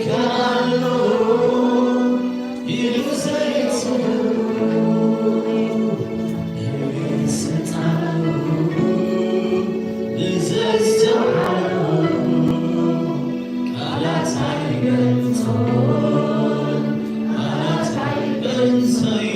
ከኣሎ ኢሉ ዘይጽውዕ ስልጣኑ ብዘስተውዓሎ ቃላት ኣይገልጾን፣ ቃላት ኣይገልጾን።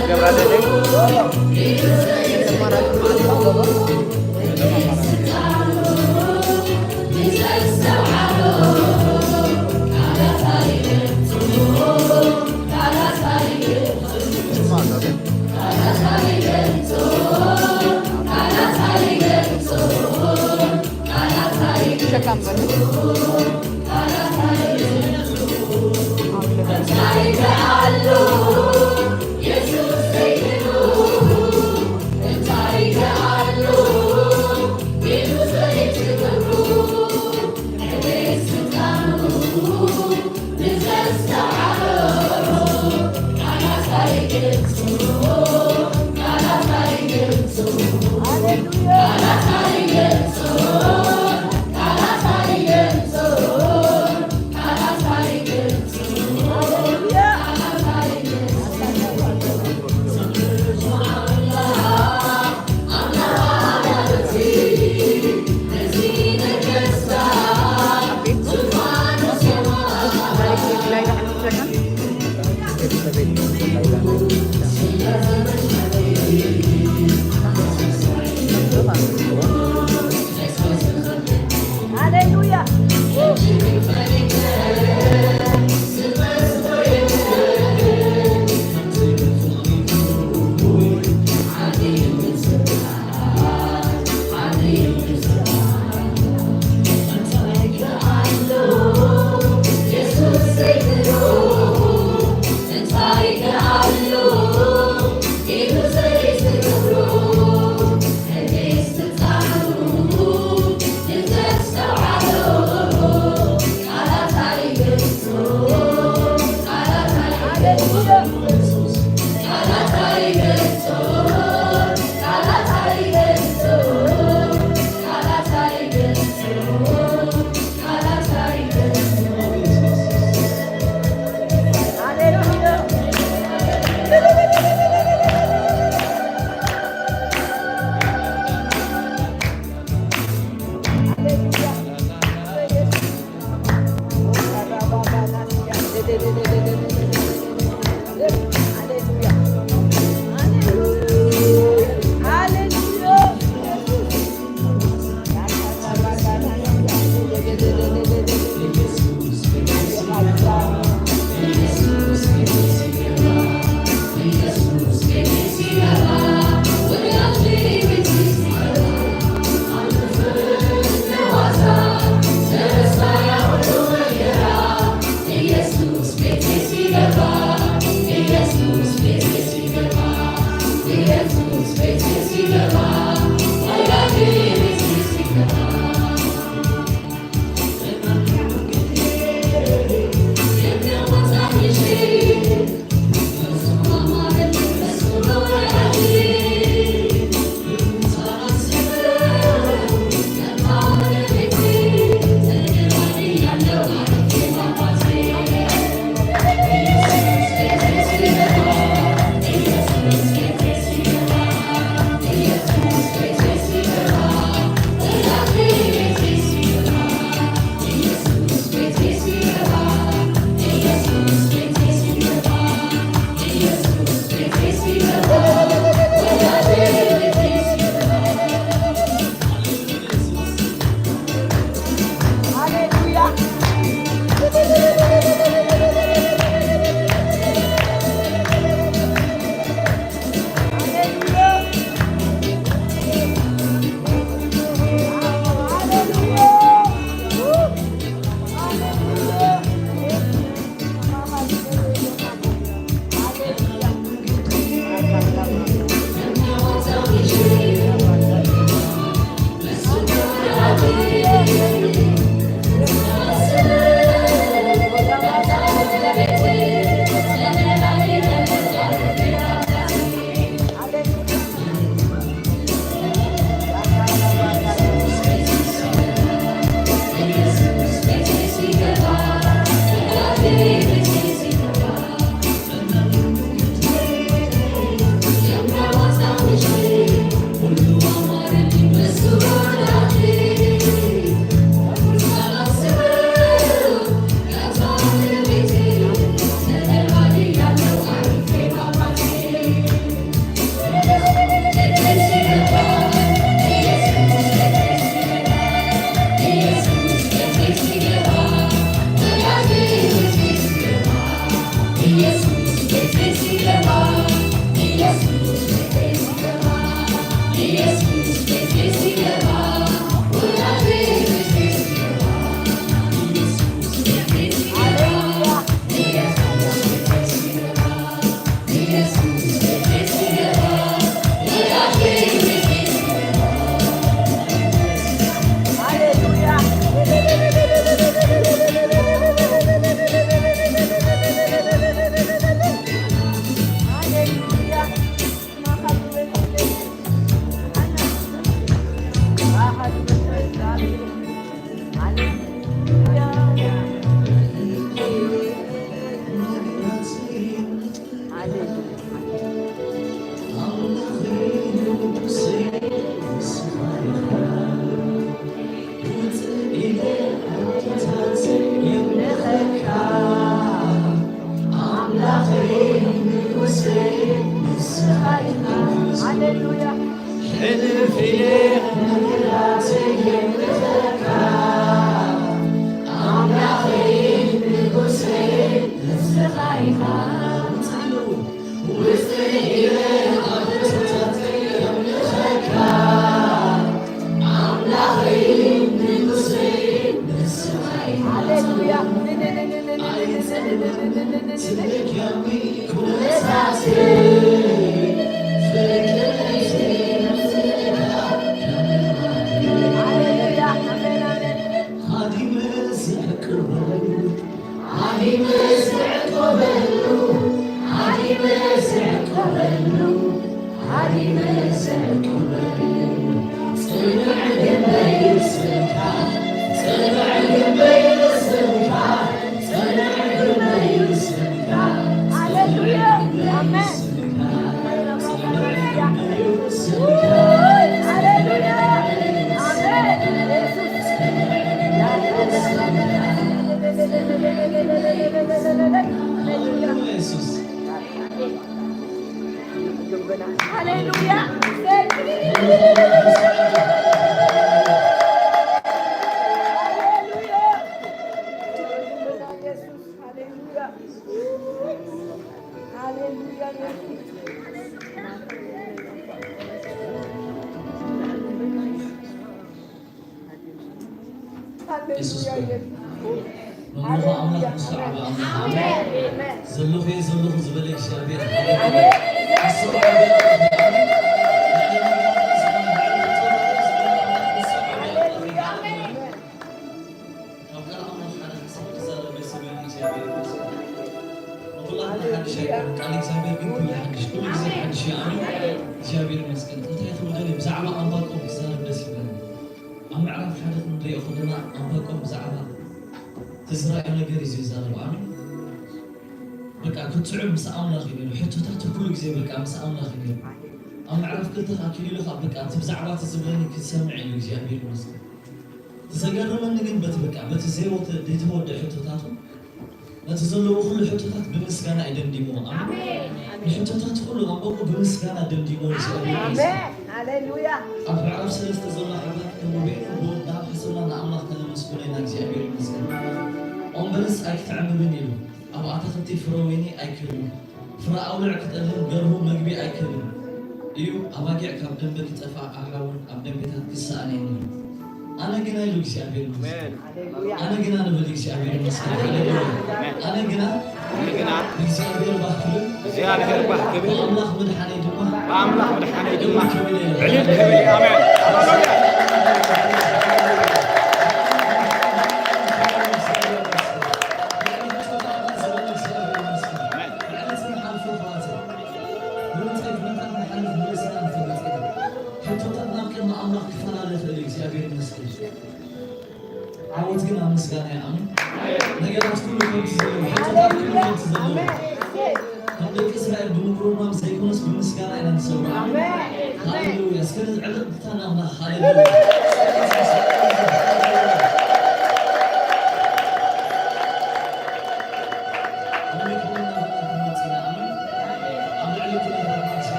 ገብራ ደደይ። ሃሌሉያ። ሃሌሉያ። ኣምላኸይ ንጉሰይ ንስኻ ኢኻ። ሃሌሉያ። ሕልፍ ኢለ ክብርታተይ የምልኸካ። ኣምላኸይ ንጉሰይ ንስኻ ኢኻ። ውፅእ ኢለ ኣብ ሕቶታተይ የምልኸካ። ኣምላኸይ ንጉሰይ ንስኻ ኢኻ። ሃሌሉያ። ሃሌሉያ። ኣሜን። ሃሌሉያ። ኢየሱስ። ሃሌሉያ። ሃሌሉያ። ሃሌሉያ። ሃሌሉያ። የሱስ ሃሌሉያ። መምልኾ ኣምላኽ ምስ ሰዓበ ኣምላኽ። ኣሜን። ዘለኹ እየ ዘለኹ ዝበለ እግዚኣብሔር። ኣሜን። ካብ ቃል ኣምላኽ ሓደ ሓሳብ ክዛረብ ደስ ይብለኒ እግዚኣብሔር ይመስገን። ንኹላትና ሓድሽ ኣይኮነን። ቃል እግዚኣብሔር ግን ኩሉ ሓድሽ፣ ኩሉ ግዜ ሓድሽ እዩ። ኣሜን። እግዚኣብሔር ይመስገን። እንታይ ትብሉ ደልየ ብዛዕባ ኣንባቆም ክዛረብ ደስ ይብለኒ። ኣብ ምዕራፍ ሓደ ክንሪኦ ከለና ኣንባቆም ብዛዕባ እቲ ዝረኣዮ ነገር እዩ ዝዛረብ። ኣሜን። በቃ ክትዑ ምስ ኣምላኽ እዩ ነይሩ። ሕቶታቱ ኩሉ ግዜ በቃ ምስ ኣምላኽ እዩ ነይሩ። ኣብ ምዕራፍ ክልተ ከዓ ክኢሉ ከዓ በቃ እቲ ብዛዕባ እቲ ዝብለኒ ክሰምዕ ኢሉ እግዚኣብሔር ይመስገን። ዘገረመኒ ግን በቲ በቃ በቲ ዘይወተ ዘይተወደ ሕቶታቱ ነቲ ዘለዎ ኩሉ ሕቶታት ብምስጋና እዩ ደምዲሞ። ኣሜን። ኣሜን። ንሕቶታት ኩሉ ኣንባቆም ብምስጋና ደምዲሞ እዩ እግዚኣብሔር ይመስገን። ኣሜን። ሃሌሉያ። ኣብ ምዕራፍ ሰለስተ ዘሎ ሓዳር ከም ቤት ብወዳ ሓሰብና ንኣምላኽ ከነመስግኖ ኢና እግዚኣብሔር ይመስገን። ኦምበለስ ኣይክትዕምብን ኢሉ ኣብ ኣታኽልቲ ፍረ ወይኒ ኣይክህብን፣ ፍረ ኣውልዕ ክጠልም ገርሁ መግቢ ኣይክህብን እዩ፣ ኣባጊዕ ካብ ደንበ ክጠፍኣ ኣሓውን ኣብ ደንቤታት ክሰኣን እየን ኢሉ። ኣነ ግና ኢሉ እግዚኣብሔር ይመስገን። ኣሜን። ኣነ ግና ንብል እግዚኣብሔር ይመስገን። ሃሌሉያ። ኣነ ግና ኣነ ግና እግዚኣብሔር ባህ ክብል እግዚኣብሔር ባህ ክብል ብኣምላኽ ምድሓነይ ድማ ብኣምላኽ ምድሓነይ ድማ ዕልል ክብል እየ። ዕልል ክብል እየ። ኣሜን። ሃሌሉያ። ሕቶታት ናብ ቅድሚ ኣምላኽ ክፈላለ ይኽእል እዩ። እግዚኣብሔር ይመስገን። ዓወት ግን ኣብ ምስጋና እዩ። ኣሜን። ነገራት ኩሉ ከምቲ ዘለዎ፣ ሕቶታት ኩሉ ከምቲ ዘለዎ። ከም ደቂ እስራኤል ብምጉርምራም ዘይኮነስ ብምስጋና ኢና ንሰውራ። ኣሜን። ሃሌሉያ። እስከ ነዚ ዕልልታ ንኣምላኽ። ሃሌሉያ።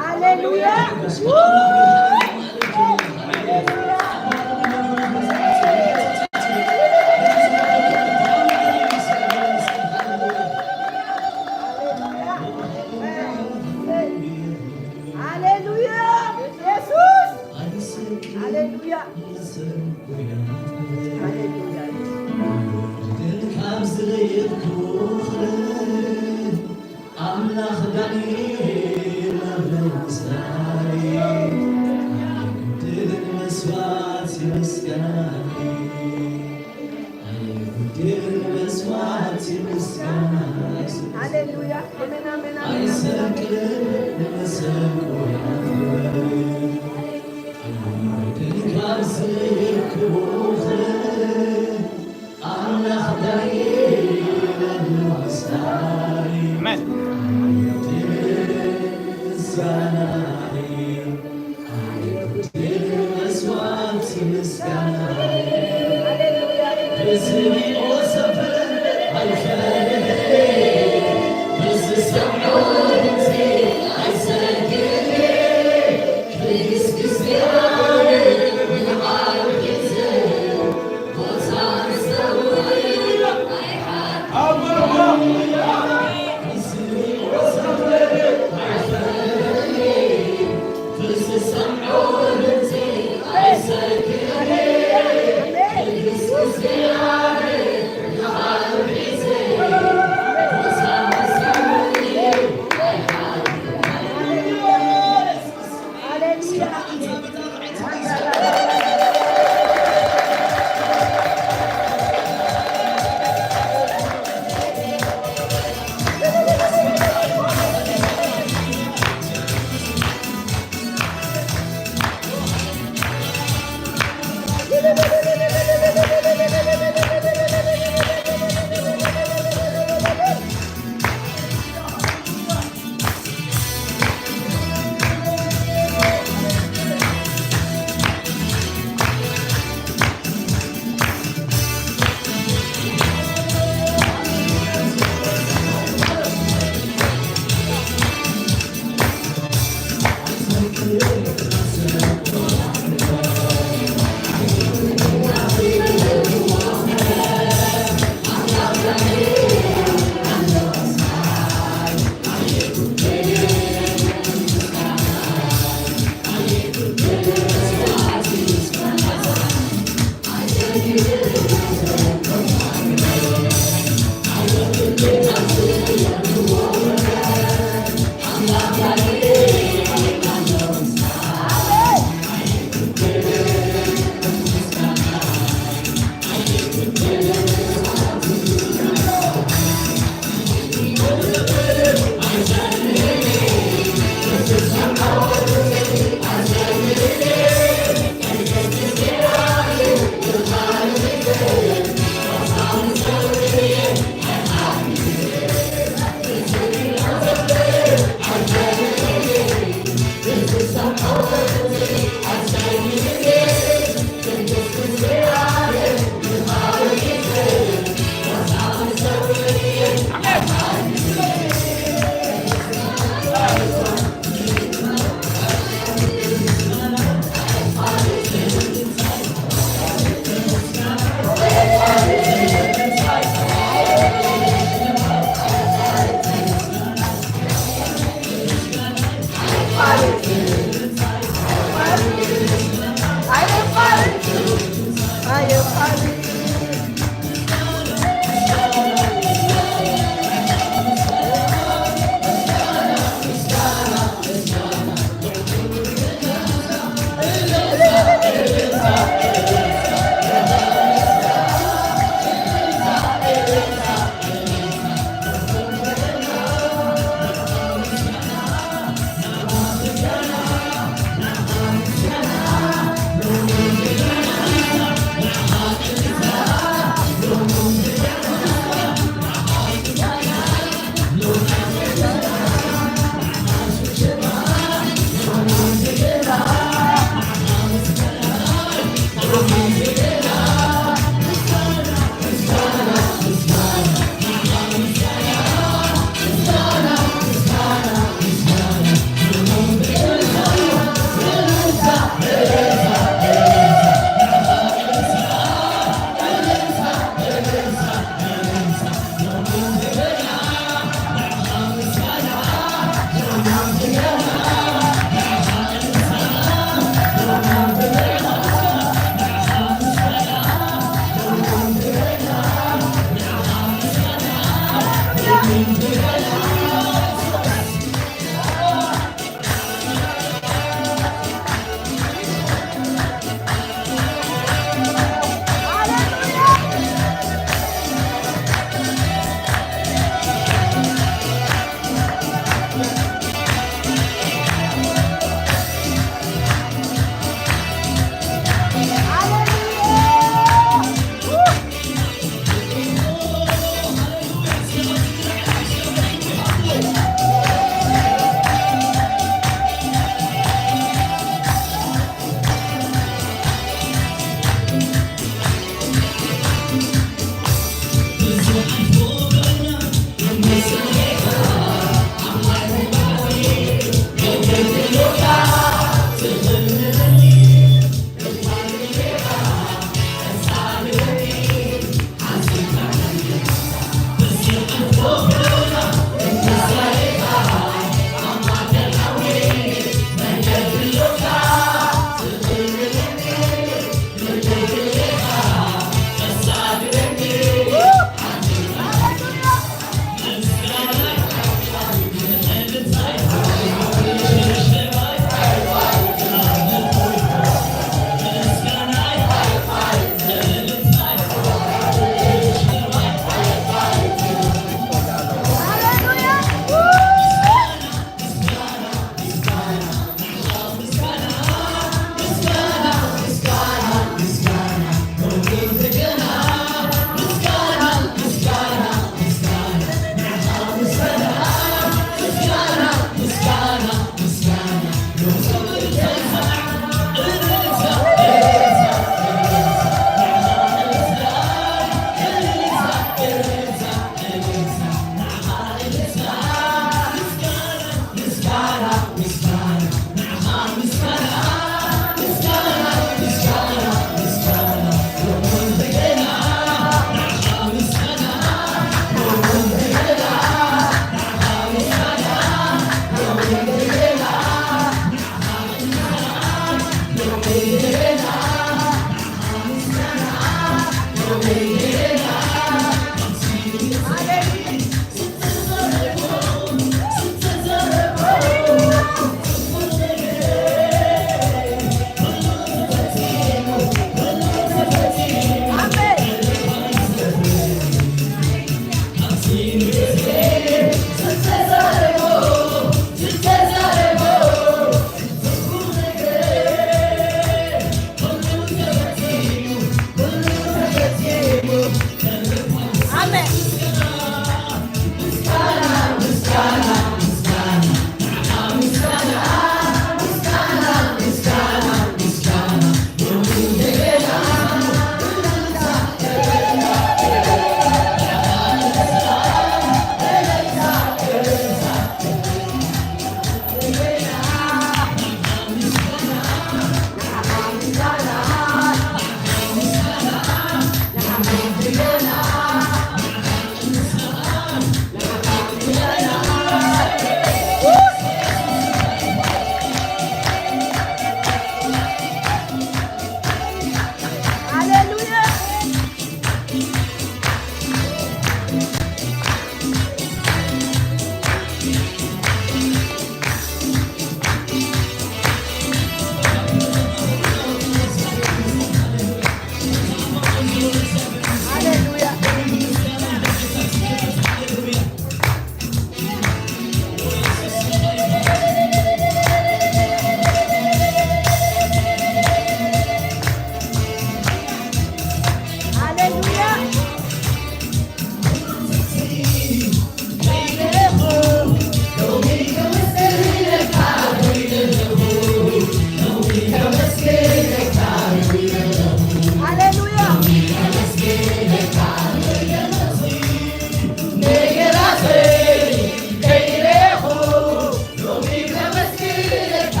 ሃሌሉያ። ሃሌሉያ። ኢየሱስ። ሃሌሉያ። ሃሌሉያ። ካብ ዝለየብኩ ኣምላኽ ዳንኤል ኣብ ምሳይ ኣይጉድልን መስዋዕቲ ምስጋናይ። ኣይጉድልን መስዋዕቲ ምስጋናይ። ሃሌሉያ። ኣሜን፣ ኣሜን፣ ኣሜን፣ ኣሜን፣ ኣሜን። ኣይሰቅልን መሰንቆ ይነፍር። ካብ ዝክቡኽ ኣምላኽ ዳይ መሳይ። ኣሜን። ምስጋናይ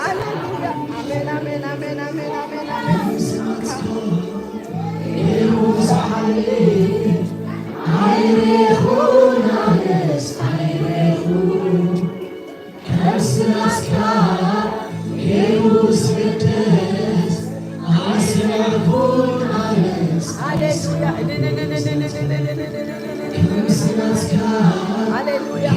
ሃሌሉያ። ኣሜን፣ ኣሜን፣ ኣሜን፣ ኣሜን፣ ኣሜን፣ ኣሜን። ሃሌሉያ።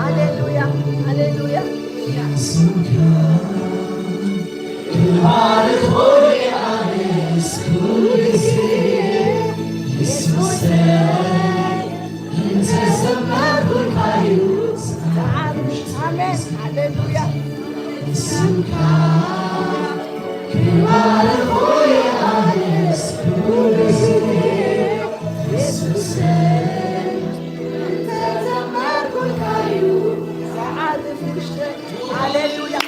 ሃሌሉያ። ሃሌሉያ። ሃሌሉያ። ኣሜን። ሃሌሉያ። ሃሌሉያ።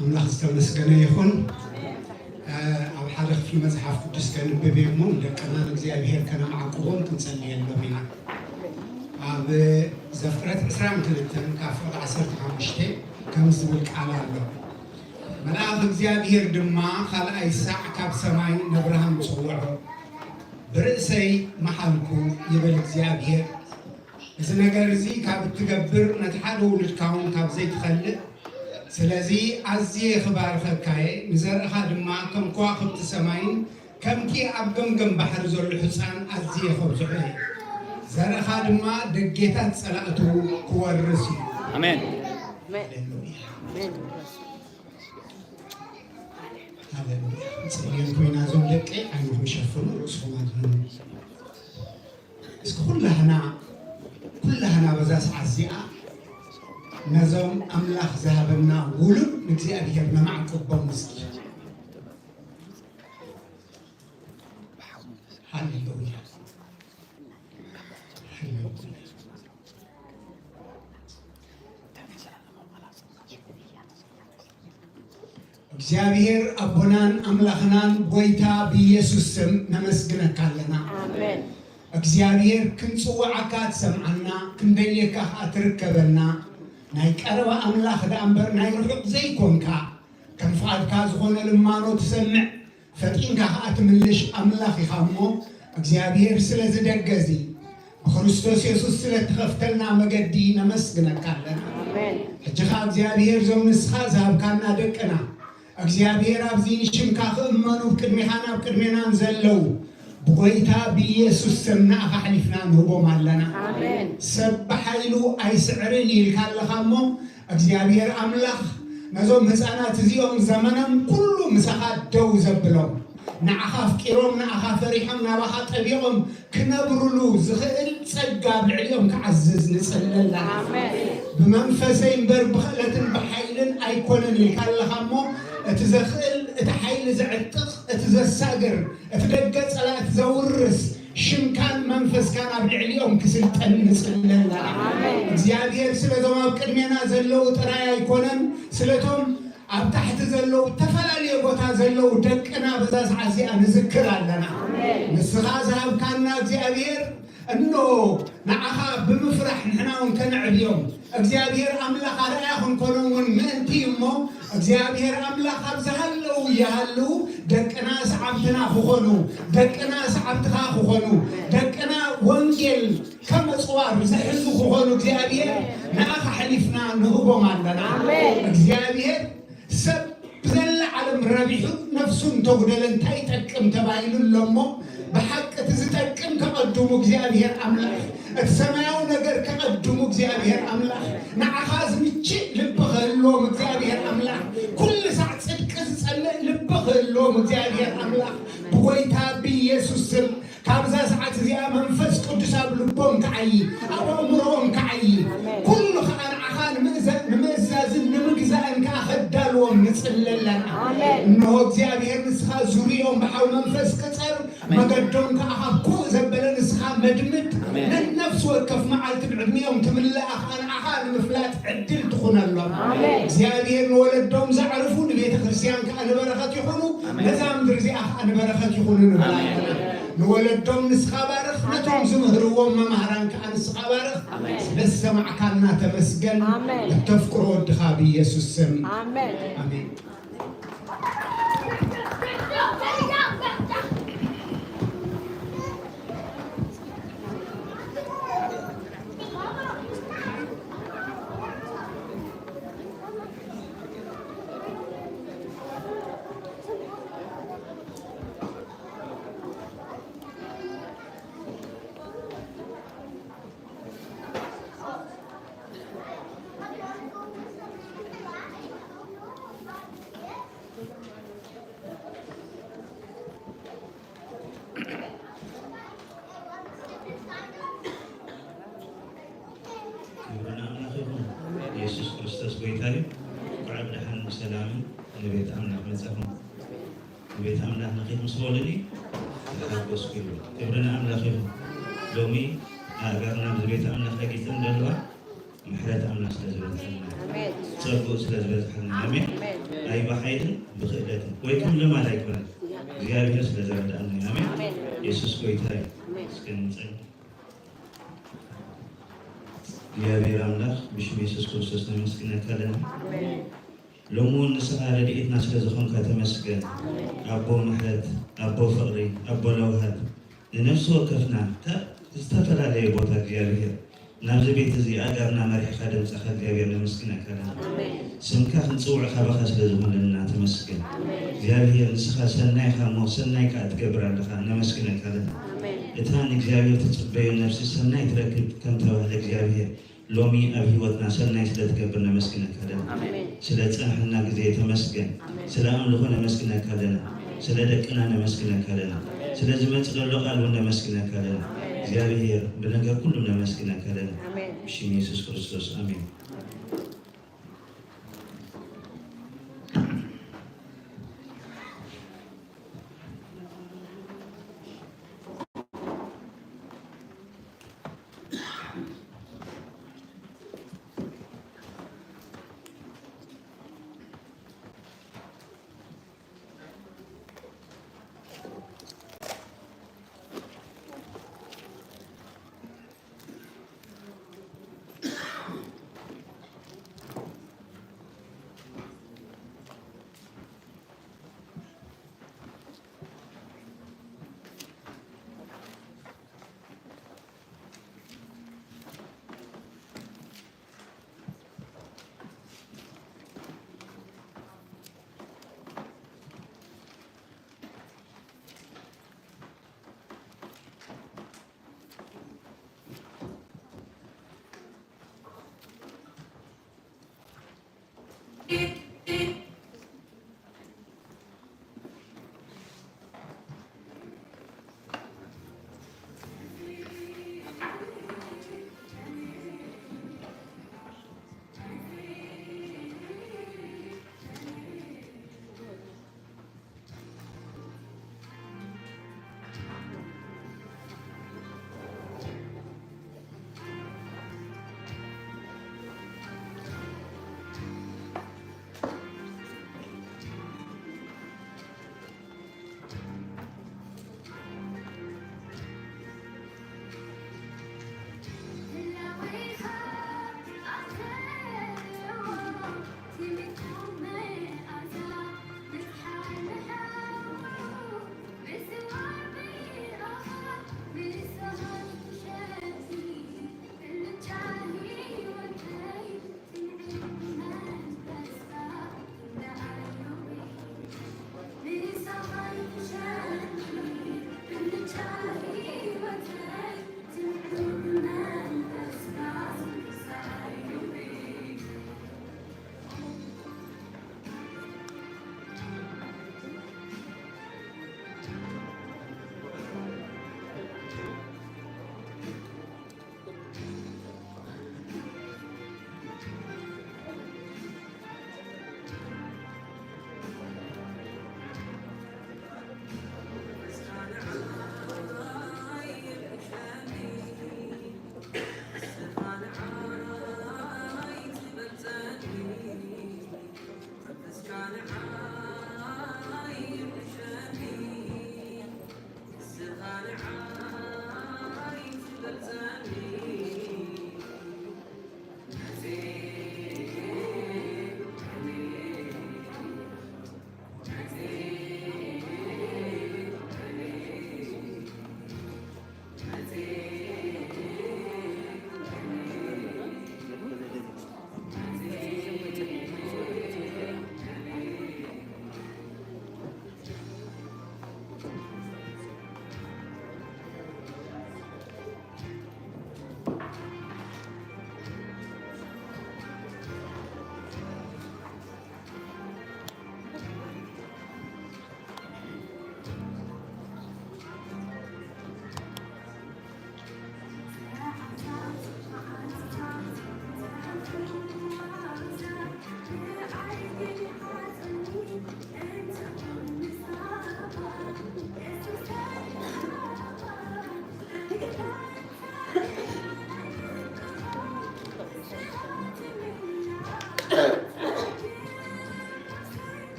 ኣምላኽ ዝተመስገነ ይኹን። ኣብ ሓደ ክፍሊ መጽሓፍ ቅዱስ ከንብብ እየ እሞ፣ ንደቅና ንእግዚኣብሔር ከነማዕቁቦም ክንጸልየሎም ኢና። ኣብ ዘፍጥረት ዕስራን ክልተን ካብ ፍቕዲ ዓሰርተ ሓሙሽተ ከምዚ ዝብል ቃል ኣሎ። መልኣኽ እግዚኣብሔር ድማ ካልኣይ ሳዕ ካብ ሰማይ ነብርሃም ጸውዖ። ብርእሰይ መሓልኩ ይብል እግዚኣብሔር። እዚ ነገር እዚ ካብ እትገብር ነቲ ሓደ ውሉድካ እውን ካብ ዘይትኸልእ፣ ስለዚ ኣዝየ ክባርኸካ እየ፣ ንዘርእኻ ድማ ከም ከዋኽብቲ ሰማይን ከምቲ ኣብ ገምገም ባሕሪ ዘሎ ሑጻን ኣዝየ ከብዝሖ እየ። ዘርእኻ ድማ ደጌታት ጸላእቱ ክወርስ እዩ። ኣሜን። ሃሌሉያ። ሃሌሉያ። ንጸልየን ኮይና እዞም ደቂ ዓይንኹም ሸፍኑ፣ ርእስኹም ኣድንኑ። እስኪ ኩላህና፣ ኩላህና በዛ ሰዓት እዚኣ ነዞም ኣምላኽ ዝሃበና ውሉድ ንእግዚኣብሔር ነማዕቅቦም እስኪ። ሃሌሉያ። ሃሌሉያ። እግዚኣብሔር ኣቦናን ኣምላኽናን ጎይታ ብኢየሱስ ስም ነመስግነካ ኣለና። ኣሜን። እግዚኣብሔር ክንጽውዓካ ትሰምዓና፣ ክንደልየካ ኸኣ ትርከበና፣ ናይ ቀረባ ኣምላኽ ደኣ እምበር ናይ ርሑቕ ዘይኮንካ፣ ከም ፍቓድካ ዝኾነ ልማኖ ትሰምዕ፣ ፈጢንካ ኸኣ ትምልሽ ኣምላኽ ኢኻ እሞ፣ እግዚኣብሔር ስለዚ ደገ እዚ፣ ብክርስቶስ የሱስ ስለ እትኸፍተልና መገዲ ነመስግነካ ኣለና። ኣሜን። ሕጂ ኸኣ እግዚኣብሔር እዞም ንስኻ ዝሃብካና ደቅና፣ እግዚኣብሔር ኣብዚ ንሽምካ ክእመኑ ብቅድሜኻን ኣብ ቅድሜናን ዘለዉ፣ ብጎይታ ብኢየሱስ ስም ንኣኻ ኣሕሊፍና ንህቦም ኣለና። ኣሜን። ሰብ ብሓይሉ ኣይስዕርን ኢልካ ኣለኻ እሞ፣ እግዚኣብሔር ኣምላኽ ነዞም ህፃናት እዚኦም ዘመኖም ኩሉ ምሳኻ ደው ዘብሎም፣ ንዓኻ ኣፍቂሮም፣ ንዓኻ ፈሪሖም፣ ናባኻ ጠቢቖም ክነብሩሉ ዝኽእል ጸጋ ኣብ ልዕሊኦም ክዓዝዝ ንጽሊ ኣለና። ኣሜን። ብመንፈሰይ እምበር ብኽእለትን ብሓይልን ኣይኮነን ኢልካ ኣለኻ እሞ፣ እቲ ዘኽእል፣ እቲ ሓይሊ ዘዕጥቕ፣ እቲ ዘሳግር፣ እቲ ደገ ጸላእቲ ዘውርስ ሽምካን መንፈስካን ኣብ ልዕሊኦም ክስልጠን ንጽሊ ኣለና። ኣሜን። እግዚኣብሔር ስለዞም ኣብ ቅድሜና ዘለዉ ጥራይ ኣይኮነን፣ ስለቶም ኣብ ታሕቲ ዘለዉ፣ ዝተፈላለየ ቦታ ዘለዉ ደቅና በዛ ሰዓት እዚኣ ንዝክር ኣለና። ኣሜን። ንስኻ ዝሃብካና እግዚኣብሔር፣ እንሆ ንዓኻ ብምፍራሕ ንሕና እውን ከነዕብዮም፣ እግዚኣብሔር ኣምላኽ ኣርኣያ ክንኮኖም እውን ምእንቲ እዩ እሞ፣ እግዚኣብሔር ኣምላኽ ኣብ ዝሃለዉ ይሃልዉ፣ ደቅና ሰዓብትና ክኾኑ፣ ደቅና ሰዓብትኻ ክኾኑ፣ ደቅና ወንጌል ከም ኣጽዋር ዝሕዙ ክኾኑ እግዚኣብሔር ንኣኻ ሓሊፍና ንህቦም ኣለና። ኣሜን። እግዚኣብሔር ሰብ ብዘላ ዓለም ረቢሑ ነፍሱ እንተጉደለ እንታይ ይጠቅም ተባሂሉ ኣሎ እሞ፣ ብሓቂ እቲ ዝጠቅም ከቐድሙ እግዚኣብሔር ኣምላኽ፣ እቲ ሰማያዊ ነገር ከቐድሙ እግዚኣብሔር ኣምላኽ፣ ንዓኻ ዝምችእ ልቢ ክህልዎም እግዚኣብሔር ኣምላኽ፣ ኩሉ ሳዕ ጽድቂ ዝጸልእ ልቢ ክህልዎም እግዚኣብሔር ኣምላኽ፣ ብጎይታ ብኢየሱስ ስም ካብዛ ሰዓት እዚኣ መንፈስ ቅዱስ ኣብ ልቦም ክዓዪ፣ ኣብ ኣእምሮኦም ክዓዪ፣ ኩሉ ኸኣ ንዓኻ ንምእዛ-፣ ንምእዛዝን ንምግዛእን ከኣ ከዳልዎም ንጽሊ ኣለና። ኣሜን። እንሆ እግዚኣብሔር ንስኻ ዙርዮም ብሓው መንፈስ ቅጸር፣ ኣሜን። መገዶም ከኣ ካብ ኩእ ዘበለ ንስኻ መድምድ፣ ኣሜን። ነነፍሲ ወከፍ መዓልቲ ብዕድሚኦም ትምልኣ ኸኣ ንዓኻ ንምፍላጥ ዕድል ትኹነሎም። ኣሜን። እግዚኣብሔር ንወለዶም ዘዕርፉ ንቤተ ክርስቲያን ከኣ ንበረኸት ይኹኑ፣ ኣሜን። ነዛ ምድሪ እዚኣ ኸኣ ንበረኸት ይኹኑ ንብል ኣሜን። ኣለና። ንወለዶም ንስኻ ባርኽ፣ ነቶም ኣሜን። ዝምህርዎም መማህራን ከኣ ንስኻ ባርኽ። ኣሜን። ስለ ዝሰማዕካና ተመስገን። ኣሜን። በተፍቅሮ ወድኻ ብኢየሱስ ስም። ኣሜን። ኣሜን። ክብሪ ንኣምላኽ ይኹን። ኢየሱስ ክርስቶስ ጎይታ እዩ። እንኳዕ ብደሓን ብሰላምን ንቤት ኣምላኽ መጻኹም። ንቤት ኣምላኽ ንኺድ ምስ በሉኒ ተሓጎስኩ ይብል። ክብሪ ንኣምላኽ ይኹን። ሎሚ ኣእጋርና ኣብዚ ቤት ኣምላኽ ረጊጸን ዘለዋ ምሕረት ኣምላኽ ስለ ዝበዝሐልና፣ ኣሜን። ጸግኡ ስለ ዝበዝሐልና፣ ኣሜን። ኣሜን። ኣይ ብሓይልን ብክእለትን ወይ ከም ልማድ ኣይኮነን። እግዚኣብሔር ስለ ዘረዳእና እዩ። ኣሜን። የሱስ ጎይታ እዩ። እስከ ንጸሊ። እግዚኣብሔር ኣምላኽ ብሽም የሱስ ክርስቶስ ነመስግነካ ኣለና። ሎሚ እውን ንስኻ ረድኤትና ስለ ዝኾንካ ተመስገን። ኣቦ ምሕረት፣ ኣቦ ፍቕሪ፣ ኣቦ ለውሃት፣ ንነፍሲ ወከፍና ካብ ዝተፈላለየ ቦታ እግዚኣብሔር ናብዚ ቤት እዚ ኣእጋርና መሪሕኻ ደምጻኻ እግዚኣብሔር ነመስግነካ ኣለና። ስምካ ክንጽውዕ ካባኻ ስለ ዝኾነልና ተመስገን። እግዚኣብሔር ንስኻ ሰናይ ኢኻ እሞ ሰናይ ከኣ ትገብር ኣለኻ ነመስግነካ ኣለና። እታ ንእግዚኣብሔር ትጽበዮ ነፍሲ ሰናይ ትረክብ ከም ተባህለ እግዚኣብሔር ሎሚ ኣብ ህይወትና ሰናይ ስለ ትገብር ነመስግነካ ኣለና። ስለ ጸንሐና ግዜ ተመስገን። ስለ ኣምልኾ ነመስግነካ ኣለና። ስለ ደቅና ነመስግነካ ኣለና። ስለ ዝመጽእ ዘሎ ቃል እውን ነመስግነካ ኣለና። እግዚኣብሔር ብነገር ኩሉ ነመስግነካ ኣለና። ብሽም የሱስ ክርስቶስ ኣሜን።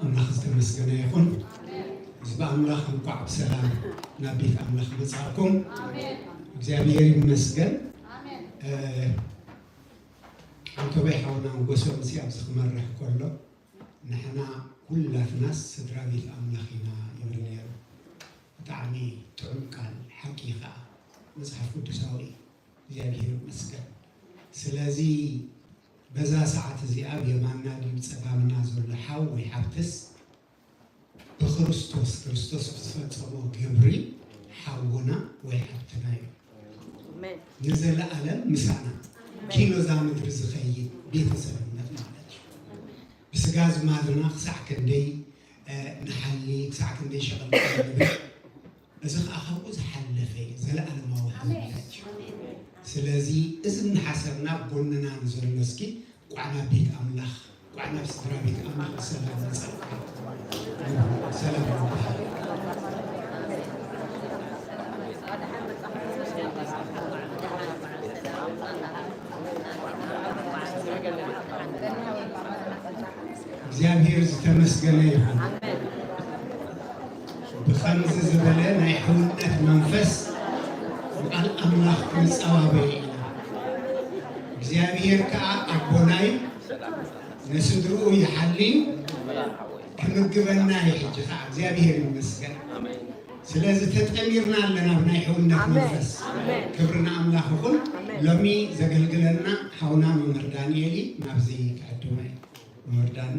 ኣምላኽ ዝተመስገነ ይኹን። ህዝቢ ኣምላኽ እንኳዕ ብሰላም ናብ ቤት ኣምላኽ መጻእኩም። እግዚኣብሔር ይመስገን። እ፣ ዓንቶበይ ሓውና ንጎሶ ምስ ኣብዚ ክመርሕ ከሎ ንሕና ኩላትናስ ስድራ ቤት ኣምላኽ ኢና ይብል ነይሩ። ብጣዕሚ ጥዑም ቃል ሓቂ ከኣ መጽሓፍ ቅዱሳዊ እዩ። እግዚኣብሔር ይመስገን። ስለዚ በዛ ሰዓት እዚኣ ብየማንና ድዩ ብጸጋምና ዘሎ ሓው ወይ ሓብትስ ብክርስቶስ፣ ክርስቶስ ብዝፈጸሞ ግብሪ ሓውና ወይ ሓብትና እዩ። ኣሜን። ንዘለኣለም ምሳና ኣሜን። ኪሎ እዛ ምድሪ ዝኸይድ ቤተሰብነት ማለት እዩ። ብስጋ ዝማድና ክሳዕ ክንደይ፣ እ፣ ንሓሊ፣ ክሳዕ ክንደይ ሸቐል ንብል፣ እዚ ኸኣ ካብኡ ዝሓለፈ እዩ፣ ዘለኣለማዊ ኣሜን። ህይወት እዩ። ኣሜን። ስለዚ እዚ እናሓሰብና ኣብ ጎንና ንዘሎ እስኪ ቋዕ ናብ ቤት ኣምላኽ፣ ቋዕ ናብ ስድራ ቤት ኣምላኽ ብሰላም መጻእኩም። ሰላም ይብዛሕ። እግዚኣብሔር ዝተመስገነ ይኹን። ብኸምዚ ዝበለ ናይ ሕውነት መንፈስ ንቃል ኣምላኽ ክንጸባበዮ ኢና። እግዚኣብሔር ከኣ ኣቦናይ ንስድርኡ ይሓሊ ክምግበና እዩ። ሕጂ ከኣ እግዚኣብሔር ይመስገን። ስለዚ ተጠሚርና ኣለና ብናይ ሕውነት ኣሜን። መንፈስ። ኣሜን። ክብሪ ንኣምላኽ ይኹን። ኣሜን። ሎሚ ዘገልግለና ሓውና መምህር ዳንኤል እዩ። ናብዚ ክዕድሞ እዩ። መምህር ዳኒ።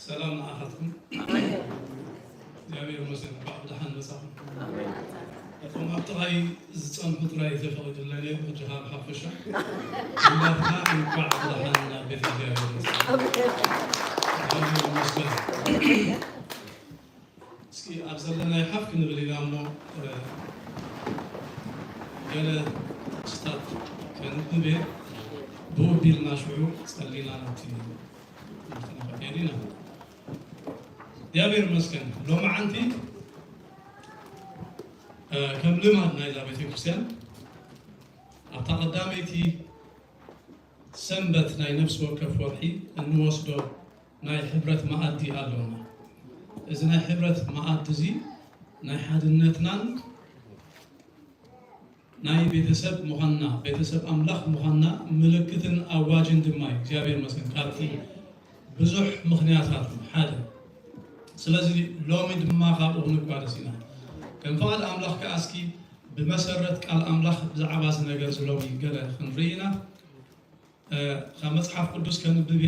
ሰላም ንዓኻትኩም። እግዚኣብሔር ይመስገን፣ እንኳዕ ብደሓን መጻኹም። እቶም ኣብ ጥቓይ ዝጸንሑ ጥራይ ተፈቒዱለይ ነይሩ፣ ሕጂ ኸኣ ብሓፈሻ ኩላትና እንኳዕ ብደሓን ናብ ቤት እግዚኣብሔር መጻኹም። ኣሜን። እግዚኣብሔር ይመስገን። እስኪ ኣብ ዘለናዮ ሓፍ ክንብል ኢና እሞ፣ እ፣ ገለ ጥቕስታት ከንብብ እየ። ብኡ ኣቢልና ሽዑ ጸሊና ናብቲ ትምህርትና ክንከይድ ኢና። እግዚኣብሔር ይመስገን። ሎማዓንቲ፣ እ፣ ከም ልማድ ናይዛ ቤተክርስትያን ኣብታ ቀዳመይቲ ሰንበት ናይ ነፍሲ ወከፍ ወርሒ እንወስዶ ናይ ሕብረት መኣዲ ኣሎና። እዚ ናይ ሕብረት መኣዲ እዚ ናይ ሓድነትናን ናይ ቤተሰብ ምዃንና፣ ቤተሰብ ኣምላኽ ምዃንና ምልክትን ኣዋጅን ድማ እዩ። እግዚኣብሔር ይመስገን። ካብቲ ብዙሕ ምኽንያታት ሓደ። ስለዚ ሎሚ ድማ ካብኡ ክንቋደስ ኢና። ከም ፍቓድ ኣምላኽ ከኣ እስኪ ብመሰረት ቃል ኣምላኽ ብዛዕባ እዚ ነገር እዚ ሎሚ ገለ ክንርኢ ኢና። እ፣ ካብ መጽሓፍ ቅዱስ ከንብብ እየ።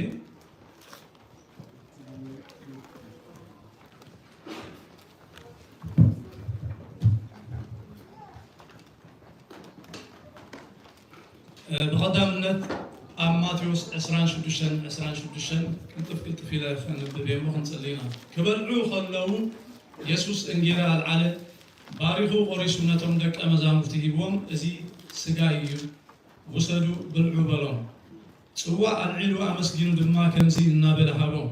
እ፣ ብቐዳምነት ኣብ ማቴዎስ ዕስራን ሽዱሽተን፣ ዕስራን ሽዱሽተን ቅልጥፍ ቅልጥፍ ኢለ ከንብብ እየ እሞ ክንጽሊ ኢና። ክበልዑ ከለዉ የሱስ እንጌራ ኣልዓለ፣ ባሪኹ ቆሪሱ ነቶም ደቀ መዛሙርቲ ሂብዎም፣ "እዚ ስጋይ እዩ፣ ውሰዱ ብልዑ" በሎም። ጽዋእ ኣልዒሉ ኣመስጊኑ ድማ ከምዚ እናበለ ሃቦም፣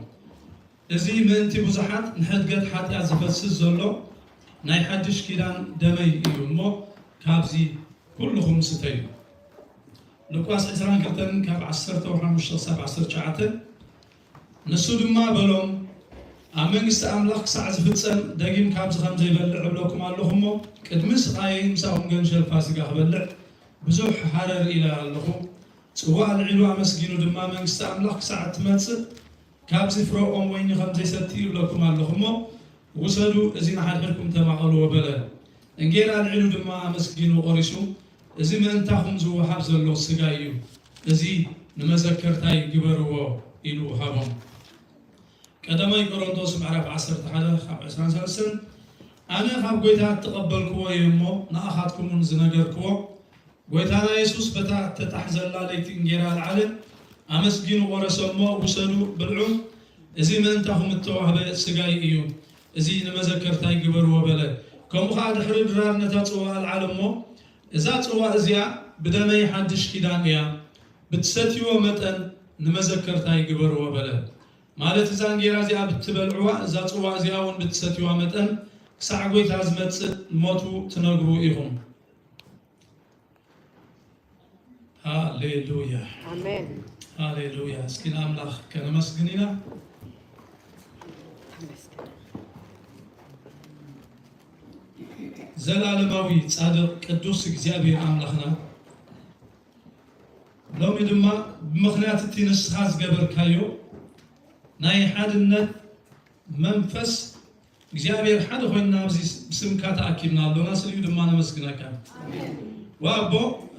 "እዚ ምእንቲ ብዙሓት ንሕድገት ሓጢኣት ዝፈስስ ዘሎ ናይ ሓድሽ ኪዳን ደመይ እዩ እሞ ካብዚ ኩልኹም ስተዩ።" ሉቃስ ዕስራን ክልተን ካብ ዓሰርተ ሓሙሽተ ክሳብ ዓሰርተ ትሽዓተ። ንሱ ድማ በሎም፣ "ኣብ መንግስቲ ኣምላኽ ክሳዕ ዝፍጸም ደጊም ካብዚ ከም ዘይበልዕ እብለኩም ኣለኹ እሞ፣ ቅድሚ ስቓየይ ምሳኹም ገንሸል ፋሲጋ ክበልዕ ብዙሕ ሃረር ኢለ ኣለኹ።" ጽዋእ ኣልዒሉ ኣመስጊኑ ድማ፣ "መንግስቲ ኣምላኽ ክሳዕ እትመጽእ ካብዚ ፍረ ኦም ወይኒ ከም ዘይሰቲ እብለኩም ኣለኹ እሞ፣ ውሰዱ፣ እዚ ንሓድሕድኩም ተማቐልዎ" በለ። እንጌራ ኣልዒሉ ድማ ኣመስጊኑ ቆሪሱ፣ "እዚ ምእንታኹም ዝወሃብ ዘሎ ስጋይ እዩ፣ እዚ ንመዘከርታይ ግበርዎ" ኢሉ ሃቦም። ቀዳማይ ቆሮንቶስ ምዕራፍ ዓሰርተ ሓደ ካብ ዕስራን ሰለስተን፣ "ኣነ ካብ ጐይታ እተቐበልክዎ እየ እሞ ንኣኻትኩም እውን ዝነገርክዎ፣ ጐይታና የሱስ በታ እተታሕዘላ ለይቲ እንጌራ ኣልዓለ፣ ኣመስጊኑ ቖረሰ እሞ፣ ውሰዱ፣ ብልዑ፣ እዚ ምእንታኹም እተዋህበ ስጋይ እዩ፣ እዚ ንመዘከርታይ ግበርዎ" በለ። ከምኡ ኸኣ ድሕሪ ድራር ነታ ጽዋ ኣልዓለ እሞ፣ "እዛ ጽዋ እዚኣ ብደመይ ሓድሽ ኪዳን እያ፣ ብትሰትይዎ መጠን ንመዘከርታይ ግበርዎ" በለ። ማለት እዛ እንጌራ እዚኣ ብትበልዕዋ፣ እዛ ጽዋ እዚኣ እውን ብትሰትይዋ መጠን፣ ክሳዕ ጐይታ ዝመጽእ ሞቱ ትነግሩ ኢኹም። ሃሌሉያ። ኣሜን። ሃሌሉያ። እስኪ ንኣምላኽ ከነመስግን ኢና። ዘላለማዊ ጻድቕ ቅዱስ እግዚኣብሔር ኣምላኽና፣ ሎሚ ድማ ብምኽንያት እቲ ንስኻ ዝገበርካዮ ናይ ሓድነት መንፈስ እግዚኣብሔር ሓደ ኮይንና ኣብዚ ብስምካ ተኣኪብና ኣሎና፣ ስልዩ ድማ ነመስግነካ። ወኣቦ፣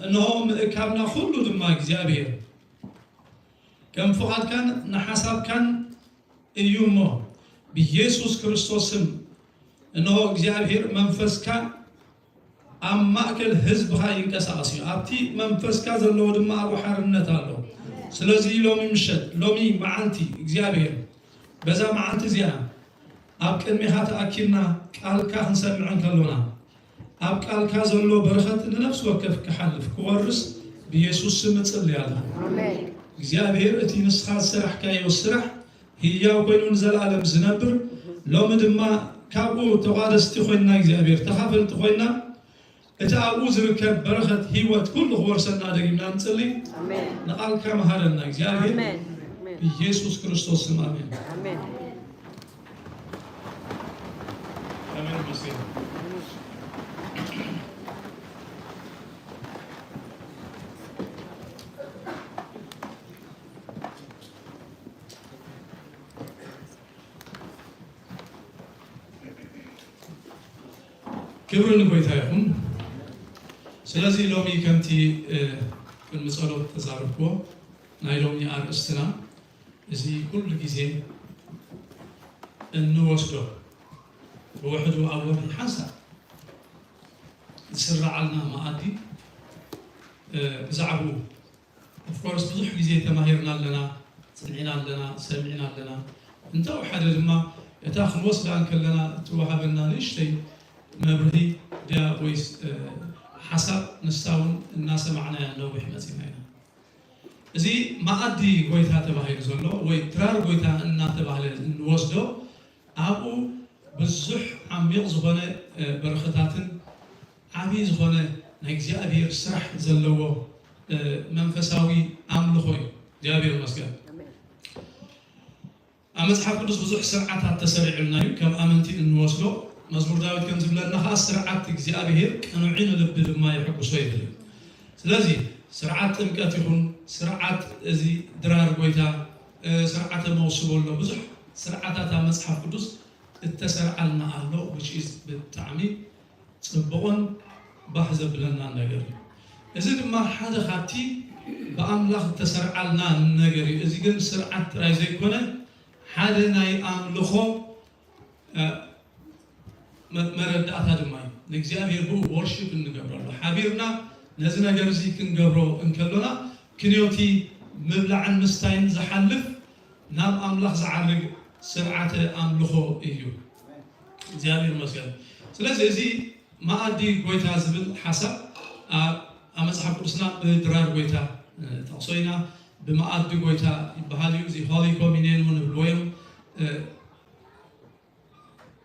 እንሆ ምእካብና ኩሉ ድማ እግዚኣብሔር ከም ፍቓድካን ንሓሳብካን እዩ እሞ፣ ብኢየሱስ ክርስቶስ ስም እንሆ እግዚኣብሔር መንፈስካ ኣብ ማእከል ህዝብኻ ይንቀሳቐስ እዩ። ኣብቲ መንፈስካ ዘለዎ ድማ ኣብኡ ሓርነት ኣሎ። ስለዚ ሎሚ ምሸት፣ ሎሚ መዓልቲ እግዚኣብሔር በዛ መዓልቲ እዚኣ ኣብ ቅድሜኻ ተኣኪብና ቃልካ ክንሰምዕ እንከሎና፣ ኣብ ቃልካ ዘሎ በረኸት ንነፍሲ ወከፍ ክሓልፍ ክወርስ ብኢየሱስ ስም እጽሊ ኣለኹ። ኣሜን። እግዚኣብሔር እቲ ንስኻ ዝሰራሕካዮ ስራሕ ህያው ኮይኑ ንዘለኣለም ዝነብር፣ ሎሚ ድማ ካብኡ ተቋደስቲ ኮይንና እግዚኣብሔር ተኻፈልቲ ኮይንና እቲ ኣብኡ ዝርከብ በረኸት ህይወት ኩሉ ክወርሰና ደጊምና ንጽሊ። ኣሜን። ንቓልካ መሃረና እግዚኣብሔር። ኣሜን። ኣሜን። ብኢየሱስ ክርስቶስ ስም ኣሜን። ኣሜን። ኣሜን። መስገን። ክብሪ ንጎይታ ይኹን። ስለዚ ሎሚ ከምቲ፣ እ፣ ቅድሚ ጸሎት ተዛረብክዎ ናይ ሎሚ ኣርእስትና እዚ ኩሉ ግዜ እንወስዶ ብውሕዱ ኣብ ወርሒ ሓንሳእ ዝስረዓልና መኣዲ፣ እ፣ ብዛዕባኡ ኦፍኮርስ ብዙሕ ግዜ ተማሂርና ኣለና፣ ጽንዒና ኣለና፣ ሰሚዕና ኣለና። እንተወሓደ ድማ እታ ክንወስዳ እንከለና እትወሃበና ንእሽተይ መብርሂ ድያ ወይስ፣ እ፣ ሓሳብ ንሳ እውን እናሰማዕናያ ነዊሕ መጺና ኢና። እዚ መኣዲ ጎይታ ተባሂሉ ዘሎ ወይ ድራር ጎይታ እናተባህለ እንወስዶ ኣብኡ ብዙሕ ዓሚቕ ዝኾነ፣ እ፣ በረኸታትን ዓብዪ ዝኾነ ናይ እግዚኣብሔር ስራሕ ዘለዎ፣ እ፣ መንፈሳዊ ኣምልኾ እዩ። እግዚኣብሔር ይመስገን። ኣሜን። ኣብ መጽሓፍ ቅዱስ ብዙሕ ስርዓታት ተሰሪዑልና እዩ። ከም ኣመንቲ እንወስዶ መዝሙር ዳዊት ከም ዝብለና ኸዓ ስርዓት እግዚኣብሔር ቅኑዒ ንልቢ ድማ የሐጉሶ ይብል እዩ። ስለዚ ስርዓት ጥምቀት ይኹን ስርዓት እዚ ድራር ጎይታ፣ እ፣ ስርዓተ መውስቦ ኣሎ፣ ብዙሕ ስርዓታት ኣብ መጽሓፍ ቅዱስ እተሰርዓልና ኣሎ፣ which is ብጣዕሚ ጽቡቕን ባህ ዘብለናን ነገር እዩ። እዚ ድማ ሓደ ካብቲ ብኣምላኽ እተሰርዓልና ነገር እዩ። እዚ ግን ስርዓት ጥራይ ዘይኮነ ሓደ ናይ ኣምልኾ፣ እ፣ መ-፣ መረዳእታ ድማ እዩ። ንእግዚኣብሔር ብኡ ወርሺፕ እንገብረሉ። ሓቢርና ነዚ ነገር እዚ ክንገብሮ እንከሎና ክንዮቲ ምብላዕን ምስታይን ዝሓልፍ ናብ ኣምላኽ ዝዓርግ ስርዓተ ኣምልኾ እዩ። እግዚኣብሔር ይመስገን። ስለዚ እዚ መኣዲ ጎይታ ዝብል ሓሳብ ኣብ፣ ኣብ መጽሓፍ ቅዱስና ብድራር ጎይታ፣ እ፣ ጠቕሶ ኢና። ብመኣዲ ጎይታ ይበሃል እዩ። እዚ ሆሊ ኮሚኒየን እውን ይብልዎ እዮም። እ፣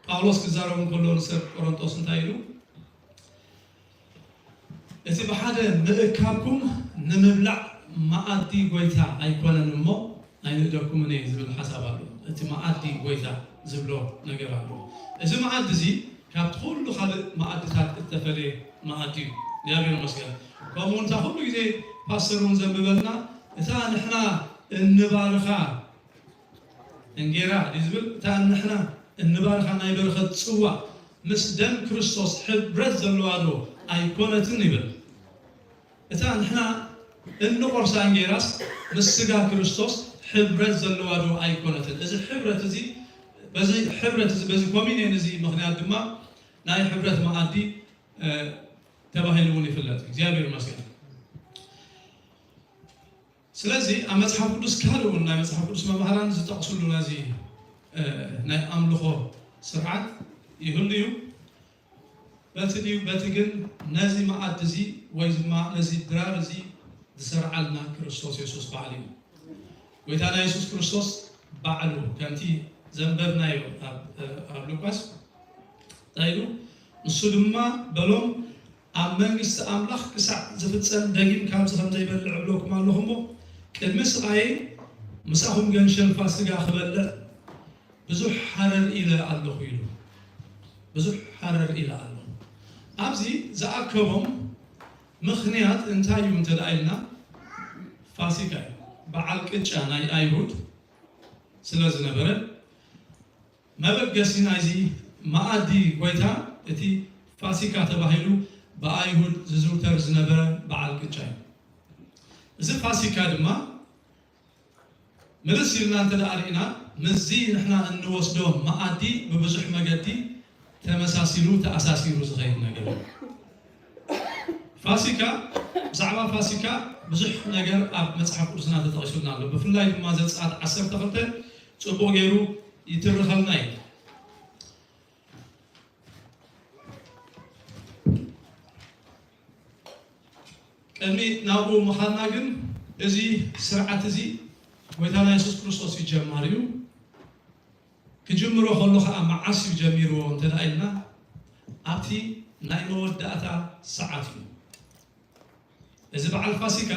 ጳውሎስ ክዛረብ እንከሎ ንሰብ ቆሮንጦስ እንታይ ኢሉ? እቲ ብሓደ ምእካብኩም ንምብላዕ መኣዲ ጎይታ ኣይኮነን እሞ ኣይንእደኩምን እየ ዝብል ሓሳብ ኣሎ። እቲ መኣዲ ጎይታ ዝብሎ ነገር ኣሎ። እዚ መኣዲ እዚ ካብቲ ኩሉ ካልእ መኣድታት እተፈለየ መኣዲ እዩ። እግዚኣብሔር ይመስገን። ከምኡ እውን እታ ኩሉ ግዜ ፓስተር እውን ዘንብበልና እታ ንሕና እንባርኻ እንጌራ ድዩ ዝብል? እታ ንሕና እንባርኻ ናይ በረኸት ጽዋ ምስ ደም ክርስቶስ ሕብረት ዘለዋ ዶ ኣይኮነትን ይብል። እታ ንሕና እንቆርሳ እንጌራስ ምስ ስጋ ክርስቶስ ሕብረት ዘለዋ ዶ ኣይኮነትን? እዚ ሕብረት እዚ፣ በዚ ሕብረት እዚ፣ በዚ ኮሚኒየን እዚ ምኽንያት ድማ ናይ ሕብረት መኣዲ፣ እ፣ ተባሂሉ እውን ይፍለጥ። እግዚኣብሔር ይመስገን። ስለዚ ኣብ መጽሓፍ ቅዱስ ካልእ እውን ናይ መጽሓፍ ቅዱስ መማህራን ዝጠቕስሉ ነዚ፣ እ፣ ናይ ኣምልኾ ስርዓት ይህሉ እዩ። በቲ ድዩ በቲ ግን ነዚ መኣዲ እዚ ወይ ድማ ነዚ ድራር እዚ ዝሰርዓልና ክርስቶስ የሱስ በዓል እዩ። ጎይታና የሱስ ክርስቶስ ባዕሉ ከምቲ ዘንበብናዮ ኣብ ሉቃስ እንታይ ኢሉ? ንሱ ድማ በሎም፣ ኣብ መንግስቲ ኣምላኽ ክሳዕ ዝፍጸም ደጊም ካብዚ ከም ዘይበልዕ እብለኩም ኣለኹ እሞ፣ ቅድሚ ስቓየይ ምሳኹም ገንሸል ፋሲጋ ክበልዕ ብዙሕ ሃረር ኢለ ኣለኹ ኢሉ። ብዙሕ ሃረር ኢለ ኣለኹ። ኣብዚ ዝኣከቦም ምኽንያት እንታይ እዩ እንተ ደኣ ኢልና፣ ፋሲካ እዩ። በዓል ቅጫ ናይ ኣይሁድ ስለ ዝነበረ፣ መበገሲ ናይዚ መኣዲ ጎይታ እቲ ፋሲካ ተባሂሉ ብኣይሁድ ዝዝውተር ዝነበረ በዓል ቅጫ እዩ። እዚ ፋሲካ ድማ ምልስ ኢልና እንተ ደኣ ርኢና፣ ምስዚ ንሕና እንወስዶ መኣዲ ብብዙሕ መገዲ ተመሳሲሉ፣ ተኣሳሲሩ ዝኸይድ ነገር እዩ። ፋሲካ፣ ብዛዕባ ፋሲካ ብዙሕ ነገር ኣብ መጽሓፍ ቅዱስና ተጠቒሱልና ኣሎ። ብፍላይ ድማ ዘጸኣት ዓሰርተ ክልተ ጽቡቕ ገይሩ ይትርኸልና እዩ። ቅድሚ ናብኡ ምኻድና ግን፣ እዚ ስርዓት እዚ ጎይታና የሱስ ክርስቶስ እዩ ጀማሪኡ። ክጅምሮ ከሎ ኸኣ መዓስ እዩ ጀሚርዎ እንተ ደኣ ኢልና፣ ኣብቲ ናይ መወዳእታ ሰዓት እዩ። እዚ በዓል ፋሲካ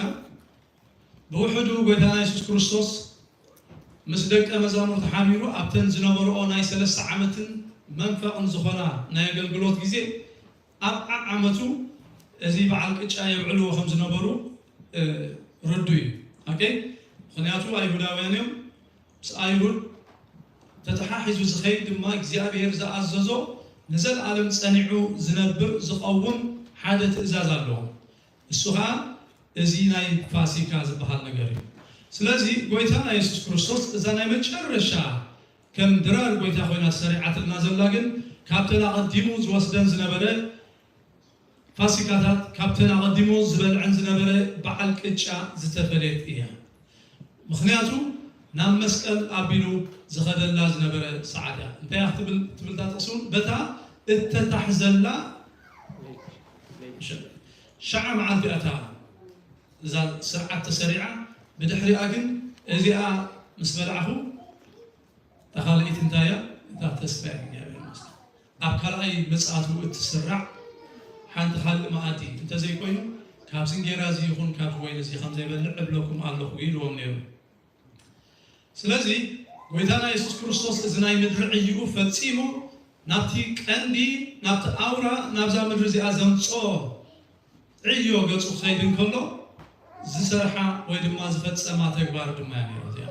ብውሕዱ ጎይታና የሱስ ክርስቶስ ምስ ደቀ መዛሙርቲ ሓቢሩ ኣብተን ዝነበርኦ ናይ ሰለስተ ዓመትን መንፈቕን ዝኾና ናይ ኣገልግሎት ግዜ፣ ኣብ ዓዓመቱ እዚ በዓል ቅጫ የብዕልዎ ከም ዝነበሩ፣ እ፣ ርዱእ እዩ። ኦኬ? ምኽንያቱ ኣይሁዳውያን እዮም። ምስ ኣይሁድ ተተሓሒዙ ዝኸይድ ድማ እግዚኣብሔር ዝኣዘዞ ንዘለኣለም ጸኒዑ ዝነብር ዝቐውም ሓደ ትእዛዝ ኣለዎም። እሱ ኸኣ እዚ ናይ ፋሲካ ዝበሃል ነገር እዩ። ስለዚ ጎይታና የሱስ ክርስቶስ እዛ ናይ መጨረሻ ከም ድራር ጎይታ ኮይና ተሰሪዓትልና ዘላ ግን ካብተን ኣቐዲሙ ዝወስደን ዝነበረ ፋሲካታት፣ ካብተን ኣቐዲሙ ዝበልዐን ዝነበረ በዓል ቅጫ ዝተፈለየት እያ። ምኽንያቱ ናብ መስቀል ኣቢሉ ዝኸደላ ዝነበረ ሰዓት እያ። እንታይ እያ ክትብል፣ ትብል እታ ጥቕሲ እውን? በታ እተታሕዘላ ሸዓ መዓልቲ እያ እታ እዛ ስርዓት ተሰሪዓ። ብድሕሪኣ ግን እዚኣ ምስ በላዕኹ እታ ካልኣይቲ እንታይ እያ? እታ ተስፋ እያ። እግዚኣብሔር ይመስገን። ኣብ ካልኣይ ምጽኣቱ እትስራዕ ሓንቲ ካልእ መኣዲ እንተዘይኮይኑ፣ ካብዚ እንጌራ እዚ ይኹን ካብዚ ወይኒ እዚ ከም ዘይበልዕ እብለኩም ኣለኹ ኢልዎም ነይሩ። ስለዚ ጎይታና የሱስ ክርስቶስ እዚ ናይ ምድሪ ዕይኡ ፈጺሙ ናብቲ ቀንዲ፣ ናብቲ ኣውራ፣ ናብዛ ምድሪ እዚኣ ዘምጽኦ ዕዮ ገጹ ክኸይድ እንከሎ ዝሰርሓ ወይ ድማ ዝፈጸማ ተግባር ድማ እያ ነይራ እዚኣ።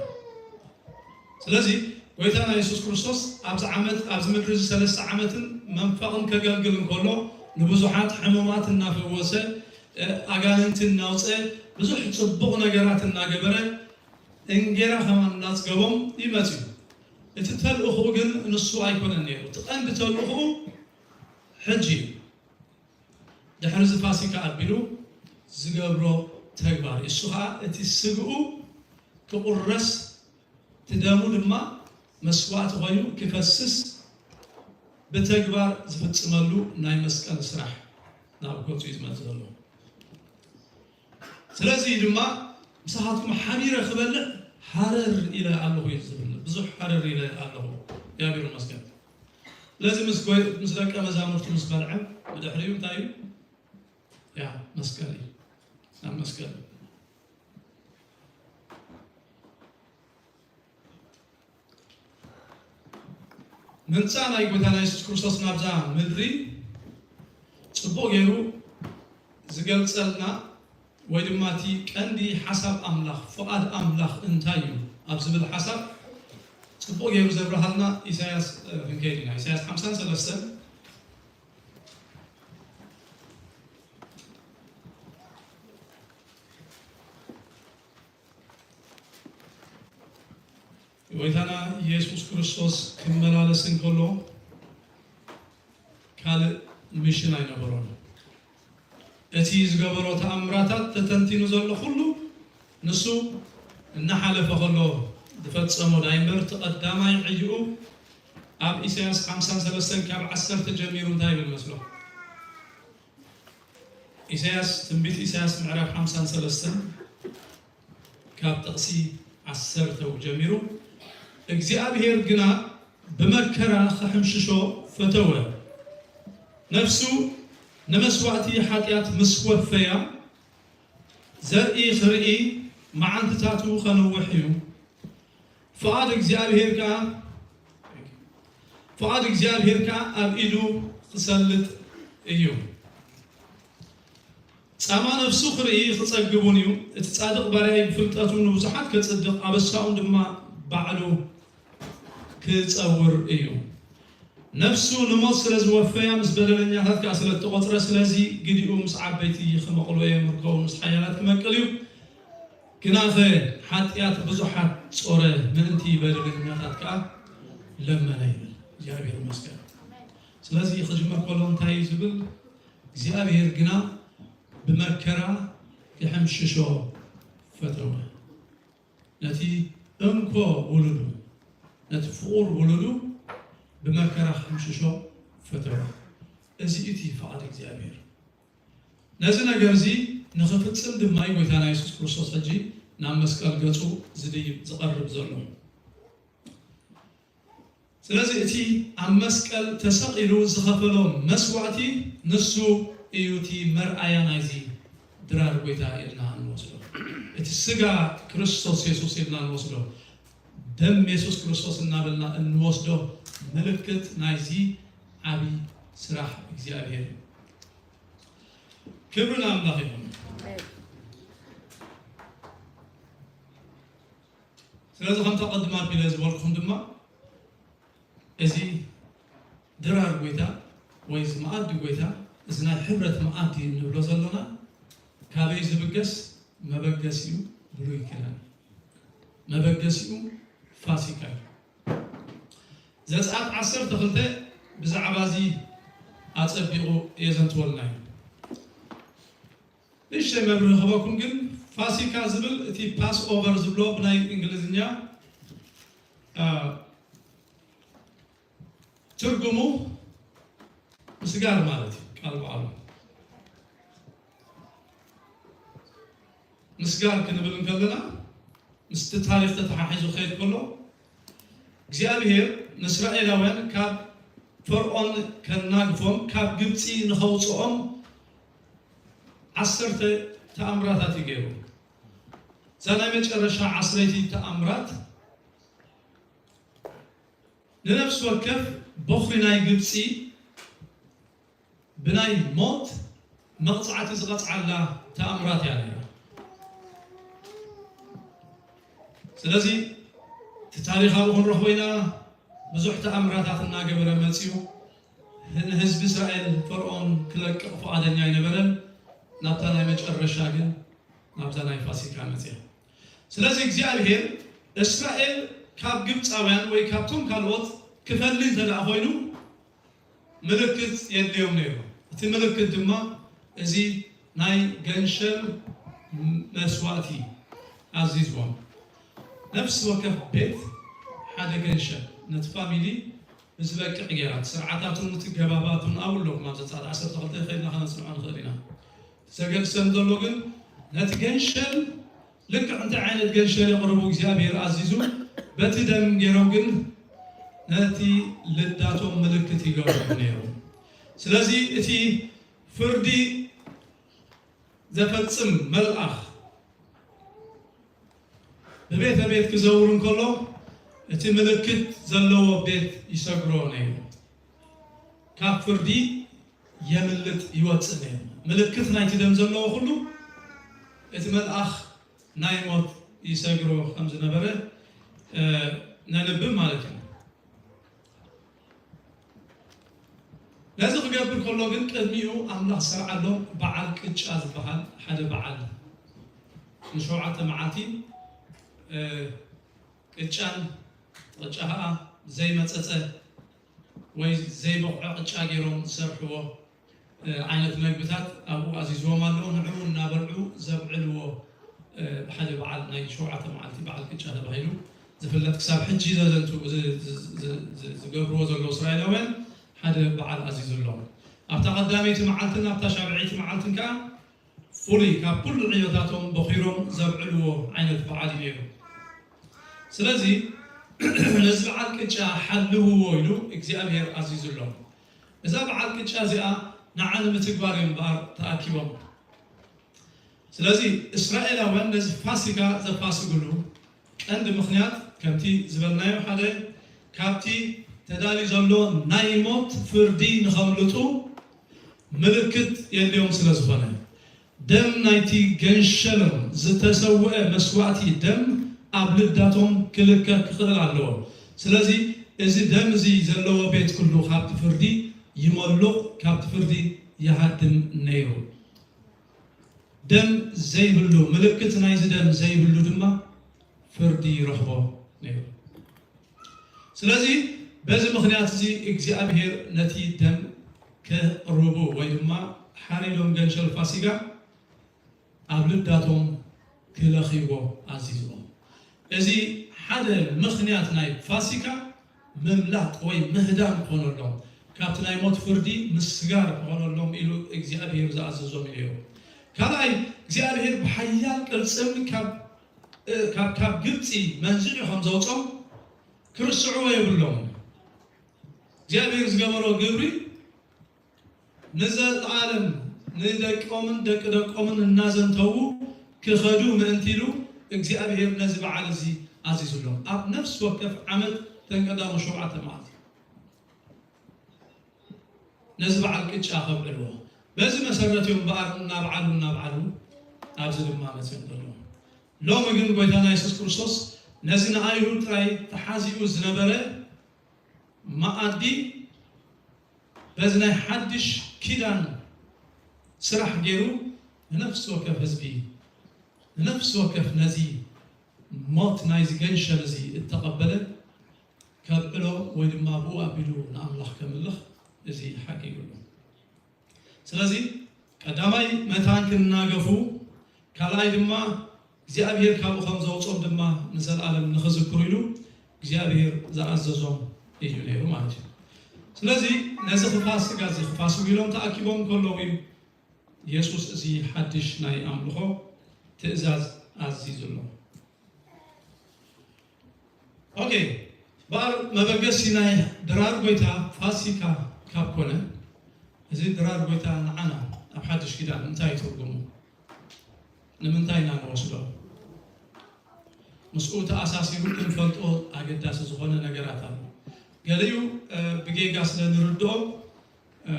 ስለዚ ጎይታና የሱስ ክርስቶስ ኣብዚ ዓመት፣ ኣብዚ ምድሪ እዚ ሰለስተ ዓመትን መንፈቕን ከገልግል እንከሎ ንብዙሓት ሕሙማት እናፈወሰ፣ እ፣ ኣጋንንቲ እናውፀ፣ ብዙሕ ጽቡቕ ነገራት እናገበረ፣ እንጌራ ከማን እናጽገቦም ይመጽእ እዩ። እቲ ተልእኾኡ ግን ንሱ ኣይኮነን ነይሩ። እቲ ቀንዲ ተልእኾኡ ሕጂ እዩ። ድሕሪ እዚ ፋሲካ ኣቢሉ ዝገብሮ ተግባር እዩ። እሱ ኸኣ እቲ ስግኡ ክቑረስ፣ እቲ ደሙ ድማ መስዋእቲ ኮይኑ ክፈስስ ብተግባር ዝፍጽመሉ ናይ መስቀል ስራሕ ናብ ገጹ እዩ ዝመጽእ ዘሎ። ስለዚ ድማ ምሳኻትኩም ሓቢረ ክበልዕ ሃረር ኢለ ኣለኹ እዩ ዝብል። ብዙሕ ሃረር ኢለ ኣለኹ። እግዚኣብሔር ይመስገን። ስለዚ ምስ ጎይ-፣ ምስ ደቀ መዛሙርቱ ምስ በልዐ ብድሕሪኡ እንታይ እዩ? ያ መስቀል እዩ። ናብ መስቀል። ምምጻእ ናይ ጎይታና የሱስ ክርስቶስ ናብዛ ምድሪ ጽቡቕ ገይሩ ዝገልጸልና ወይ ድማ እቲ ቀንዲ ሓሳብ ኣምላኽ፣ ፍቓድ ኣምላኽ እንታይ እዩ ኣብ ዝብል ሓሳብ ጽቡቕ ገይሩ ዘብርሃልና ኢሳያስ፣ እ፣ ክንከይድ ኢና። ኢሳያስ ሓምሳን ሰለስተን። ጎይታና ኢየሱስ ክርስቶስ ክመላለስ እንከሎ ካልእ ሚሽን ኣይነበሮን። እቲ ዝገበሮ ተኣምራታት ተተንቲኑ ዘሎ ኩሉ ንሱ እናሓለፈ ከሎ ዝፈጸሞ ዳይ እምበር፣ እቲ ቀዳማይ ዕይኡ ኣብ ኢሳያስ ሓምሳን ሰለስተን ካብ ዓሰርተ ጀሚሩ እንታይ ይብል መስሎ? ኢሳያስ፣ ትንቢት ኢሳያስ ምዕራፍ ሓምሳን ሰለስተን ካብ ጥቕሲ ዓሰርተ ጀሚሩ እግዚኣብሔር ግና ብመከራ ኺሕምሽሾ ፈተወ። ነፍሱ ንመሥዋዕቲ ኃጢኣት ምስ ወፈያ፣ ዘርኢ ኺርኢ መዓልትታቱ ኸንውሕ እዩ። ፍቓድ እግዚኣብሔር ከኣ፣ ፍቓድ እግዚኣብሔር ከኣ ኣብ ኢዱ ኺሰልጥ እዩ። ጻማ ነፍሱ ኺርኢ ኺጸግብ እውን እዩ። እቲ ጻድቕ ባርያይ ብፍልጠቱ ንብዙሓት ከጽድቕ፣ ኣበሳኡን ድማ ባዕሉ ክጸውር እዩ። ነፍሱ ንሞት ስለ ዝወፈያ፣ ምስ በደለኛታት ከኣ ስለ እተቖጽረ፣ ስለዚ ግዲኡ ምስ ዓበይቲ ኺመቕሎ እየ፣ ምርኮኡ ምስ ሓያላት ኪመቅል እዩ። ግናኸ ሓጢኣት ብዙሓት ጾረ፣ ምእንቲ በደለኛታት ከኣ ለመነ ይብል። እግዚኣብሔር ይመስገን። ስለዚ ክጅምር ከሎ እንታይ እዩ ዝብል? እግዚኣብሔር ግና ብመከራ ክሕምሽሾ ፈተወ። ነቲ እንኮ ውሉዱ፣ ነቲ ፍቑር ውሉዱ ብመከራ ክሕምሽሾ ፈተወ። እዚ እቲ ፍቓድ እግዚኣብሔር። ነዚ ነገር እዚ ንኽፍጽም ድማ እዩ ጎይታና የሱስ ክርስቶስ ሕጂ ናብ መስቀል ገጹ ዝድይብ ዝቐርብ ዘሎ። ስለዚ እቲ ኣብ መስቀል ተሰቒሉ ዝኸፈሎ መስዋእቲ ንሱ እዩ እቲ መርኣያ ናይዚ ድራር ጎይታ ኢልና እንወስዶ። እቲ ስጋ ክርስቶስ የሱስ ኢልና እንወስዶ፣ ደም የሱስ ክርስቶስ እናበልና እንወስዶ ምልክት ናይዚ ዓቢ ስራሕ እግዚኣብሔር እዩ። ክብሪ ንኣምላኽ ይኹን። ስለዚ ከምቲ ኣቐድም ኣቢለ ዝበልኩኹም ድማ እዚ ድራር ጎይታ ወይ እዚ መኣዲ ጎይታ፣ እዚ ናይ ሕብረት መኣዲ እንብሎ ዘሎና ካበይ ዝብገስ? መበገሲኡ ብሉይ ኪዳን፣ መበገሲኡ ፋሲካ እዩ። ዘጸኣት ዓሰርተ ክልተ ብዛዕባ እዚ ኣጸቢቑ የዘንትወልና እዩ። ንእሽተይ መብርሂ ክህበኩም ግን፣ ፋሲካ ዝብል እቲ ፓስ ኦቨር ዝብሎ ብናይ እንግሊዝኛ፣ አ፣ ትርጉሙ ምስጋር ማለት እዩ። ቃል በዓሉ ምስጋር ክንብል እንከለና ምስቲ ታሪኽ ተተሓሒዙ ክኸይድ ከሎ፣ እግዚኣብሔር ንእስራኤላውያን ካብ ፈርዖን ከናግፎም፣ ካብ ግብፂ ንኸውፅኦም ዓሰርተ ተኣምራታት እዩ ገይሩ። እዛ ናይ መጨረሻ ዓስረይቲ ተኣምራት ንነፍሲ ወከፍ በኹሪ ናይ ግብፂ ብናይ ሞት መቕጻዕቲ ዝቐጽዓላ ተኣምራት እያ ነይራ። ስለዚ እቲ ታሪኽ ኣብኡ ክንረኽቦ ኢና። ብዙሕ ተኣምራታት እናገበረ መጺኡ። ንህዝቢ እስራኤል ፈርዖን ክለቅቕ ፍቓደኛ ኣይነበረን። ናብታ ናይ መጨረሻ ግን ናብዛ ናይ ፋሲካ መጽያ። ስለዚ እግዚኣብሔር እስራኤል ካብ ግብፃውያን ወይ ካብቶም ካልኦት ክፈሊ እንተ ደኣ ኮይኑ ምልክት የድልዮም ነይሩ። እቲ ምልክት ድማ እዚ ናይ ገንሸል መስዋእቲ ኣዚዝዎም። ነፍሲ ወከፍ ቤት ሓደ ገንሸል ነቲ ፋሚሊ ብዝበቅዕ ገይራ፣ እቲ ስርዓታቱን እቲ ገባባቱን ኣብኡ ኣለኹም። ኣብ ዘጸኣት ዓሰርተ ክልተ ከይድና ከነጽንዖ ንኽእል ኢና። ዘገድሰን ዘሎ ግን ነቲ ገንሸል ልክዕ እንታይ ዓይነት ገንሸል የቕርቡ እግዚኣብሔር ኣዚዙ፣ በቲ ደም ገይሮም ግን ነቲ ልዳቶም ምልክት ይገብሩ ነይሩ። ስለዚ እቲ ፍርዲ ዘፈጽም መልኣኽ ብቤተ ቤት ክዘውር እንከሎ፣ እቲ ምልክት ዘለዎ ቤት ይሰግሮ ነይሩ። ካብ ፍርዲ የምልጥ ይወጽእ ነይሩ። ምልክት ናይቲ ደም ዘለዎ ኩሉ እቲ መልኣኽ ናይ ሞት ይሰግሮ ከም ዝነበረ፣ እ፣ ነንብብ ማለት እዩ። ነዚ ክገብር ከሎ ግን ቅድሚኡ ኣምላኽ ሰርዓሎም በዓል ቅጫ ዝበሃል ሓደ በዓል ንሸውዓተ መዓልቲ፣ እ፣ ቅጫን ቅጫ ኸኣ ዘይመጸጸ ወይ ዘይበቑዐ ቅጫ ገይሮም ዝሰርሕዎ፣ እ፣ ዓይነት መግብታት ኣብኡ ኣዚዝዎም ኣለዉ። ንዕኡ እናበልዑ ዘብዕልዎ፣ እ፣ ሓደ በዓል ናይ ሸውዓተ መዓልቲ በዓል ቅጫ ተባሂሉ ዝፍለጥ ክሳብ ሕጂ ዘዘንቱ ዝ-፣ ዝ-፣ ዝ-፣ ዝ-፣ ዝገብርዎ ዘለዉ እስራኤላውያን ሓደ በዓል ኣዚዙሎም። ኣብታ ቀዳመይቲ መዓልትን ኣብታ ሻብዐይቲ መዓልትን ከኣ ፍሉይ ካብ ኩሉ ዕዮታቶም በኺሮም ዘብዕልዎ ዓይነት በዓል እዩ ነይሩ። ስለዚ ነዚ በዓል ቅጫ ሓልውዎ ኢሉ እግዚኣብሔር ኣዚዙሎም። እዛ በዓል ቅጫ እዚኣ ንዓ ንምትግባር እዮም እምበኣር ተኣኪቦም። ስለዚ እስራኤላውያን ነዚ ፋሲካ ዘፋስግሉ ቀንዲ ምኽንያት ከምቲ ዝበልናዮ ሓደ ካብቲ ተዳልዩ ዘሎ ናይ ሞት ፍርዲ ንኸምልጡ ምልክት የድልዮም ስለ ዝኾነ፣ ደም ናይቲ ገንሸሎም ዝተሰውአ መስዋእቲ ደም ኣብ ልዳቶም ክልከ ክኽእል ኣለዎ። ስለዚ እዚ ደም እዚ ዘለዎ ቤት ኩሉ ካብቲ ፍርዲ ይመሉቕ፣ ካብቲ ፍርዲ ይሃድም ነይሩ። ደም ዘይብሉ፣ ምልክት ናይዚ ደም ዘይብሉ ድማ ፍርዲ ይረኽቦ ነይሩ። ስለዚ በዚ ምኽንያት እዚ እግዚኣብሔር ነቲ ደም ክቕርቡ ወይ ድማ ሓሪዶም ገንሸል ፋሲጋ ኣብ ልዳቶም ክለኽይዎ ኣዚዝዎም። እዚ ሓደ ምኽንያት ናይ ፋሲካ ምምላጥ ወይ ምህዳም ክኾነሎም፣ ካብቲ ናይ ሞት ፍርዲ ምስጋር ክኾነሎም ኢሉ እግዚኣብሔር ዝኣዘዞም እዩ ነይሩ። ካልኣይ፣ እግዚኣብሔር ብሓያል ቅልጽም ካብ፣ ካብ፣ ካብ ግብፂ መንዚዑ ከም ዘውጾም ክርስዕዎ የብሎም። እግዚኣብሔር ዝገበሮ ግብሪ ንዘለዓለም ንደቆምን ደቂ ደቆምን እናዘንተዉ ክኸዱ ምእንቲ ኢሉ እግዚኣብሔር ነዚ በዓል እዚ ኣዚዙሎም። ኣብ ነፍሲ ወከፍ ዓመት ተን ቀዳሙ ሸውዓተ መዓልቲ ነዚ በዓል ቅጫ ከብዕልዎ። በዚ መሰረት እዮም በኣር እናብዓሉ እናብዓሉ ኣብዚ ድማ መፅኦም ዘለዉ። ሎሚ ግን ጎይታና የሱስ ክርስቶስ ነዚ ንኣይሁድ ጥራይ ተሓዚኡ ዝነበረ መኣዲ በዚ ናይ ሓድሽ ኪዳን ስራሕ ገይሩ ንነፍሲ ወከፍ ህዝቢ፣ ንነፍሲ ወከፍ ነዚ ሞት ናይዚ ገንሸል እዚ እተቐበለ ከብዕሎ ወይ ድማ ብኡ ኣቢሉ ንኣምላኽ ከምልኽ እዚ ሓቂ ይብሉ። ስለዚ ቀዳማይ መታን ክናገፉ፣ ካልኣይ ድማ እግዚኣብሔር ካብኡ ከም ዘውጾም ድማ ንዘለኣለም ንኽዝክሩ ኢሉ እግዚኣብሔር ዝኣዘዞም እዩ ነይሩ ማለት እዩ። ስለዚ ነዚ ፋሲጋ እዚ ክፋስጉ ኢሎም ተኣኪቦም ከለዉ እዩ የሱስ እዚ ሓድሽ ናይ ኣምልኾ ትእዛዝ ኣዚዙሎም። ኦኬ፣ በኣር መበገሲ ናይ ድራር ጎይታ ፋሲካ ካብ ኮነ፣ እዚ ድራር ጎይታ ንዓና ኣብ ሓድሽ ኪዳን እንታይ እዩ ትርጉሙ? ንምንታይ ኢና ንወስዶ? ምስኡ ተኣሳሲሩ ክንፈልጦ ኣገዳሲ ዝኾነ ነገራት ኣሎ። ገሊኡ፣ እ፣ ብጌጋ ስለ ንርድኦ፣ እ፣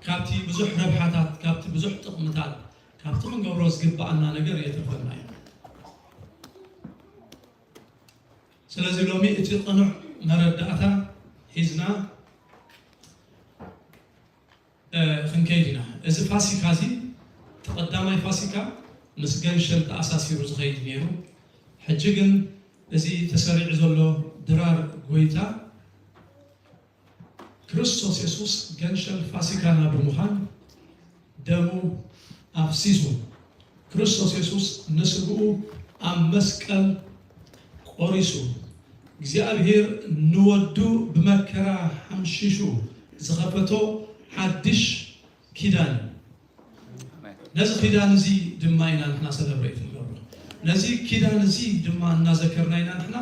ካብቲ ብዙሕ ረብሓታት፣ ካብቲ ብዙሕ ጥቕምታት፣ ካብቲ ክንገብሮ ዝግብኣና ነገር የትርፈና እዩ። ስለዚ ሎሚ እቲ ቅኑዕ መረዳእታ ሒዝና፣ እ፣ ክንከይድ ኢና። እዚ ፋሲካ እዚ፣ እቲ ቀዳማይ ፋሲካ ምስ ገንሸል ተኣሳሲሩ ዝኸይድ ነይሩ። ሕጂ ግን እዚ ተሰሪዑ ዘሎ ድራር ጎይታ ክርስቶስ የሱስ ገንሸል ፋሲካና ብምዃን ደሙ ኣፍሲሱ፣ ክርስቶስ የሱስ ንስግኡ ኣብ መስቀል ቆሪሱ፣ እግዚኣብሔር ንወዱ ብመከራ ሓምሺሹ ዝኸፈቶ ሓድሽ ኪዳን እዩ። ነዚ ኪዳን እዚ ድማ ኢና ንሕና ሰለብሬት ንገብሮ። ነዚ ኪዳን እዚ ድማ እናዘከርና ኢና ንሕና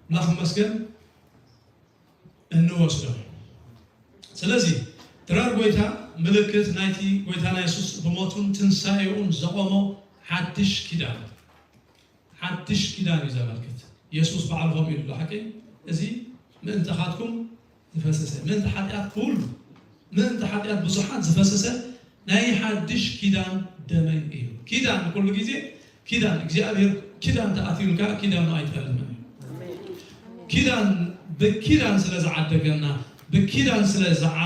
ኣምላኽ ይመስገን እንወስዶ። ስለዚ ድራር ጎይታ ምልክት ናይቲ ጎይታና የሱስ ብሞቱን ትንሳኤኡን ዘቆሞ ሓድሽ ኪዳን፣ ሓድሽ ኪዳን እዩ ዘመልክት። የሱስ በዓሉ ከምኡ ኢሉ ሓቂ፣ እዚ ምእንታኻትኩም ዝፈሰሰ፣ ምእንቲ ሓጢኣት ኩሉ፣ ምእንቲ ሓጢኣት ብዙሓት ዝፈሰሰ ናይ ሓድሽ ኪዳን ደመይ እዩ። ኪዳን ኩሉ ግዜ ኪዳን፣ እግዚኣብሔር ኪዳን ተኣትዩልካ ኪዳኑ ኣይጠልምን እዩ። ኪዳን ብኪዳን ስለ ዝዓደገና፣ ብኪዳን ስለ ዝዓ-፣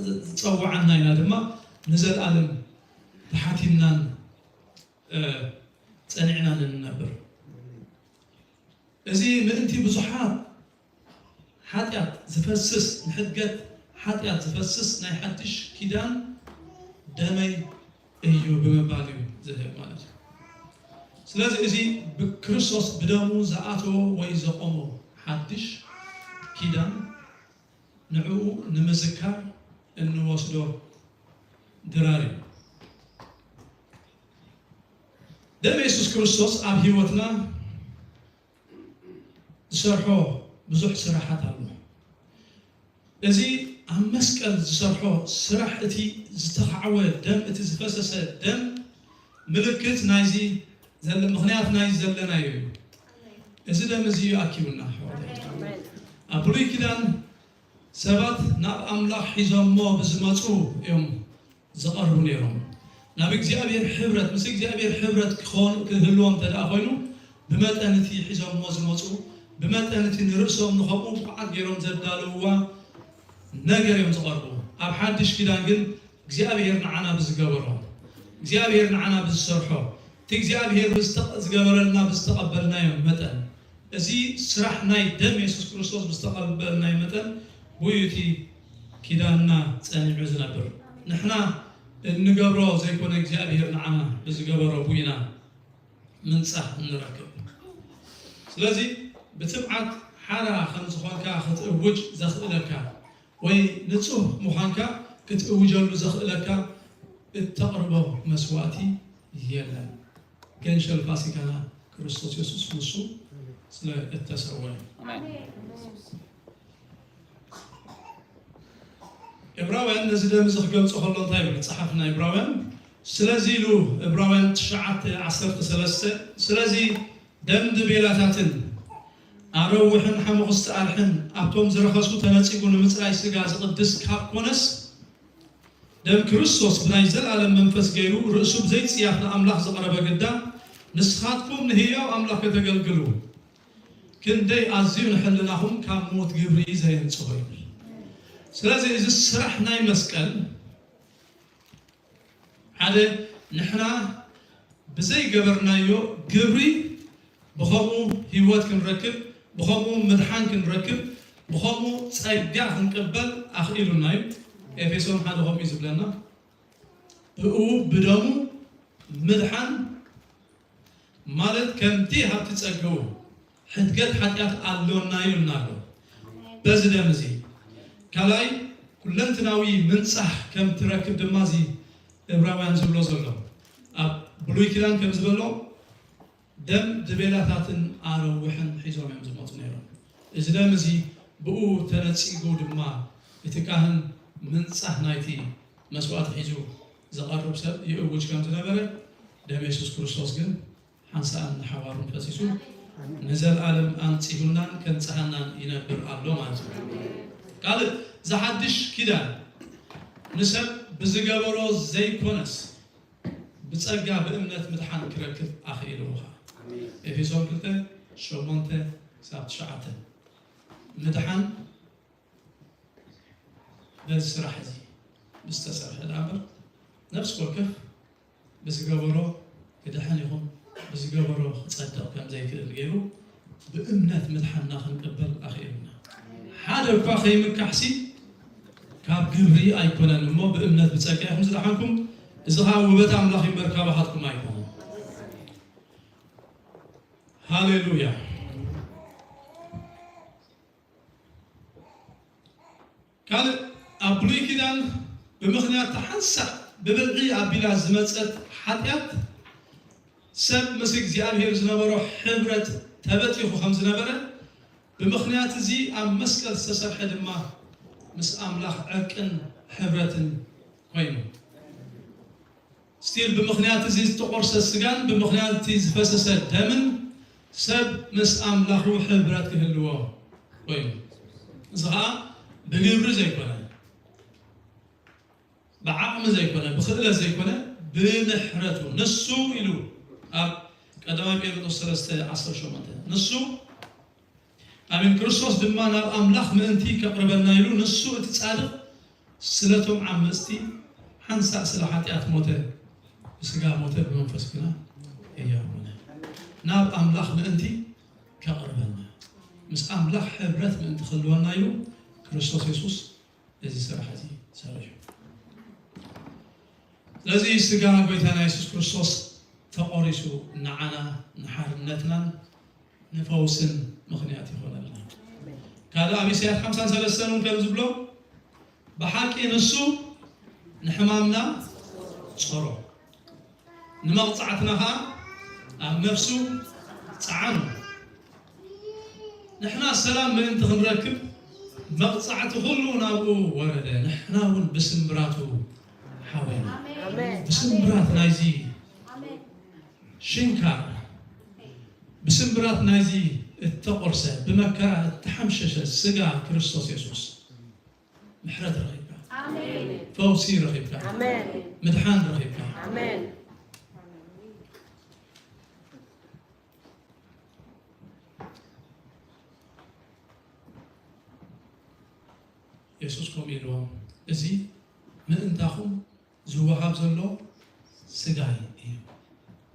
ዝጸውዓና ኢና ድማ ንዘለኣለም ተሓቲምናን፣ እ፣ ጸኒዕናን እንነብር። እዚ ምእንቲ ብዙሓት ሓጢኣት ዝፈስስ፣ ንሕድገት ሓጢኣት ዝፈስስ ናይ ሓድሽ ኪዳን ደመይ እዩ ብምባል እዩ ዝህብ ማለት እዩ። ስለዚ እዚ ብክርስቶስ ብደሙ ዝኣተዎ ወይ ዘቆሞ ሓድሽ ኪዳን ንዕኡ ንምዝካር እንወስዶ ድራር እዩ። ደም የሱስ ክርስቶስ ኣብ ህይወትና ዝሰርሖ ብዙሕ ስራሓት ኣሎ። እዚ ኣብ መስቀል ዝሰርሖ ስራሕ፣ እቲ ዝተኻዕወ ደም፣ እቲ ዝፈሰሰ ደም ምልክት ናይዚ ዘለ-፣ ምኽንያት ናይዚ ዘለናዮ እዩ። እዚ ደም እዚ እዩ ኣኪቡና ኣሕዋተይ። ኣብ ብሉይ ኪዳን ሰባት ናብ ኣምላኽ ሒዞሞ ብዝመፁ እዮም ዝቐርቡ ነይሮም። ናብ እግዚኣብሔር ሕብረት፣ ምስ እግዚኣብሔር ሕብረት ክኾኑ፣ ክህልዎም እንተ ደኣ ኮይኑ፣ ብመጠን እቲ ሒዞሞ ዝመፁ፣ ብመጠን እቲ ንርእሶም ንኸምኡ ብቕዓት ገይሮም ዘዳለውዋ ነገር እዮም ዝቐርቡ። ኣብ ሓድሽ ኪዳን ግን እግዚኣብሔር ንዓና ብዝገበሮ፣ እግዚኣብሔር ንዓና ብዝሰርሖ፣ እቲ እግዚኣብሔር ብዝተቐ-፣ ዝገበረልና ብዝተቐበልናዮ መጠን፣ እዚ ስራሕ ናይ ደም የሱስ ክርስቶስ ብዝተቐበልናዮ መጠን፣ ብኡ እቲ ኪዳንና ጸኒዑ ዝነብር። ንሕና እንገብሮ ዘይኮነ እግዚኣብሔር ንዓና ብዝገበሮ ብኡ ኢና ምንጻህ እንረክብ። ስለዚ ብትብዓት ሓራ ከም ዝኾንካ ክትእውጅ ዘኽእለካ ወይ ንጹህ ምዃንካ ክትእውጀሉ ዘኽእለካ እተቕርቦ መስዋእቲ የለን። ገንሸል ፋሲካና ክርስቶስ የሱስ ንሱ ስለ እተሰወ። ኣሜን። ዕብራውያን ነዚ ደም እዚ ክገልጾ ከሎ እንታይ ይብል? ጸሓፊ ናይ ዕብራውያን፣ ስለዚ ኢሉ፣ ዕብራውያን ትሽዓተ ዓሰርተ ሰለስተ፣ ስለዚ ደም ድቤላታትን ኣረውሕን ሓሙኽስቲ ኣርሕን ኣብቶም ዝረኸሱ ተነጺጉ ንምጽራይ ስጋ ዝቕድስ ካብ ኮነስ፣ ደም ክርስቶስ ብናይ ዘላለም መንፈስ ገይሩ ርእሱ ብዘይጽያፍ ንኣምላኽ ዘቕረበ ግዳ፣ ንስኻትኩም ንህያው ኣምላኽ ከተገልግሉ ክንደይ ኣዝዩ ንሕልናኹም ካብ ሞት ግብሪ ዘየንጽሆ ይብል። ስለዚ እዚ ስራሕ ናይ መስቀል ሓደ ንሕና ብዘይገበርናዮ ግብሪ ብኸምኡ ህይወት ክንረክብ፣ ብኸምኡ ምድሓን ክንረክብ፣ ብኸምኡ ጸጋ ክንቅበል ኣኽኢሉና እዩ። ኤፌሶን ሓደ ከምኡ እዩ ዝብለና። ብኡ ብደሙ ምድሓን ማለት ከምቲ ሃብቲ ጸጋኡ ሕድገት ሓጢኣት ኣሎና ኢሉና ኣሎ። በዚ ደም እዚ ካልኣይ ኩለንትናዊ ምንጻህ ከም ትረክብ ድማ እዚ ዕብራውያን ዝብሎ ዘሎ ኣብ ብሉይ ኪዳን ከም ዝበሎ ደም ድቤላታትን ኣረውሕን ሒዞም እዮም ዝመፁ ነይሮም። እዚ ደም እዚ ብኡ ተነጺጉ ድማ እቲ ካህን ምንጻህ ናይቲ መስዋእቲ ሒዙ ዘቐርብ ሰብ ይእውጅ ከም ዝነበረ ደም የሱስ ክርስቶስ ግን ሓንሳእን ንሓዋሩን ፈሲሱ ንዘለኣለም ኣንጺሁናን ከንጽሃናን ይነብር ኣሎ ማለት እዩ። ካልእ ዝሓድሽ ኪዳን ንሰብ ብዝገበሮ ዘይኮነስ ብጸጋ ብእምነት ምድሓን ክረክብ ኣኽኢልዎ ኸኣ። ኤፌሶን ክልተ ሸሞንተ ክሳብ ትሽዓተ። ምድሓን በዚ ስራሕ እዚ ብዝተሰርሐ ደኣ እምበር ነፍሲ ወከፍ ብዝገበሮ ክድሕን ይኹን ብዝገበሮ ክጸድቕ ከም ዘይክእል ገይሩ ብእምነት ምድሓንና ክንቅበል ኣኽኢሉና። ሓደ እኳ ከይምካሕሲ ካብ ግብሪ ኣይኮነን እሞ ብእምነት ብጸጋ ኢኹም ዝደሓንኩም፣ እዚ ኸኣ ውበት ኣምላኽ እምበር ካባኻትኩም ኣይኮነን። ሃሌሉያ። ካልእ ኣብ ብሉይ ኪዳን ብምኽንያት ሓንሳእ ብብልዒ ኣቢላ ዝመጸት ሓጢኣት ሰብ ምስ እግዚኣብሔር ዝነበሮ ሕብረት ተበቲኹ ከም ዝነበረ ብምኽንያት እዚ ኣብ መስቀል ዝተሰርሐ ድማ ምስ ኣምላኽ ዕርቅን ሕብረትን ኮይኑ። ስቲል ብምኽንያት እዚ ዝተቖርሰ ስጋን ብምኽንያት እቲ ዝፈሰሰ ደምን ሰብ ምስ ኣምላኹ ሕብረት ክህልዎ ኮይኑ። እዚ ኸኣ ብግብሪ ዘይኮነ፣ ብዓቕሚ ዘይኮነ፣ ብኽእለት ዘይኮነ፣ ብምሕረቱ ንሱ ኢሉ ኣብ ቀዳማይ ጴጥሮስ ሰለስተ ዓሰርተ ሸሞንተ ንሱ ኣሜን። ክርስቶስ ድማ ናብ ኣምላኽ ምእንቲ ከቕርበና ኢሉ ንሱ እቲ ጻድቕ ስለቶም ዓመጽቲ ሓንሳእ ስለ ሓጢኣት ሞተ፣ ብስጋ ሞተ፣ ብመንፈስ ግና ህያው ኾነ። ናብ ኣምላኽ ምእንቲ ከቕርበና፣ ምስ ኣምላኽ ሕብረት ምእንቲ ክህልወና ኢሉ ክርስቶስ የሱስ እዚ ስራሕ እዚ ሰሪሑ። ስለዚ ስጋ ጎይታና የሱስ ክርስቶስ ተቖሪሱ ንዓና ንሓርነትናን ንፈውስን ምኽንያት ይኾነልና። ካልእ ኣብ ኢሳያስ ሓምሳን ሰለስተን እውን ከም ዝብሎ ብሓቂ ንሱ ንሕማምና ጾሮ፣ ንመቕጻዕትና ኸኣ ኣብ ነፍሱ ጸዓኑ። ንሕና ሰላም ምእንቲ ክንረክብ መቕጻዕቲ ኩሉ ናብኡ ወረደ። ንሕና እውን ብስምብራቱ ሓወና። ኣሜን። ብስምብራት ናይዚ ኣሜን። ሽንካር፣ ብስምብራት ናይዚ እተቖርሰ፣ ብመከራ እተሓምሸሸ ስጋ ክርስቶስ የሱስ ምሕረት ረኺብካ። ኣሜን። ፈውሲ ረኺብካ። ኣሜን። ምድሓን ረኺብካ። ኣሜን። የሱስ ከምኡ ኢልዎም፣ "እዚ ምእንታኹም ዝወሃብ ዘሎ ስጋይ እዩ።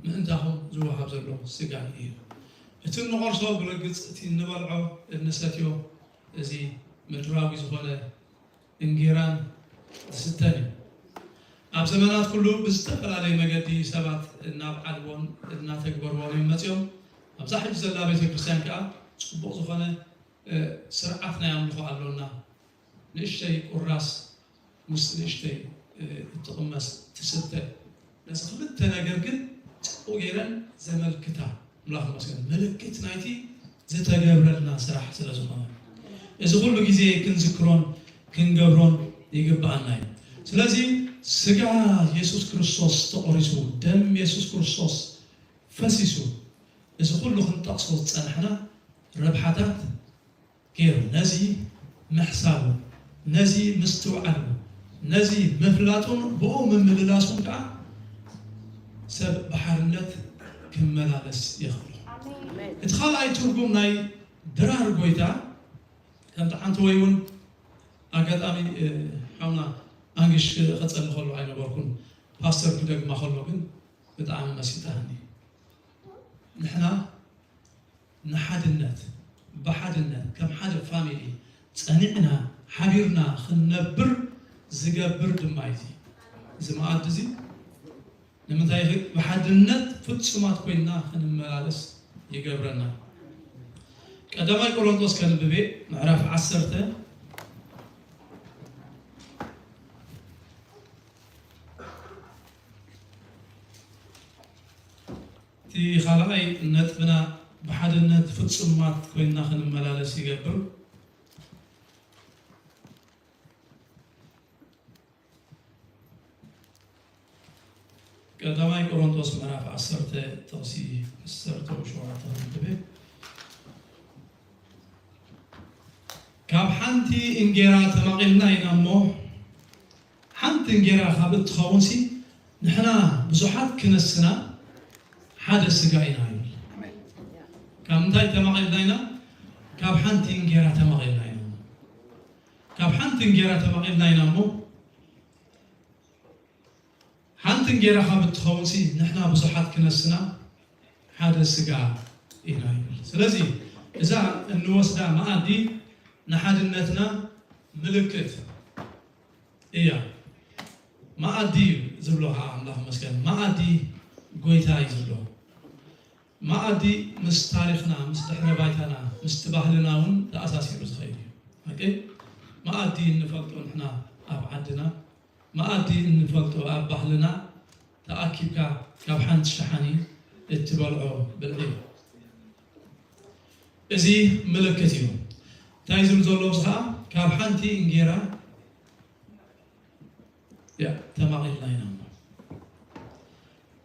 ምእንታኹም ዝወሃብ ዘሎ ስጋይ እዩ። እቲ እንቖርሶ ብርግጽ፣ እቲ እንበልዖ እንሰትዮ፣ እዚ ምድራዊ ዝኾነ እንጌራን ዝስተን እዩ። ኣብ ዘመናት ኩሉ ብዝተፈላለየ መገዲ ሰባት እናብዓልዎን እናተግበርዎን እዮም መጺኦም። ኣብዛ ሕጂ ዘላ ቤተ ክርስቲያን ከኣ ጽቡቕ ዝኾነ፣ እ፣ ስርዓት ናይ ኣምልኾ ኣሎና። ንእሽተይ ቁራስ ምስ ንእሽተይ፣ እ፣ እትቕመስ ትስተ። ነዚ ክልተ ነገር ግን ጽቡቕ ገይረን ዘመልክታ። ኣምላኽ ይመስገን። ምልክት ናይቲ ዝተገብረልና ስራሕ ስለ ዝኾነ፣ እዚ ኩሉ ግዜ ክንዝክሮን ክንገብሮን ይግብኣና እዩ። ስለዚ ስጋ የሱስ ክርስቶስ ተቖሪሱ፣ ደም የሱስ ክርስቶስ ፈሲሱ፣ እዚ ኩሉ ክንጠቕሶ ዝጸናሕና ረብሓታት ገይሩ፣ ነዚ ምሕሳቡ፣ ነዚ ምስትውዓሉ፣ ነዚ ምፍላጡን ብኡ ምምልላሱን ከኣ ሰብ ብሓርነት ክመላለስ የኽእሎ። ኣሜን። እቲ ካልኣይ ትርጉም ናይ ድራር ጎይታ፣ ከምቲ ሓንቲ ወይ እውን ኣጋጣሚ፣ እ፣ ሓውና ኣንግሽ ክጸሊ ከሎ ኣይነበርኩን፣ ፓስተር ክደግማ ከሎ ግን ብጣዕሚ መሲጣኒ። ንሕና ንሓድነት፣ ብሓድነት፣ ከም ሓደ ፋሚሊ ጸኒዕና፣ ሓቢርና ክንነብር ዝገብር ድማ እዩ። እዚ፣ እዚ መኣዲ እዚ ንምንታይ ይኽእል? ብሓድነት ፍጹማት ኮይንና ክንመላለስ ይገብረና። ቀዳማይ ቆሮንቶስ ከንብቤ፣ ምዕራፍ ዓሰርተ፣ እቲ ካልኣይ ነጥብና ብሓድነት ፍጹማት ኮይንና ክንመላለስ ይገብር። ቀዳማይ ቆሮንቶስ ምዕራፍ ዓሰርተ ጥቕሲ ዓሰርተ ሸውዓተ ክንብብ። ካብ ሓንቲ እንጌራ ተማቒልና ኢና እሞ፣ ሓንቲ እንጌራ ካብ እትኸውንሲ ንሕና ብዙሓት ክነስና ሓደ ስጋ ኢና ይብል። ካብ ምንታይ ተማቒልና ኢና? ካብ ሓንቲ እንጌራ ተማቒልና ኢና። ካብ ሓንቲ እንጌራ ተማቒልና ኢና እሞ፣ ሓንቲ እንጌራ ካብ እትኸውንሲ ንሕና ብዙሓት ክነስና ሓደ ስጋ ኢና ይብል። ስለዚ እዛ እንወስዳ መኣዲ ንሓድነትና ምልክት እያ። መኣዲ እዩ ዝብሎ ከዓ ኣምላኽ ይመስገን። መኣዲ ጎይታ እዩ ዝብሎ። መኣዲ ምስ ታሪኽና፣ ምስ ድሕረ ባይታና፣ ምስቲ ባህልና እውን ተኣሳሲሩ ዝኸይድ እዩ። ኦኬ? መኣዲ እንፈልጦ ንሕና ኣብ ዓድና፣ መኣዲ እንፈልጦ ኣብ ባህልና፣ ተኣኪብካ ካብ ሓንቲ ሸሓኒ እትበልዖ ብልዒ እዩ። እዚ ምልክት እዩ። እንታይ ዝብል ዘሎ? እዚ ከዓ ካብ ሓንቲ እንጌራ ያ፣ ተማቒልና ኢና እሞ።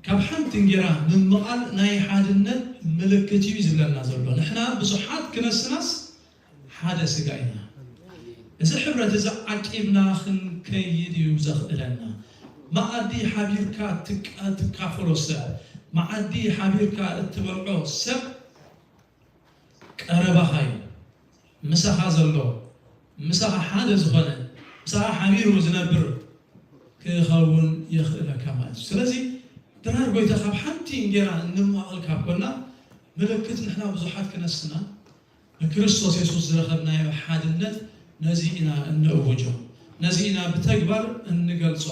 ካብ ሓንቲ እንጌራ ምምቓል ናይ ሓድነት ምልክት እዩ ዝብለና ዘሎ። ንሕና ብዙሓት ክነስናስ ሓደ ስጋ ኢና። እዚ ሕብረት እዚ ዓቂብና ክንከይድ እዩ ዘኽእለና። መኣዲ ሓቢርካ ትካ-፣ ትካፈሎ ሰብ፣ መኣዲ ሓቢርካ እትበልዖ ሰብ ቀረባኻ እዩ። ምሳኻ ዘሎ፣ ምሳኻ ሓደ ዝኾነ፣ ምሳኻ ሓቢሩ ዝነብር ክኸውን የኽእለካ ማለት እዩ። ስለዚ ድራር ጎይታ ካብ ሓንቲ እንጌራ እንማቐል ካብ ኮና፣ ምልክት ንሕና ብዙሓት ክነስና፣ ብክርስቶስ የሱስ ዝረኸብናዮ ሓድነት ነዚ ኢና እንእውጆ፣ ነዚ ኢና ብተግባር እንገልጾ።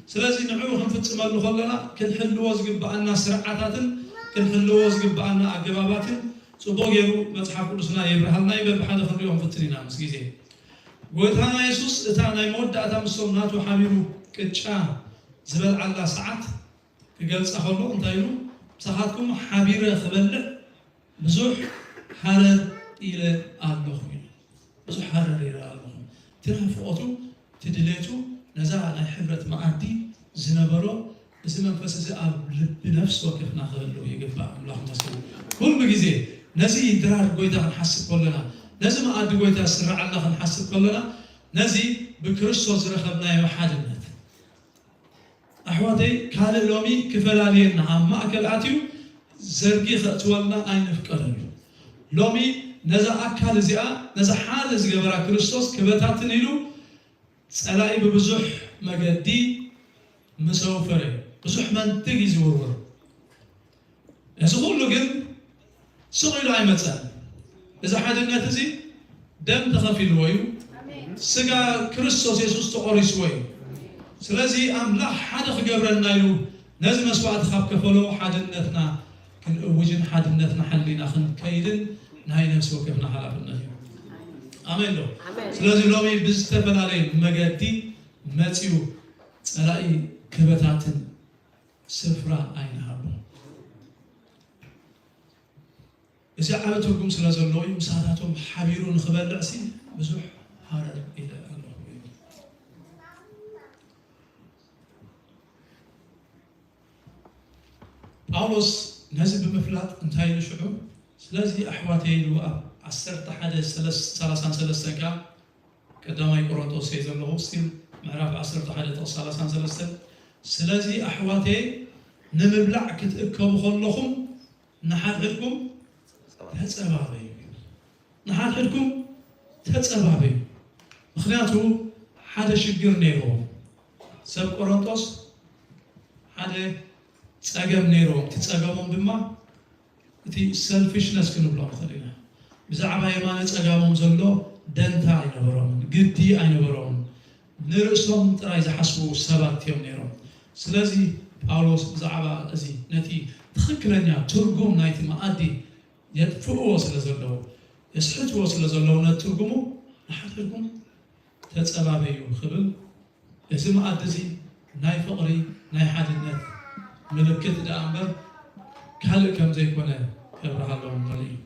ስለዚ ንዕኡ ክንፍጽመሉ ከለና ክንሕልዎ ዝግብኣና ስርዓታትን ክንሕልዎ ዝግብኣና ኣገባባትን ጽቡቕ ገይሩ መጽሓፍ ቅዱስና የብርሃልና እዩ። በብሓደ ክንሪኦ ክንፍትን ኢና ምስ ግዜ። ጎይታና የሱስ እታ ናይ መወዳእታ ምስቶም ናቱ ሓቢሩ ቅጫ ዝበልዓላ ሰዓት ክገልጻ ከሎ እንታይ ኢሉ? "ምሳኻትኩም ሓቢረ ክበልዕ ብዙሕ ሃረር ኢለ ኣለኹ ኢሉ። ብዙሕ ሃረር ኢለ ኣለኹ። እቲ ናፍቖቱ፣ እቲ ድሌቱ፣ ነዛ ናይ ሕብረት መኣዲ ዝነበሮ እዚ መንፈስ እዚ ኣብ ልቢ ነፍሲ ወከፍና ክህልው ይግባእ። ኣምላኽ መስሉ ኩሉ ግዜ ነዚ ድራር ጎይታ ክንሓስብ ከለና፣ ነዚ መኣዲ ጎይታ ዝስራዓልና ክንሓስብ ከለና፣ ነዚ ብክርስቶስ ዝረኸብናዮ ሓድነት ኣሕዋተይ፣ ካልእ ሎሚ ክፈላልየና ኣብ ማእከል ኣትዩ ዘርጊ ከእትወልና ኣይንፍቀደሉ። ሎሚ ነዛ ኣካል እዚኣ፣ ነዛ ሓደ ዝገበራ ክርስቶስ ክበታትን ኢሉ ጸላኢ ብብዙሕ መገዲ ምስ ኣውፈረ፣ ብዙሕ መንትግ እዩ ዝውርውር። እዚ ኩሉ ግን ስቕ ኢሉ ኣይመጸን። እዚ ሓድነት እዚ ደም ተኸፊልዎ እዩ። ስጋ ክርስቶስ የሱስ ተቖሪስዎ እዩ። ስለዚ ኣምላኽ ሓደ ክገብረና ኢሉ ነዚ መስዋእቲ ካብ ከፈሎ ሓድነትና ክንእውጅን ሓድነትና ሓሊና ክንከይድን ናይ ነፍሲ ወከፍና ሓላፍነት እዩ። ኣሜን ዶ? ኣሜን። ስለዚ ሎሚ ብዝተፈላለየ መገዲ መጺኡ ጸላኢ ክበታትን ስፍራ ኣይንሃቦ። እዚ ዓቢ ትርጉም ስለ ዘለዎ እዩ፣ ምሳታቶም ሓቢሩ ንኽበልዕሲ ብዙሕ ሃረር ኢለ ኣለኹ ይብል። ጳውሎስ ነዚ ብምፍላጥ እንታይ ኢሉ ሽዑ? ስለዚ ኣሕዋተይ ኢሉ ኣብ ዓሰርተ ሓደ ሰላሳን ሰለስተን ከኣ ቀዳማይ ቆሮንቶስ እየ ዘለኹ፣ ስቲል ምዕራፍ ዓሰርተ ሓደ ጥቕሲ ሰላሳን ሰለስተን። ስለዚ ኣሕዋተይ ንምብላዕ ክትእከቡ ከለኹም ንሓድሕድኩም ተጸባበዩ። ንሓድሕድኩም ተጸባበዩ። ምኽንያቱ ሓደ ሽግር ነይርዎም። ሰብ ቆሮንቶስ ሓደ ጸገም ነይርዎም። እቲ ጸገሞም ድማ እቲ ሰልፊሽነስ ክንብሎ ንኽእል ኢና። ብዛዕባ የማነ ጸጋሞም ዘሎ ደንታ ኣይነበሮምን፣ ግዲ ኣይነበሮምን። ንርእሶም ጥራይ ዝሓስቡ ሰባት እዮም ነይሮም። ስለዚ ጳውሎስ ብዛዕባ እዚ ነቲ ትኽክለኛ ትርጉም ናይቲ መኣዲ የጥፍእዎ ስለ ዘለዉ፣ የስሕትዎ ስለ ዘለዉ ነቲ ትርጉሙ ንሓድሕድኩም ተጸባበዩ ክብል፣ እዚ መኣዲ እዚ ናይ ፍቕሪ፣ ናይ ሓድነት ምልክት ደኣ እምበር ካልእ ከም ዘይኮነ ከብርሃሎም ደልዩ እዩ።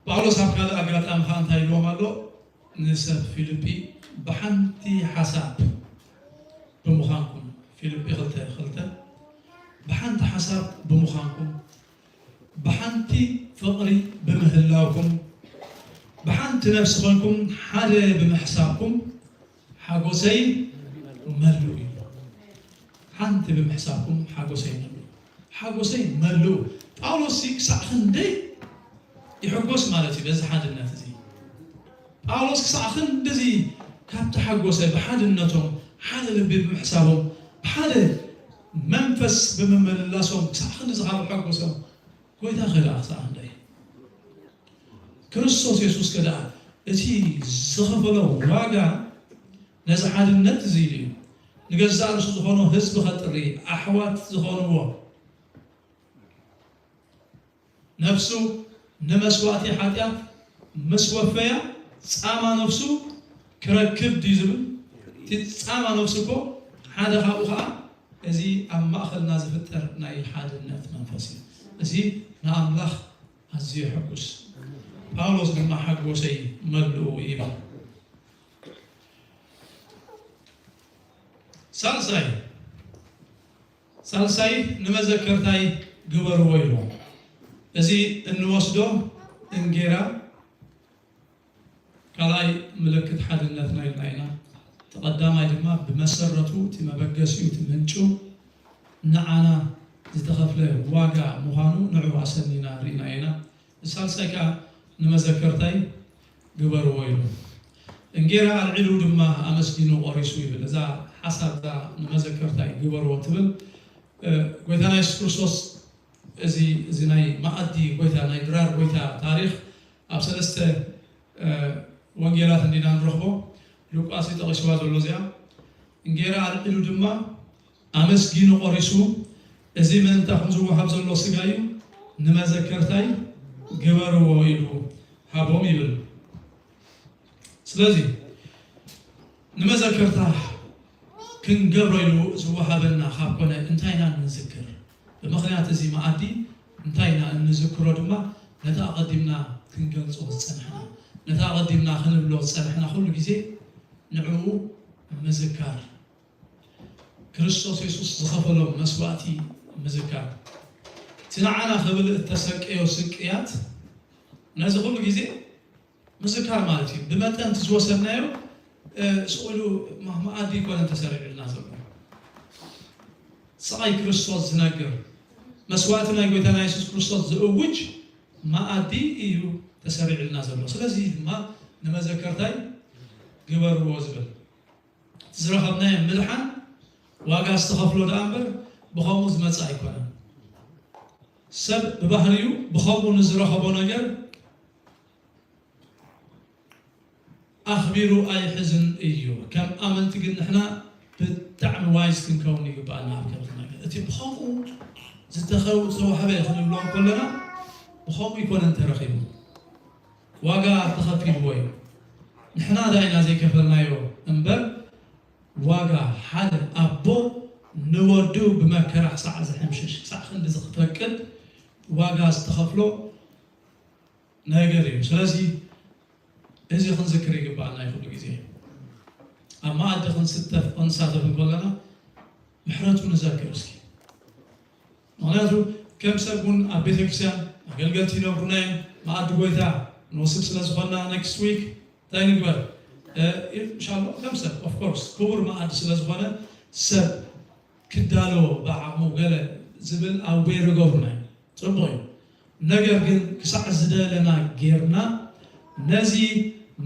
ጳውሎስ ኣብ ካልእ ኣጋጣሚ ኸኣ እንታይ ኢልዎም ኣሎ? ንሰብ ፊልጲ ብሓንቲ ሓሳብ ብምዃንኩም፣ ፊልጲ ክልተ ክልተ፣ ብሓንቲ ሓሳብ ብምዃንኩም፣ ብሓንቲ ፍቕሪ ብምህላውኩም፣ ብሓንቲ ነፍሲ ኾይንኩም ሓደ ብምሕሳብኩም ሓጎሰይ መልኡ እዩ። ሓንቲ ብምሕሳብኩም ሓጎሰይ መልኡ። ሓጎሰይ መልኡ። ጳውሎስ ክሳዕ ክንደይ ይሕጎስ ማለት እዩ በዚ ሓድነት እዚ። ጳውሎስ ክሳዕ ክንድዚ ካብ ተሓጎሰ ብሓድነቶም፣ ሓደ ልቢ ብምሕሳቦም፣ ብሓደ መንፈስ ብምምልላሶም ክሳዕ ክንድዚ ካብ ሓጎሶም፣ ጎይታ ከ ደኣ ክሳዕ ክንደይ? ክርስቶስ የሱስ ከ ደኣ እቲ ዝኸፈሎ ዋጋ ነዚ ሓድነት እዚ ኢሉ እዩ። ንገዛእ ርእሱ ዝኾኖ ህዝቢ ከጥሪ፣ ኣሕዋት ዝኾንዎ ነፍሱ ንመስዋእቲ ሓጢኣት ምስ ወፈያ ጻማ ነፍሱ ክረክብ ድዩ ዝብል? እቲ ጻማ ነፍሱ እኮ ሓደ ካብኡ ኸዓ እዚ ኣብ ማእኸልና ዝፍጠር ናይ ሓድነት መንፈስ እዩ። እዚ ንኣምላኽ ኣዝዩ የሐጉስ። ጳውሎስ ድማ ሓጎሰይ መልኡ ይብል። ሳልሳይ ሳልሳይ ንመዘከርታይ ግበርዎ ኢልዎም። እዚ እንወስዶ እንጌራ ካልኣይ ምልክት ሓድነትና ኢልና ኢና። እቲ ቀዳማይ ድማ ብመሰረቱ እቲ መበገሲኡ እቲ ምንጩ ንዓና ዝተኸፍለ ዋጋ ምዃኑ ንዕኡ ኣሰኒና ርኢና ኢና። ሳልሳይ ከኣ ንመዘከርታይ ግበርዎ ኢሉ። እንጌራ ኣልዒሉ ድማ ኣመስጊኑ ቆሪሱ ይብል። እዛ ሓሳብ እዛ ንመዘከርታይ ግበርዎ ትብል፣ እ፣ ጎይታና የሱስ ክርስቶስ እዚ፣ እዚ ናይ መኣዲ ጎይታ፣ ናይ ድራር ጎይታ ታሪኽ ኣብ ሰለስተ፣ እ፣ ወንጌላት እንዲና ንረኽቦ። ሉቃስ እዩ ጠቒስዋ ዘሎ እዚኣ። እንጌራ ኣልዒሉ ድማ ኣመስጊኑ ቆሪሱ፣ እዚ ምእንታኹም ዝወሃብ ዘሎ ስጋ እዩ፣ ንመዘከርታይ ግበርዎ ኢሉ ሃቦም ይብል። ስለዚ ንመዘከርታ ክንገብሮ ኢሉ ዝወሃበና ካብ ኮነ እንታይ ኢና ንዝክር? ብምኽንያት እዚ መኣዲ እንታይ ኢና እንዝክሮ ድማ ነቲ ኣቐዲምና ክንገልጾ ዝጸናሕና፣ ነቲ ኣቐዲምና ክንብሎ ዝጸናሕና ኩሉ ግዜ ንዕኡ ምዝካር፣ ክርስቶስ የሱስ ዝኸፈሎ መስዋእቲ ምዝካር፣ እቲ ንዓና ክብል እተሰቀዮ ስቅያት፣ ነዚ ኩሉ ግዜ ምዝካር ማለት እዩ። ብመጠን እቲ ዝወሰድናዮ ስቕ ኢሉ መኣዲ ኣይኮነን ተሰሪዑልና ዘሎ። ስቓይ ክርስቶስ ዝነግር፣ መስዋእቲ ናይ ጎይታና የሱስ ክርስቶስ ዝእውጅ መኣዲ እዩ ተሰሪዕልና ዘሎ። ስለዚ ድማ ንመዘከርታይ ግበርዎ ዝብል፣ ዝረኸብናዮ ምድሓን ዋጋ ዝተኸፍሎ ደኣ እምበር ብኸምኡ ዝመጽእ ኣይኮነን። ሰብ ብባህሪኡ ብኸምኡ ንዝረኸቦ ነገር ኣኽቢሩ ኣይሕዝን እዩ። ከም ኣመንቲ ግን ንሕና ብጣዕሚ ዋይዝ ክንከውን ይግባኣና ኣብ ከምዚ ነገር። እቲ ብኸምኡ ዝተኸው-፣ ዝተዋህበ ክንብሎ ከለና ብኸምኡ ኣይኮነን ተረኺቡ። ዋጋ ተኸፊልዎ እዩ። ንሕና ዳ ኢና ዘይከፈልናዮ እምበር ዋጋ ሓደ ኣቦ ንወዱ ብመከራ ክሳዕ ዝሕምሽሽ ክሳዕ ክንዲ ዝፈቅድ ዋጋ ዝተኸፍሎ ነገር እዩ። ስለዚ እዚ ክንዝክር ይግባኣና እዩ። ኩሉ ግዜ ኣብ መኣዲ ክንስተፍ ክንሳተፍ እንከለና ምሕረቱ ንዘክር እስኪ። ምክንያቱ ከም ሰብ እውን ኣብ ቤተክርስትያን ኣገልገልቲ ይነብሩና እዮም። መኣዲ ጎይታ ንወስድ ስለ ዝኾንና ኔክስት ዊክ እንታይ ንግበር? እ፣ ኢንሻላህ ከም ሰብ ኦፍ ኮርስ ክቡር መኣዲ ስለ ዝኾነ ሰብ ክዳሎ ብዓቕሙ ገለ ዝብል ኣብ ቤሩ ገብሩና እዩ። ጽቡቕ እዩ። ነገር ግን ክሳዕ ዝደለና ጌርና ነዚ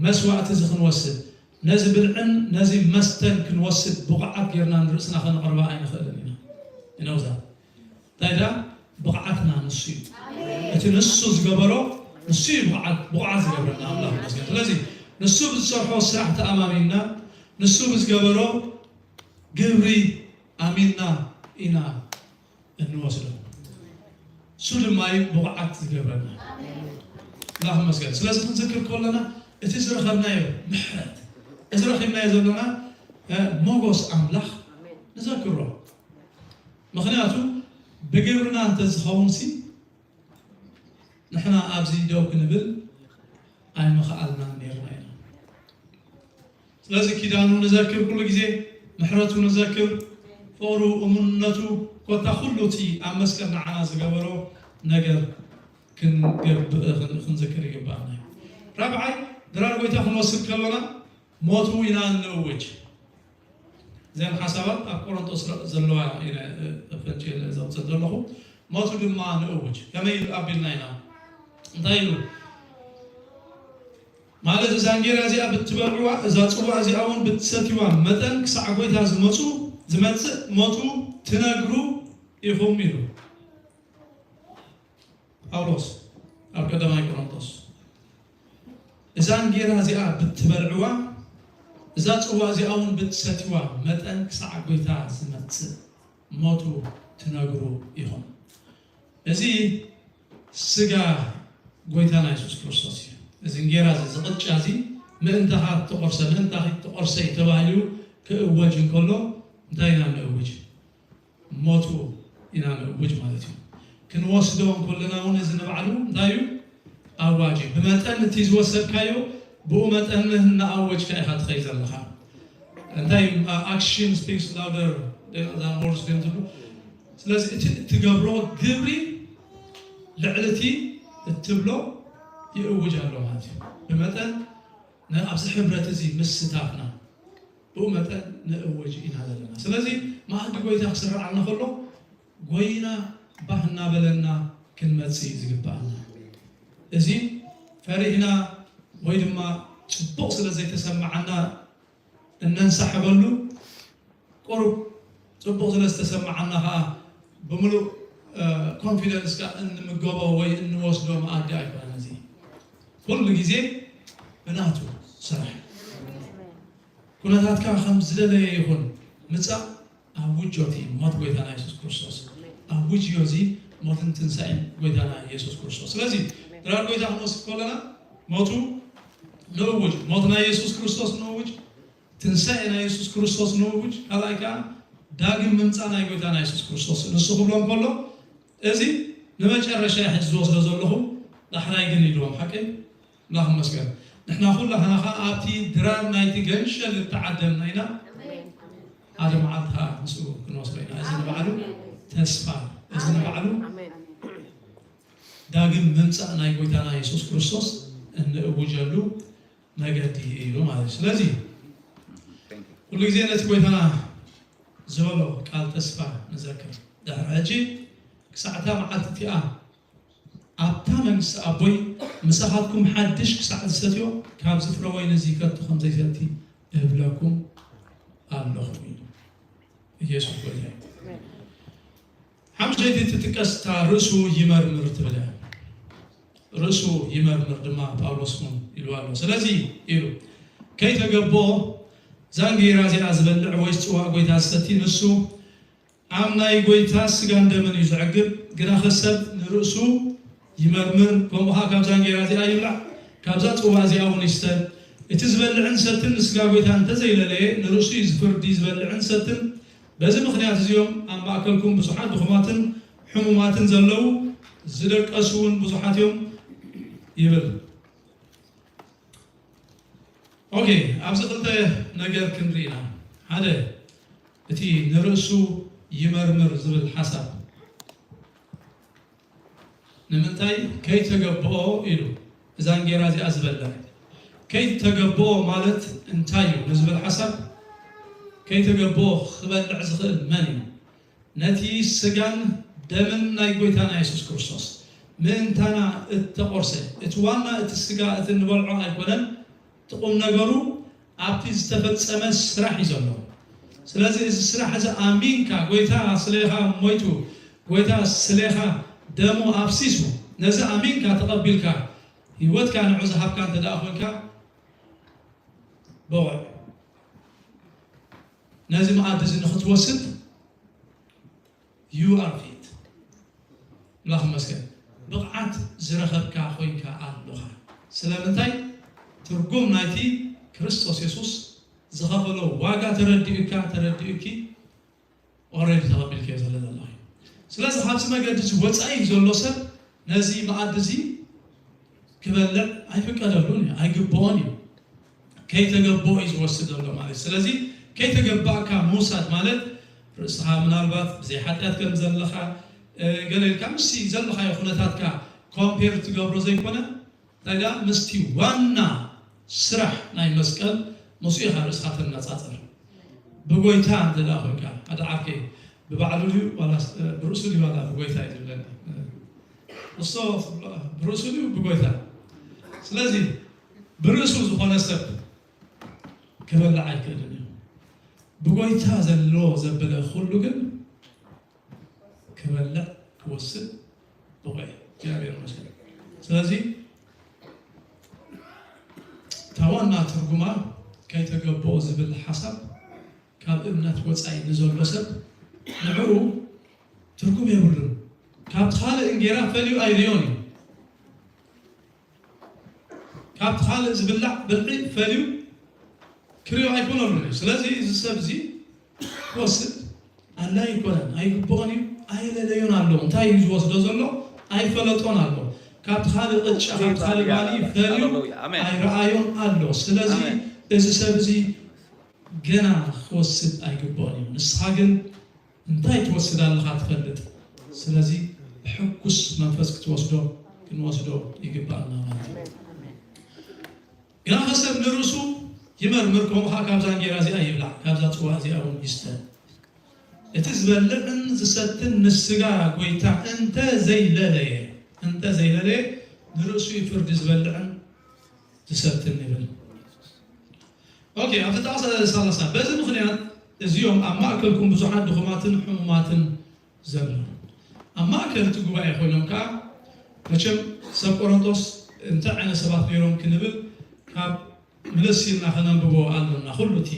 መስዋእቲ እዚ ክንወስድ፣ ነዚ ብልዕን ነዚ መስተን ክንወስድ ብቑዓት ጌርና ንርእስና ከነቕርባ ኣይንኽእልን ኢና። ይነውዛ እንታይ ዳ ብቕዓትና ንሱ እዩ። እቲ ንሱ ዝገበሮ ንሱ እዩ ብቕዓት፣ ብቑዓት ዝገብረና ኣምላኽ ይመስገን። ስለዚ ንሱ ብዝሰርሖ ስራሕ ተኣማሚንና ንሱ ብዝገበሮ ግብሪ ኣሚንና ኢና እንወስዶ። እሱ ድማ እዩ ብቑዓት ዝገብረና። ኣምላኽ ይመስገን። ስለዚ ክንዝክር ከለና እቲ ዝረኸብናዮ ምሕረት፣ እዚ ረኺብናዮ ዘለና፣ እ፣ ሞጎስ ኣምላኽ ንዘክሮ። ምኽንያቱ ብግብርና እንተዝኸውን ሲ ንሕና ኣብዚ ደው ክንብል ኣይምኸኣልናን ነይርና ኢና። ስለዚ ኪዳኑ ንዘክር፣ ኩሉ ግዜ ምሕረቱ ንዘክር፣ ፍቕሩ፣ እሙንነቱ፣ ኮታ ኩሉ እቲ ኣብ መስቀል ንዓና ዝገበሮ ነገር ክንገብእ፣ ክን-፣ ክንዝክር ይግባኣና እዩ። ራብዓይ፣ ድራር ጎይታ ክንወስድ ከሎና ሞቱ ኢና እንእውጅ። እዘን ሓሳባት ኣብ ቆሮንቶስ ዘለዋ ኢለ፣ እ፣ ፈንጭየ ዘውፅእ ዘለኹ። ሞቱ ድማ ንእውጅ። ከመይ ኢሉ ኣቢልና ኢና? እንታይ ኢሉ? ማለት እዛ እንጌራ እዚኣ ብትበልዕዋ፣ እዛ ጽዋ እዚኣ እውን ብትሰትይዋ መጠን ክሳዕ ጎይታ ዝመጹ፣ ዝመጽእ ሞቱ ትነግሩ ኢኹም ኢሉ ጳውሎስ ኣብ ቀዳማይ ቆሮንቶስ። እዛ እንጌራ እዚኣ ብትበልዕዋ፣ እዛ ጽዋ እዚኣ እውን ብትሰትይዋ መጠን ክሳዕ ጎይታ ዝመጽእ ሞቱ ትነግሩ ኢኹም። እዚ ስጋ ጎይታና የሱስ ክርስቶስ እዩ። እዚ እንጌራ እዚ፣ እዚ ቅጫ እዚ ምእንታኻ እተቖርሰ፣ ምእንታኺ እተቖርሰ እዩ ተባሂሉ ክእወጅ እንከሎ እንታይ ኢና ንእውጅ? ሞቱ ኢና ንእውጅ ማለት እዩ። ክንወስዶ እንከለና እውን እዚ ንባዕሉ እንታይ እዩ? ኣዋጅ እዩ። ብመጠን እቲ ዝወሰድካዮ ብኡ መጠን እናኣወጅካ ኢኻ ትኸይድ ዘለኻ። እንታይ፣ ኣክሽን ስፒክስ ላውደር ዛን ወርድስ ድዮም ዝብሉ። ስለዚ እቲ እትገብሮ ግብሪ ልዕሊ እቲ እትብሎ ይእውጅ ኣሎ ማለት እዩ። ብመጠን ነ-፣ ኣብዚ ሕብረት እዚ ምስታፍና ብኡ መጠን ንእውጅ ኢና ዘለና። ስለዚ መኣዲ ጎይታ ክስርዓልና ከሎ ጎይና ባህ እናበለና ክንመጽእ እዩ ዝግብኣና። እዚ ፈሪህና ወይ ድማ ጽቡቕ ስለ ዘይተሰማዓና እነንሳሕበሉ፣ ቁሩብ ጽቡቕ ስለ ዝተሰማዓና ኸኣ ብምሉእ፣ እ፣ ኮንፊደንስ ከኣ እንምገቦ ወይ እንወስዶ መኣዲ ኣይኮነን። እዚ ኩሉ ግዜ ብናቱ ስራሕ። ኩነታትካ ከም ዝደለየ ይኹን፣ ምጻእ ኣውጆ እቲ ሞት ጎይታና የሱስ ክርስቶስ። ኣውጅዮ እዚ ሞትን ትንሳኤን ጎይታና የሱስ ክርስቶስ። ስለዚ ድራር ጎይታ ክንወስድ ከለና ሞቱ ንእውጅ፣ ሞት ናይ የሱስ ክርስቶስ ንእውጅ፣ ትንሳኤ ናይ የሱስ ክርስቶስ ንእውጅ፣ ካልኣይ ከኣ ዳግም ምምጻእ ናይ ጎይታና የሱስ ክርስቶስ። ንሱ ክብሎ እንከሎ እዚ ንመጨረሻ ሕዚ ዝወስዶ ዘለኹ ዳሕራይ ግን ኢልዎም ሓቀይ ኣምላኽ ይመስገን። ንሕና ኩላህና ኸዓ ኣብቲ ድራር ናይቲ ገንሸል እተዓደምና ኢና። ሓደ መዓልቲ ኸዓ ምስኡ ክንወስዶ ኢና። እዚ ንባዕሉ ተስፋ፣ እዚ ንባዕሉ ዳግም ምምጻእ ናይ ጎይታና የሱስ ክርስቶስ እንእውጀሉ መገዲ እዩ ማለት እዩ። ስለዚ ኩሉ ግዜ ነቲ ጎይታና ዝበሎ ቃል ተስፋ ንዘክር። ድሕሪ ሕጂ ክሳዕታ መዓልቲ እቲኣ ኣብታ መንግስቲ ኣቦይ ምሳኻትኩም ሓድሽ ክሳዕ ዝሰትዮ ካብዚ ፍረ ወይኒ እዚ ከቶ ከም ዘይሰቲ እብለኩም ኣለኹ ኢሉ። ኢየሱስ ጎይታ እዩ። ሓምሸይቲ ትጥቀስ እታ ርእሱ ይመርምር ትብል እያ። ርእሱ ይመርምር ድማ ጳውሎስ እውን ኢሉ ኣሎ። ስለዚ ኢሉ ከይተገብኦ ዛንጌራ እዚኣ ዝበልዕ ወይ ጽዋእ ጎይታ ዝሰቲ ንሱ ኣብ ናይ ጎይታ ስጋን ደምን እዩ ዝዕግብ። ግናኸ ሰብ ንርእሱ ይመርምር፣ ከምኡ ኸዓ ካብ ዛንጌራ እዚኣ ይብላዕ፣ ካብዛ ጽዋ እዚኣ እውን ይስተ። እቲ ዝበልዕን ዝሰትን ንስጋ ጎይታ እንተዘይለለየ ንርእሱ እዩ ዝፍርዲ። ዝበልዕን ዝሰትን በዚ ምኽንያት እዚኦም ኣብ ማእከልኩም ብዙሓት ድኹማትን ሕሙማትን ዘለዉ ዝደቀሱ እውን ብዙሓት እዮም ይብል። ኦኬ፣ ኣብዚ ክልተ ነገር ክንርኢ ኢና። ሓደ እቲ ንርእሱ ይመርምር ዝብል ሓሳብ ንምንታይ ከይተገብኦ ኢሉ እዛ እንጌራ እዚኣ ዝበልዕ ከይተገብኦ ማለት እንታይ እዩ ንዝብል ሓሳብ ከይተገብኦ ክበልዕ ዝኽእል መን እዩ? ነቲ ስጋን ደምን ናይ ጎይታና የሱስ ክርስቶስ ምእንታና እተቆርሰ እቲ ዋና እቲ ስጋ እቲ እንበልዖ ኣይኮነን። እቲ ቁም ነገሩ ኣብቲ ዝተፈጸመ ስራሕ እዩ ዘሎ። ስለዚ እዚ ስራሕ እዚ ኣሚንካ ጎይታ ስለኻ ሞይቱ፣ ጎይታ ስለኻ ደሙ ኣፍሲሱ፣ ነዚ ኣሚንካ ተቐቢልካ ህይወትካ ንዑ ዝሃብካ እንተ ደኣ ኮንካ ብቑዕ ነዚ መኣዲ እዚ ንኽትወስድ you are fit። ኣምላኽ ይመስገን። ብቕዓት ዝረኸብካ ኮይንካ ኣለኻ። ስለምንታይ? ትርጉም ናይቲ ክርስቶስ የሱስ ዝኸፈሎ ዋጋ ተረዲኡካ፣ ተረዲኡኪ፣ ኦረዲ ተቐቢልካዮ ስለ ዘለኻ እዩ። ስለዚ ካብዚ መገዲ እዚ ወጻኢ ዘሎ ሰብ ነዚ መኣዲ እዚ ክበልዕ ኣይፍቀደሉን እዩ፣ ኣይግብኦን እዩ። ከይተገብኦ እዩ ዝወስድ ዘሎ ማለት እዩ። ስለዚ ከይተገባእካ ምውሳድ ማለት ርእስኻ ምናልባት ብዘይ ሓጢኣት ከም ዘለኻ፣ እ፣ ገለ ኢልካ ምስቲ ዘለኻዮ ኩነታትካ ኮምፔር ትገብሮ ዘይኮነ፣ እንታይ ደኣ ምስቲ ዋና ስራሕ ናይ መስቀል ምስኡ ኢኻ ርእስኻ ተነጻጽር። ብጎይታ እንተ ደኣ ኮንካ፣ ሓደ ዓርከይ ብባዕሉ ድዩ ዋላስ፣ እ፣ ብርእሱ ድዩ ዋላ ብጎይታ እዩ ዝብለኒ? እ፣ እሶ ብርእሱ ድዩ ብጎይታ? ስለዚ ብርእሱ ዝኾነ ሰብ ክበልዕ ኣይክእልን እዩ። ብጎይታ ዘሎ ዘበለ ኩሉ ግን ክበልዕ ክወስድ ብቑዕ እዩ። እግዚኣብሔር ይመስገን። ስለዚ እታ ዋና ትርጉማ ከይተገብኦ ዝብል ሓሳብ ካብ እምነት ወጻኢ ንዘሎ ሰብ ንዕኡ ትርጉም የብሉን። ካብቲ ካልእ እንጌራ ፈልዩ ኣይርእዮን እዩ። ካብቲ ካልእ ዝብላዕ ብልዒ ፈልዩ ክርእዮ ኣይኮነሉን እዩ። ስለዚ እዚ ሰብ እዚ ክወስድ ኣድላይ ኣይኮነን፣ ኣይግብኦን እዩ፣ ኣይለለዮን ኣሎ። እንታይ እዩ ዝወስዶ ዘሎ? ኣይፈለጦን ኣሎ። ካብቲ ካልእ ቅጫ፣ ካብቲ ካልእ ባኒ ፈልዩ ሃሌሉያ፣ ኣሜን። ኣይረኣዮን ኣሎ። ስለዚ ኣሜን። እዚ ሰብ እዚ ገና ክወስድ ኣይግብኦን እዩ። ንስኻ ግን እንታይ ትወስድ ኣለኻ ትፈልጥ። ስለዚ ብሕጉስ መንፈስ ክትወስዶ፣ ክንወስዶ ይግባኣና ማለት እዩ። ግናኸ ሰብ ንርእሱ ይመርምር፣ ከምኡ ኸዓ ካብዛ እንጌራ እዚኣ ይብላዕ፣ ካብዛ ጽዋ እዚኣ እውን ይስተ። እቲ ዝበልዕን ዝሰትን ንስጋ ጐይታ እንተ ዘይለለየ፣ እንተ ዘይለለየ ንርእሱ እዩ ፍርዲ ዝበልዕን ዝሰትን ይብል። ኦኬ፣ ኣብቲ ጥቕሲ ሰላሳ፣ በዚ ምኽንያት እዚኦም ኣብ ማእከልኩም ብዙሓት ድኹማትን ሕሙማትን ዘለዉ። ኣብ ማእከል እቲ ጉባኤ ኮይኖም ከኣ፣ መቸም ሰብ ቆሮንቶስ እንታይ ዓይነት ሰባት ነይሮም ክንብል ካብ ምልስ ኢልና ከነንብቦ ኣሎና። ኩሉ እቲ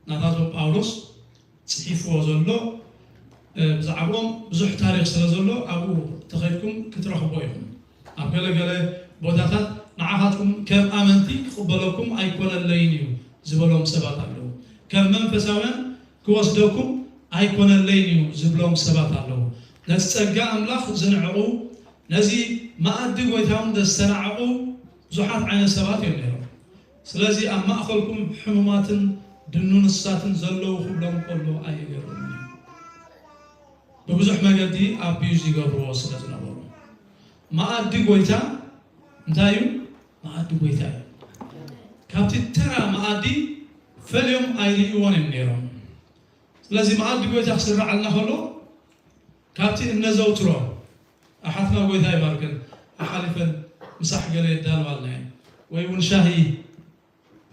ናታቶም ጳውሎስ ጽሒፍዎ ዘሎ፣ እ፣ ብዛዕባኦም ብዙሕ ታሪኽ ስለ ዘሎ ኣብኡ ተኸድኩም ክትረኽቦ ኢኹም። ኣብ ገለ ገለ ቦታታት ንዓኻትኩም ከም ኣመንቲ ክቕበለኩም ኣይኮነለይን እዩ ዝበሎም ሰባት ኣለዉ። ከም መንፈሳውያን ክወስደኩም ኣይኮነለይን እዩ ዝብሎም ሰባት ኣለዉ። ነቲ ጸጋ ኣምላኽ ዝንዕቑ ነዚ መኣዲ ጎይታ እውን ዘስተናዕቑ ብዙሓት ዓይነት ሰባት እዮም ነይሮም። ስለዚ ኣብ ማእኸልኩም ሕሙማትን ድኑንሳትን ዘለዉ ክብሎም ከሎ ኣይገርምን እዩ። ብብዙሕ መገዲ ኣቢዩዝ ይገብርዎ ስለ ዝነበሩ። መኣዲ ጎይታ እንታይ እዩ? መኣዲ ጎይታ እዩ። ካብቲ ተራ መኣዲ ፈልዮም ኣይርእይዎን እዮም ነይሮም። ስለዚ መኣዲ ጎይታ ክስራዓልና ከሎ ካብቲ እነዘውትሮ ኣሓትና ጎይታ ይባርከን ኣሓሊፈን ምሳሕ ገለ የዳልዋልና እየን ወይ እውን ሻሂ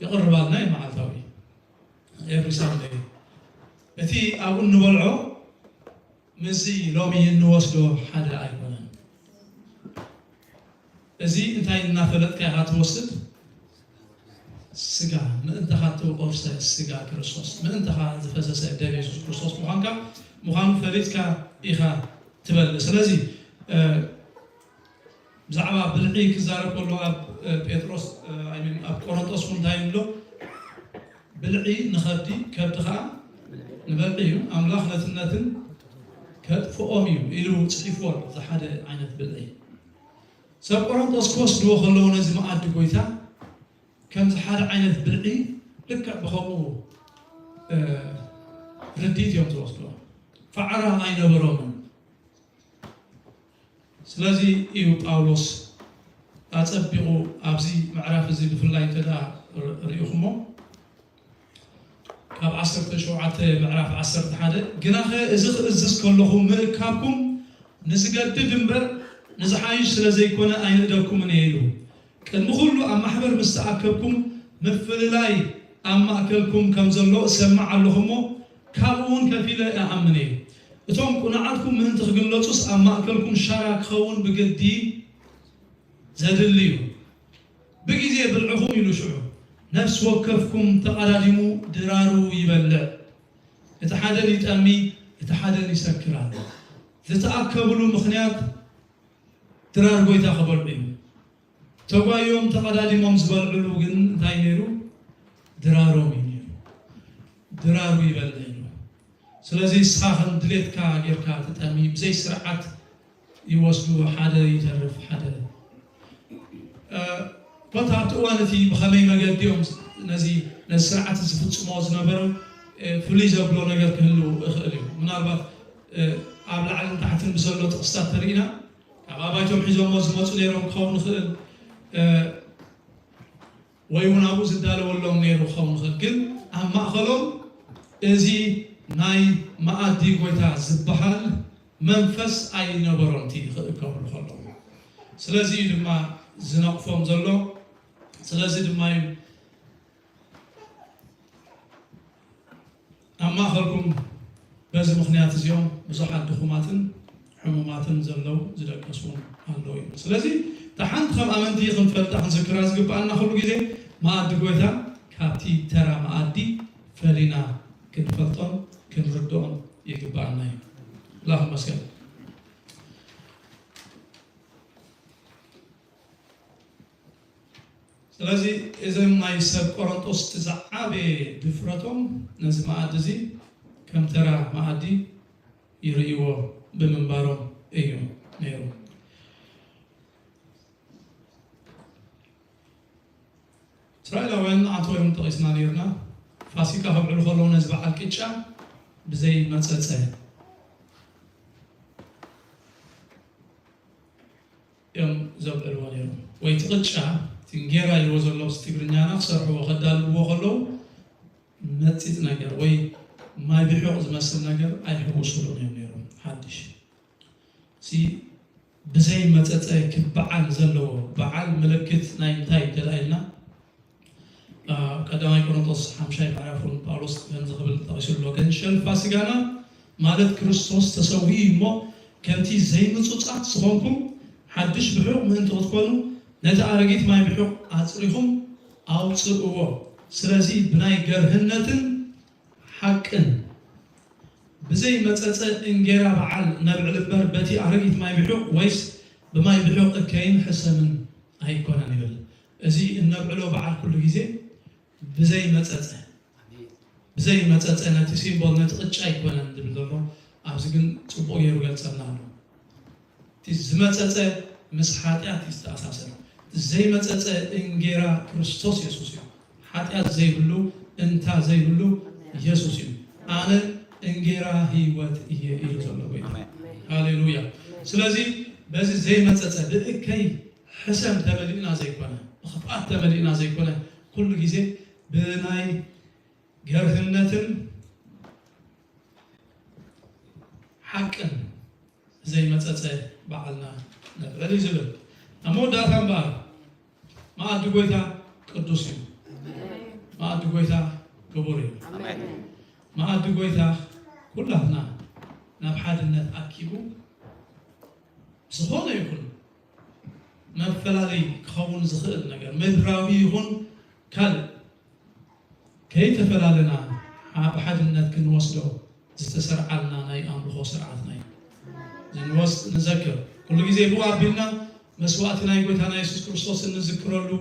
ይቕርባልና እዩ መዓልታዊ every Sunday። እቲ ኣብኡ እንበልዖ ምስዚ ሎሚ እንወስዶ ሓደ ኣይኮነን። እዚ እንታይ እናፈለጥካ ኢኻ ትወስድ? ስጋ ምእንተኻ እተቆርሰ ስጋ ክርስቶስ፣ ምእንተኻ ዝፈሰሰ ደም የሱስ ክርስቶስ ምዃንካ ምዃኑ ፈሊጥካ ኢኻ ትበልዕ። ስለዚ ብዛዕባ ብልዒ ክዛረብ ከሎ ኣብ ጴጥሮስ ኣብ ቆሮንጦስ እውን እንታይ ይብሎ? ብልዒ ንኸብዲ፣ ከብዲ ከዓ ንበልዒ እዩ፣ ኣምላኽ ነትነትን ከጥፍኦም እዩ ኢሉ ፅሒፍዎ ኣሎ። እዚ ሓደ ዓይነት ብልዒ ሰብ ቆሮንጦስ ክወስድዎ ከለዉ ነዚ መኣዲ ጎይታ ከምዚ ሓደ ዓይነት ብልዒ ልክዕ ብኸምኡ ርድኢት እዮም ዝወስድዎ። ፋዕራ ኣይነበሮምን። ስለዚ እዩ ጳውሎስ ኣጸቢቑ ኣብዚ ምዕራፍ እዚ ብፍላይ እንተ ደኣ ርኢኹሞ ካብ ዓሰርተ ሸውዓተ ምዕራፍ ዓሰርተ ሓደ ግናኸ እዚ ክእዝዝ ከለኹ ምእካብኩም ንዝገድድ እምበር ንዝሓይሽ ስለ ዘይኮነ ኣይንእደኩምን እየ ኢሉ። ቅድሚ ኩሉ ኣብ ማሕበር ምስ ተኣከብኩም ምፍልላይ ኣብ ማእከልኩም ከም ዘሎ እሰምዕ ኣለኹ እሞ ካብኡ እውን ከፊለ እኣምን እየ። እቶም ቁኑዓትኩም ምእንቲ ክግለጹስ ኣብ ማእከልኩም ሻራ ክኸውን ብግዲ ዘድሊ እዩ። ብግዜ ብልዕኹም ኢሉ ሽዑ ነፍሲ ወከፍኩም ተቐዳዲሙ ድራሩ ይበልዕ። እቲ ሓደን ይጠሚ፣ እቲ ሓደን ይሰክር ኣሎ። ዝተኣከብሉ ምኽንያት ድራር ጎይታ ክበልዑ እዩ። ተጓዮም ተቐዳዲሞም ዝበልዕሉ ግን እንታይ ነይሩ? ድራሮም እዩ ነይሩ። ድራሩ ይበልዕ እዩ። ስለዚ ንስኻ ከም ድሌትካ ጌርካ ትጠሚ፣ ብዘይ ስርዓት ይወስዱ፣ ሓደ ይተርፍ፣ ሓደ ኮታ ኣብቲ እዋን እቲ ብኸመይ መገዲ እዮም ነዚ ነዚ ስርዓት ዝፍጽሞ ዝነበሩ ፍሉይ ዘብሎ ነገር ክህሉ ይኽእል እዩ። ምናልባት ኣብ ላዕልን ታሕትን ብዘሎ ጥቕስታት ተርኢና ካብ ኣባይቶም ሒዞሞ ዝመፁ ነይሮም ክኸውን ይኽእል ወይ እውን ኣብኡ ዝዳለወሎም ነይሩ ክኸውን ይኽእል። ግን ኣብ ማእኸሎም እዚ ናይ መኣዲ ጎይታ ዝበሃል መንፈስ ኣይነበሮም እቲ ክእከብሉ ከለዉ። ስለዚ እዩ ድማ ዝነቕፎም ዘሎ። ስለዚ ድማ እዩ ኣብ ማእኸልኩም በዚ ምኽንያት እዚኦም ብዙሓት ድኹማትን ሕሙማትን ዘለዉ ዝደቀሱ ኣለዉ እዩ። ስለዚ እታ ሓንቲ ከም ኣመንቲ ክንፈልጣ ክንዝክራ ዝግብኣና ኩሉ ግዜ መኣዲ ጎይታ ካብቲ ተራ መኣዲ ፈሊና ክንፈልጦን ክንርድኦን ይግብኣና እዩ። ኣምላኽ ይመስገን። ስለዚ እዞም ናይ ሰብ ቆሮንጦስ እቲ ዝዓበየ ድፍረቶም ነዚ መኣዲ እዚ ከም ተራ መኣዲ ይርእይዎ ብምንባሮም እዩ ነይሩ። እስራኤላውያን ንዓንተ ወይም ጠቒስና ነይርና ፋሲካ ከብዕሉ ከለዉ ነዚ በዓል ቅጫ ብዘይ መፀፀ እዮም ዘብዕልዎ ነይሮም። ወይ እቲ ቅጫ እቲ እንጌራ ይዎ ዘለዉ ትግርኛና ክሰርሕዎ ከዳልውዎ ከለዉ መፂፅ ነገር ወይ ማይ ብሑቕ ዝመስል ነገር ኣይሕውስሉን እዮም ነይሮም። ሓድሽ እዚ ብዘይ መፀፀ ክበዓል ዘለዎ በዓል ምልክት ናይ እንታይ ተላኢልና ቀዳማይ ቆሮንቶስ ሓምሻይ ምዕራፍ እውን ጳውሎስ ከምዚ ክብል ጠቒሱ ኣሎ። ግን ሸልፋ ስጋና ማለት ክርስቶስ ተሰዊኡ እዩ እሞ ከምቲ ዘይምጹጻት ዝኾንኩም ሓድሽ ብሑቕ ምእንቲ ክትኮኑ ነቲ ኣረጊት ማይ ብሑቕ ኣጽሪኹም ኣውጽእዎ። ስለዚ ብናይ ገርህነትን ሓቅን ብዘይ መጸጸ እንጌራ በዓል ነብዕል እምበር በቲ ኣረጊት ማይ ብሑቕ ወይስ ብማይ ብሑቕ እከይን ሕሰምን ኣይኮነን ይብል። እዚ እነብዕሎ በዓል ኩሉ ግዜ ብዘይ መጸጸ ብዘይ መጸጸ ነቲ ሲምቦል ነቲ ቅጫ ኣይኮነን ዝብል ዘሎ ኣብዚ ግን ጽቡቕ ገይሩ ገልጸልና ኣሎ። እቲ ዝመጸጸ ምስ ሓጢኣት እዩ ዝተኣሳሰር። እቲ ዘይመጸጸ እንጌራ ክርስቶስ የሱስ እዩ። ሓጢኣት ዘይብሉ፣ እንታ ዘይብሉ የሱስ እዩ። ኣነ እንጌራ ህይወት እየ ኢሉ ዘሎ ጎይታ። ኣሜን። ሃሌሉያ። ስለዚ በዚ ዘይመጸጸ ብእከይ ሕሰም ተመሊእና ዘይኮነ፣ ብኽፍኣት ተመሊእና ዘይኮነ፣ ኩሉ ግዜ ብናይ ገርህነትን ሓቅን ዘይመጸጸ ባዕልና ነብዕል እዩ ዝብል። ኣብ መወዳእታ እምበኣር መኣዲ ጎይታ ቅዱስ እዩ። መኣዲ ጎይታ ክቡር እዩ። ኣሜን። መኣዲ ጎይታ ኩላትና ናብ ሓድነት ኣኪቡ ዝኾነ ይኹን መፈላለይ ክኸውን ዝኽእል ነገር ምድራዊ ይኹን ካልእ ከይተፈላለና ብሓድነት ክንወስዶ ዝተሰርዓልና ናይ ኣምልኾ ስርዓትና እዩ። ንወስ ንዘክር ኩሉ ግዜ ብኡ ኣቢልና መስዋእቲ ናይ ጎይታና የሱስ ክርስቶስ እንዝክረሉ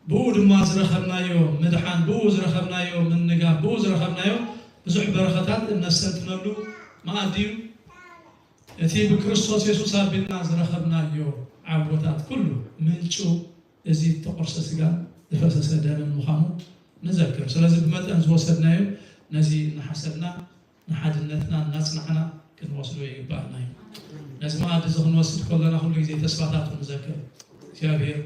ብኡ ድማ ዝረኸብናዮ ምድሓን ብኡ ዝረኸብናዮ ምንጋፍ ብኡ ዝረኸብናዮ ብዙሕ በረኸታት እነሰትነሉ መኣዲ እዩ። እቲ ብክርስቶስ የሱስ ኣቢልና ዝረኸብናዮ ዓወታት ኩሉ ምንጩ እዚ እተቖርሰ ስጋን ዝፈሰሰ ደምን ምዃኑ ንዘክር። ስለዚ ብመጠን ዝወሰድናዮ ነዚ እናሓሰብና ንሓድነትና እናጽናዕና ክንወስዶ ይግባኣና እዩ። ነዚ መኣዲ እዚ ክንወስድ ከለና ኩሉ ግዜ ተስፋታቱ ንዘክር። እግዚኣብሔር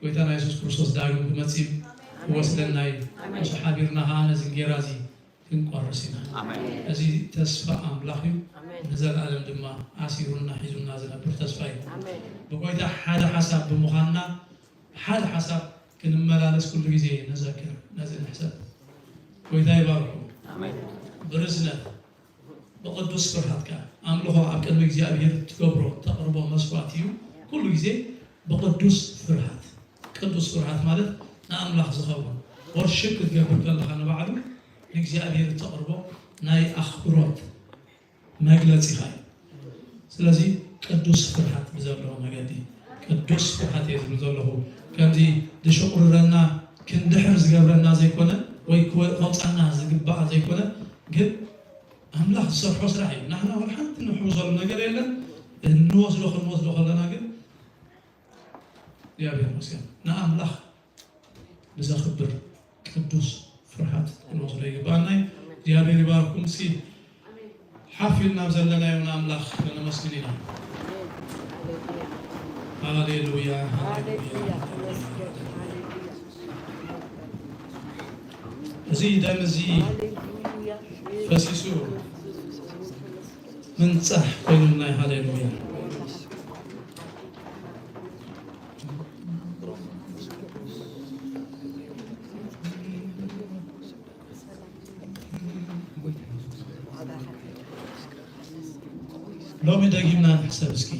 ጎይታና የሱስ ክርስቶስ ዳግም ክመጽእ እዩ፣ ክወስደና እዩ። ምስ ሓቢርና ኸዓ ነዚ እንጌራ እዚ ክንቆርስ ኢና። ኣሜን። እዚ ተስፋ ኣምላኽ እዩ። ኣሜን። ንዘለኣለም ድማ ኣሲሩና ሒዙና ዝነብር ተስፋ እዩ። ኣሜን። ብጎይታ ሓደ ሓሳብ ብምዃንና ሓደ ሓሳብ ክንመላለስ ኩሉ ግዜ ንዘክር፣ ነዚ ንሕሰብ። ጎይታ ይባርኩም። ኣሜን። ብርዝነት ብቕዱስ ፍርሃት ከኣ ኣምልኾ ኣብ ቅድሚ እግዚኣብሔር ትገብሮ፣ ተቕርቦ መስዋእቲ እዩ። ኩሉ ግዜ ብቕዱስ ፍርሃት። ቅዱስ ፍርሃት ማለት ንኣምላኽ ዝኸውን ወርሽፕ ክትገብር ከለኻ ንባዕሉ ንእግዚኣብሔር እተቕርቦ ናይ ኣኽብሮት መግለጺኻ እዩ። ስለዚ ቅዱስ ፍርሃት ብዘለዎ መገዲ፣ ቅዱስ ፍርሃት እየ ዝብል ዘለኹ። ከምዚ ዝሽቑርረና ክንድሕር ዝገብረና ዘይኮነ ወይ ክወ- ከውጻና ዝግባኣ ዘይኮነ፣ ግን ኣምላኽ ዝሰርሖ ስራሕ እዩ። ናህና ወላ ሓንቲ ንሕውሰሉ ነገር የለን። እንወስዶ ክንወስዶ ከለና ግን እግዚኣብሔር ይመስገን ንኣምላኽ ብዘኽብር ቅዱስ ፍርሃት ክንወስዶ ይግባኣና እዩ። እግዚኣብሔር ይባርኩም። እስኪ ሓፍ ኢልና ኣብ ዘለናዮ ንኣምላኽ ነመስግን ኢና። ሃሌሉያ፣ ሃሌሉያ። እዚ ደም እዚ ፈሲሱ ምንጻሕ ኮይኑና እዩ። ሃሌሉያ። ሎሚ ደጊምና ንሕሰብ እስኪ።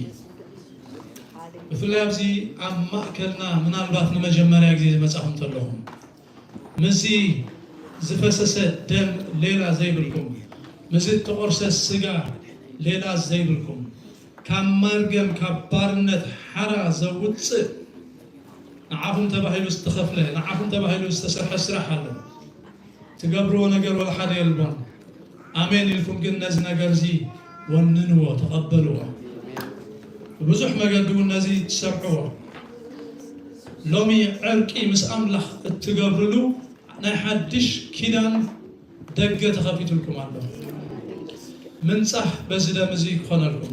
ብፍላይ ኣብዚ ኣብ ማእከልና ምናልባት ንመጀመርያ ግዜ ዝመጻኹም እንተለኹም፣ ምስዚ ዝፈሰሰ ደም ሌላ ዘይብልኩም፣ ምስዚ እተቖርሰ ስጋ ሌላ ዘይብልኩም፣ ካብ መርገም፣ ካብ ባርነት ሓራ ዘውጽእ ንዓኹም ተባሂሉ ዝተኸፍለ፣ ንዓኹም ተባሂሉ ዝተሰርሐ ስራሕ ኣሎ። ትገብርዎ ነገር ወላ ሓደ የልቦን። ኣሜን ኢልኩም ግን ነዚ ነገር እዚ ወንንዎ፣ ተቐበልዎ። ብብዙሕ መገዲ እውን ነዚ ትሰምዕዎ። ሎሚ ዕርቂ ምስ ኣምላኽ እትገብርሉ ናይ ሓድሽ ኪዳን ደገ ተኸፊቱልኩም ኣሎ። ምንጻህ በዚ ደም እዚ ክኾነልኩም።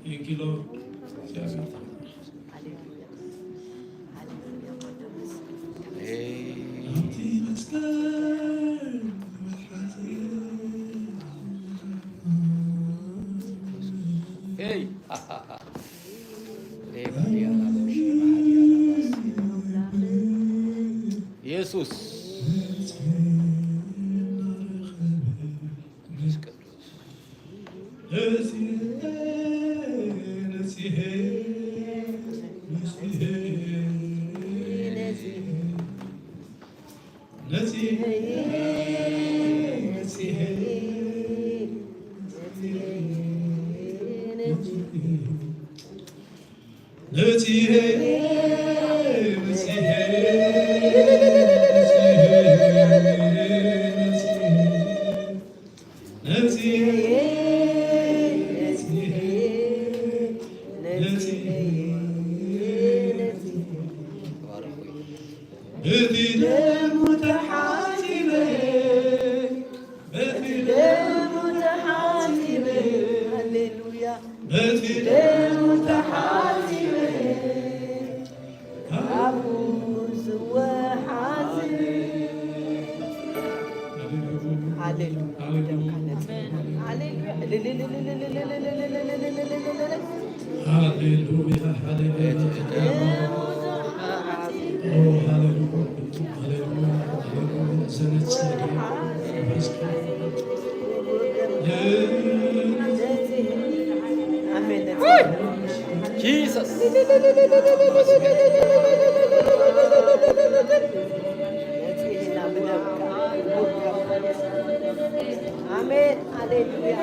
Thank you, Lord. ኣብቲ መስቀል Hey! ኢየሱስ መንፈስ ቅዱስ በቲ ደሙ ተሓጺበ፣ በቲ ደሙ ተሓጺበ፣ ሃሌሉያ። በቲ ደሙ ተሓጺበ፣ ካብኡ ዝወሓዝ። ሃሌሉያ። ደምካ ነጽህና። ሃሌሉያ። ሃሌሉያ፣ ሃሌሉያ። ኦ፣ ሃሌሉያ፣ ሃሌሉያ፣ ሃሌሉያ። ዘነጽ ነገር መንፈስ ቅዱስ። አሜን። ጂሰስ። አሜን። ሃሌሉያ።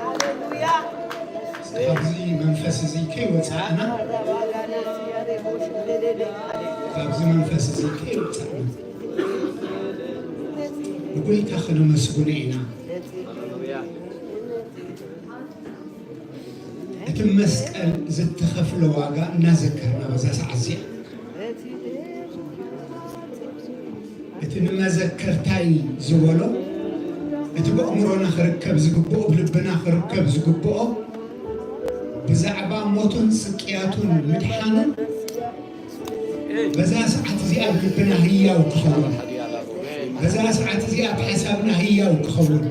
ሃሌሉያ። ካብዚ መንፈስ እዚ ከይወጻእና፣ ካብዚ መንፈስ እዚ ከይወጻእና፣ ንጎይታ ከነመስግኖ ኢና። እቲ መስቀል ዝተኸፍለ ዋጋ እናዘከርና በዛ ሰዓት እዚኣ፣ እቲ ንመዘከርታይ ዝበሎ፣ እቲ ብኣእምሮና ክርከብ ዝግብኦ፣ ብልብና ክርከብ ዝግብኦ፣ ብዛዕባ ሞቱን ስቅያቱን ምድሓኑን በዛ ሰዓት እዚኣ ኣብ ልብና ህያው ክኸውን፣ በዛ ሰዓት እዚኣ ኣብ ሓሳብና ህያው ክኸውን።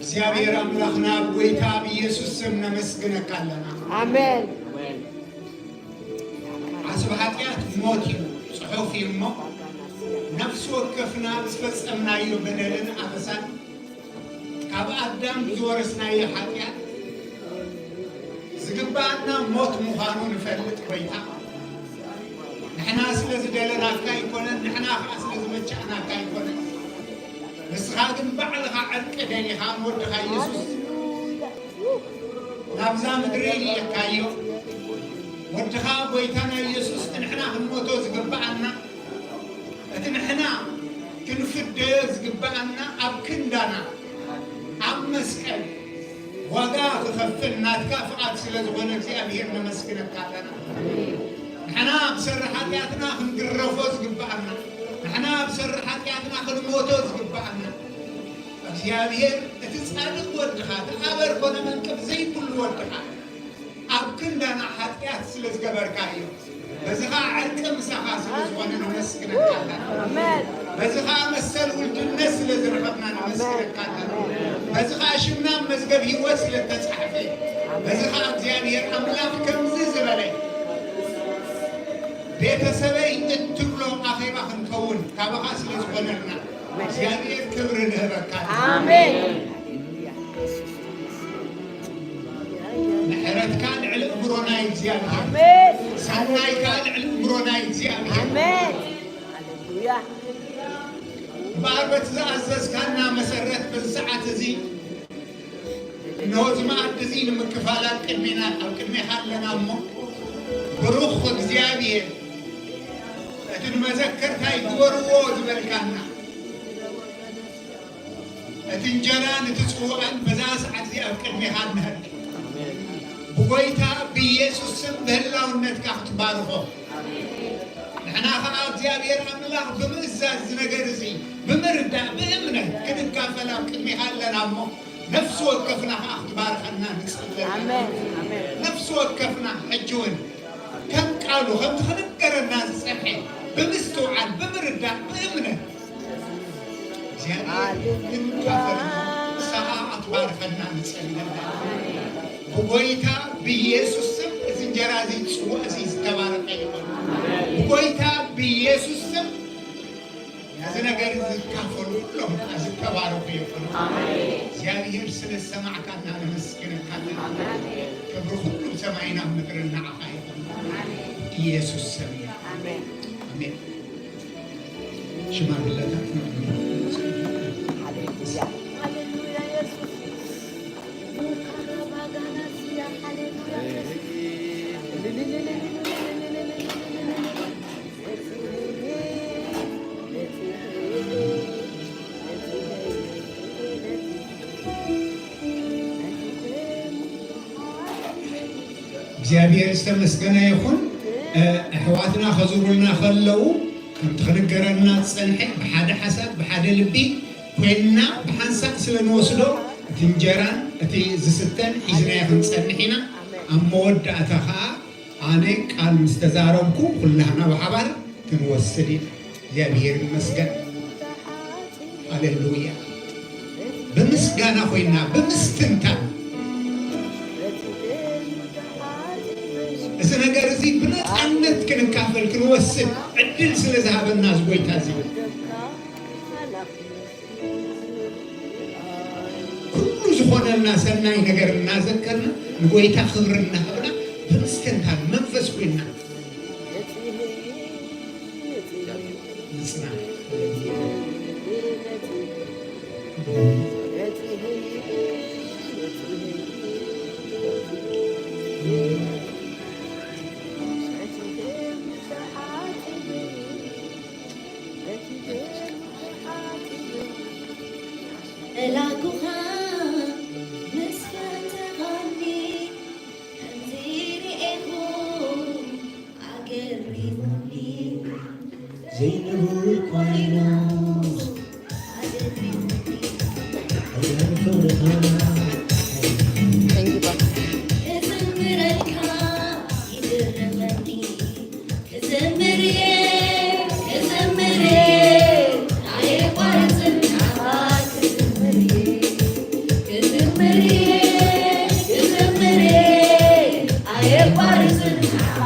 እግዚኣብሔር ኣምላኽና፣ ኣብ ጎይታ ኣብ ኢየሱስ ስም ነመስግነካ ኣለና። ኣሜን። ዓስቢ ሓጢኣት ሞት እዩ፣ ጽሑፍ እዩ እሞ፣ ነፍሲ ወከፍና ዝፈጸምናዮ በደልን ኣበሳን፣ ካብ ኣዳም ዝወረስናዮ ሓጢኣት ዝግብኣና ሞት ምዃኑ ንፈልጥ ጎይታ። ንሕና ስለ ዝደለናካ ኣይኮነን፣ ንሕና ኸኣ ስለ ዝመቻእናካ ኣይኮነን። ንስኻ ግን ባዕልኻ ዕርቂ ደሊኻ ንወድኻ ኢየሱስ ናብዛ ምድሪ ልኢኻዮ። ወድኻ ጎይታና ኢየሱስ ንሕና ክንሞቶ ዝግብኣና፣ እቲ ንሕና ክንፍደዮ ዝግብኣና ኣብ ክንዳና፣ ኣብ መስቀል ዋጋ ክኸፍል ናትካ ፍቓድ ስለ ዝኾነ እግዚኣብሔር ነመስግነካ ኣለና። ንሕና ኣብ ሰሪ ሓጢኣትና ክንግረፎ ዝግብኣና፣ ንሕና ኣብ ሰሪ ሓጢኣትና ክንሞቶ ዝግብኣና፣ እግዚኣብሔር እቲ ጻድቕ ወድኻ፣ እቲ ኣበር ኮነ መንቅብ ዘይብሉ ወድኻ፣ ኣብ ክንዳና ሓጢኣት ስለ ዝገበርካዮ፣ በዚ ኸኣ ዕርቂ ምሳኻ ስለ ዝኾነ ነመስግነካ ኣለና። ኣሜን። በዚ ኸኣ መሰል ውልድነት ስለ ዝረኸብና ነመስግነካ ኣለና። በዚ ኸኣ ሽምና ኣብ መዝገብ ህይወት ስለ እተጻሕፈ፣ በዚ ኸኣ እግዚኣብሔር ኣምላኽ ከምዚ ዝበለ ቤተሰበይ እትብሎ ኣኼባ ክንከውን ካባኻ ስለ ዝኾነልና፣ እግዚኣብሔር ክብሪ ንህበካ። ኣሜን። ምሕረትካ ልዕሊ እምሮና እዩ እግዚኣብሔር። ኣሜን። ሰናይካ ልዕሊ እምሮና እዩ እግዚኣብሔር። ኣሜን። ሃሌሉያ። እምበኣር በቲ ዝኣዘዝካና መሰረት በዚ ሰዓት እዚ እነሆ እዚ መኣዲ እዚ ንምክፋል ኣብ ቅድሜና፣ ኣብ ቅድሜኻ ኣለና እሞ፣ ብሩኽ እግዚኣብሔር፣ እቲ ንመዘከርታይ ግበርዎ ዝበልካና፣ እቲ እንጀራን እቲ ጽዋእን በዛ ሰዓት እዚ ኣብ ቅድሜኻ እንሀብ። ብጎይታ ብኢየሱስ ስም ብህላውነትካ ክትባርኾ፣ ንሕና ኸዓ እግዚኣብሔር ኣምላኽ ብምእዛዝ እዚ ነገር እዚ ብምርዳእ ብእምነት ክንካፈል ኣብ ቅድሜኻ ኣለና እሞ፣ ነፍሲ ወከፍና ኸዓ ክትባርኸና ንጽሊ ኣለና። ኣሜን፣ ኣሜን። ነፍሲ ወከፍና ሕጂ እውን ከም ከምቲ ክነገረና ዝጸንሐ ብምስትውዓል፣ ብምርዳእ፣ ብእምነት እግዚኣብሔር ክንካፈል ንስኻ ኣትባርከና ንጸልየና። ብጎይታ ብኢየሱስ ስም እዚ እንጀራ እዚ ጽዋእ እዚ ዝተባረኸ ይኹን። ብጎይታ ብኢየሱስ ስም እዚ ነገር ዝካፈሉ ኩሎም ዝተባረኹ ይኹኑ። እግዚኣብሔር ስለ ዝሰማዕካና ነመስግነካ ኣለና። ክብሪ ኩሉ ሰማይን ኣብ ምድርን ንዓኻ ይኹን። ኢየሱስ ስም። ኣሜን። ኣሜን። ሽማግለታት ሃሌሉያ። ሃሌሉያ ኢየሱስ። ሃሌሉያ ኢየሱስ። እግዚኣብሔር ዝተመስገነ ይኹን። ኣሕዋትና ከዙሩልና ከለዉ ከምቲ ክንገረና ዝጸንሐ ብሓደ ሓሳብ ብሓደ ልቢ ኮይንና ብሓንሳእ ስለ ንወስዶ እቲ እንጀራን እቲ ዝስተን ሒዝናዮ ክንጸንሕ ኢና። ኣብ መወዳእታ ኸኣ ኣነ ቃል ምስ ተዛረብኩ ኩላህና ብሓባር ክንወስድ ኢና። እግዚኣብሔር ይመስገን። ሃሌሉያ። ብምስጋና ኮይና ብምስትንታን እዚ ነገር እዚ ብነፃነት ክንካፈል ክንወስድ ዕድል ስለ ዝሃበና እዚ ጎይታ እዚ ኩሉ ዝኾነልና ሰናይ ነገር እናዘከርና ንጎይታ ክብሪ እናሃብና ብምስትንታን መንፈስ ኮይና ንጽና። እላኩኻ ምስ ፈተኻኒ ከምዚ ርኤኹ ኣገሪሙኒ ዘይንቡር ኮይኑ ኣደሪሙኒ ሓያል ክብርኻ እዝምረልካ ይድረፈኒ ክዝምር እየ ክዝምር እየ ኣየቋርጽን ንዓኻ ክዝምር እየ ክዝምር እየ ክዝምር እየ ኣየቋርጽን ንዓኻ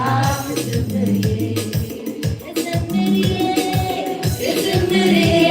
ክዝምር እየ ክዝምር እየ ክዝምር እየ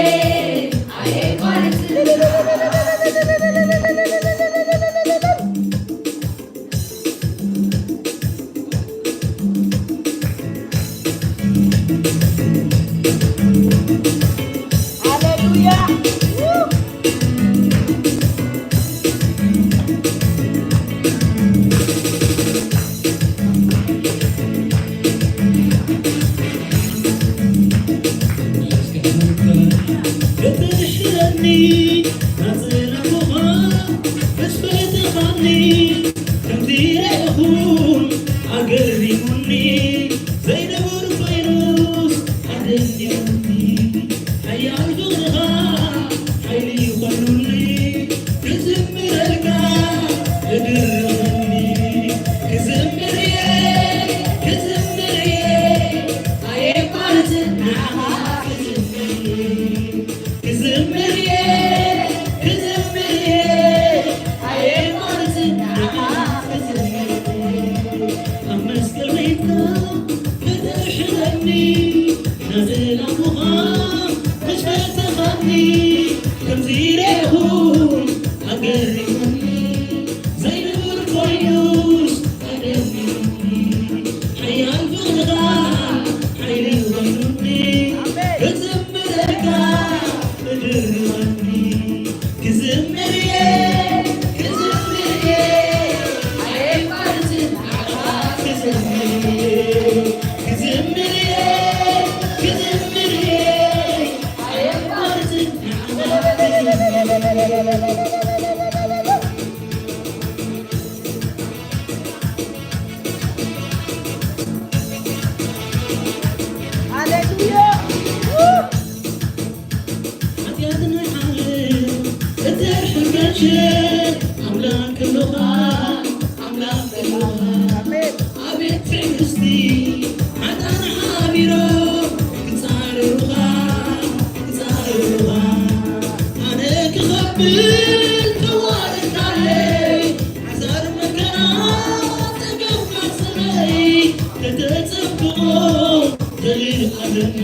ዘልኣለሚ፣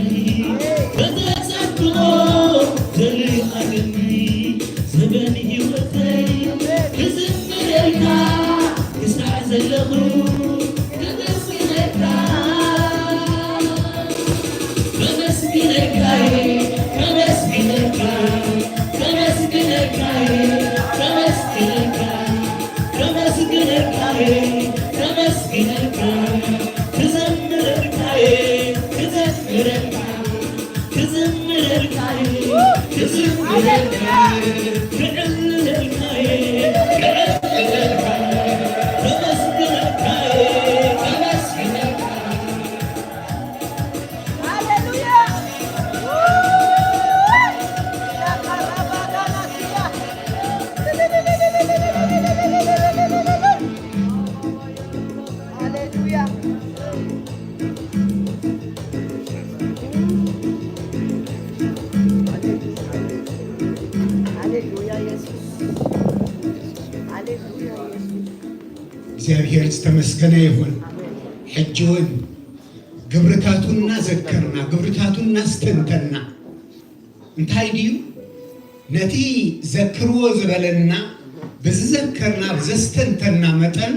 በተጻድቆ ዘልኣለሚ፣ ዘበን ህይወተይ ክዝምረልካ ክሳዕ ዘለኹ ከመስግነልካ፣ ከመስግነልካ፣ ከመስግነልካ፣ ከመስግነልካ፣ ከመስግነልካ፣ ከመስግነልካ፣ ከመስግነልካ፣ ክዘምረልካ፣ ክዘምረልካ፣ ክዝምረልካ፣ ክዝምረልካ፣ ክዕልለልካ፣ ክዕልለልካ፣ ከመስግነልካ፣ ከመስግነልካ። ሃሌሉያ። ሃሌሉያ። ሃሌሉያ ኢየሱስ። ሃሌሉያ ኢየሱስ። እግዚኣብሔር ዝተመስገነ ይኹን። ኣሜን። ሕጂ እውን ግብርታቱ እናዘከርና፣ ግብርታቱ እናስተንተና፣ እንታይ ድዩ? ነቲ ዘክርዎ ዝበለና ብዝዘከርና፣ ብዘስተንተና መጠን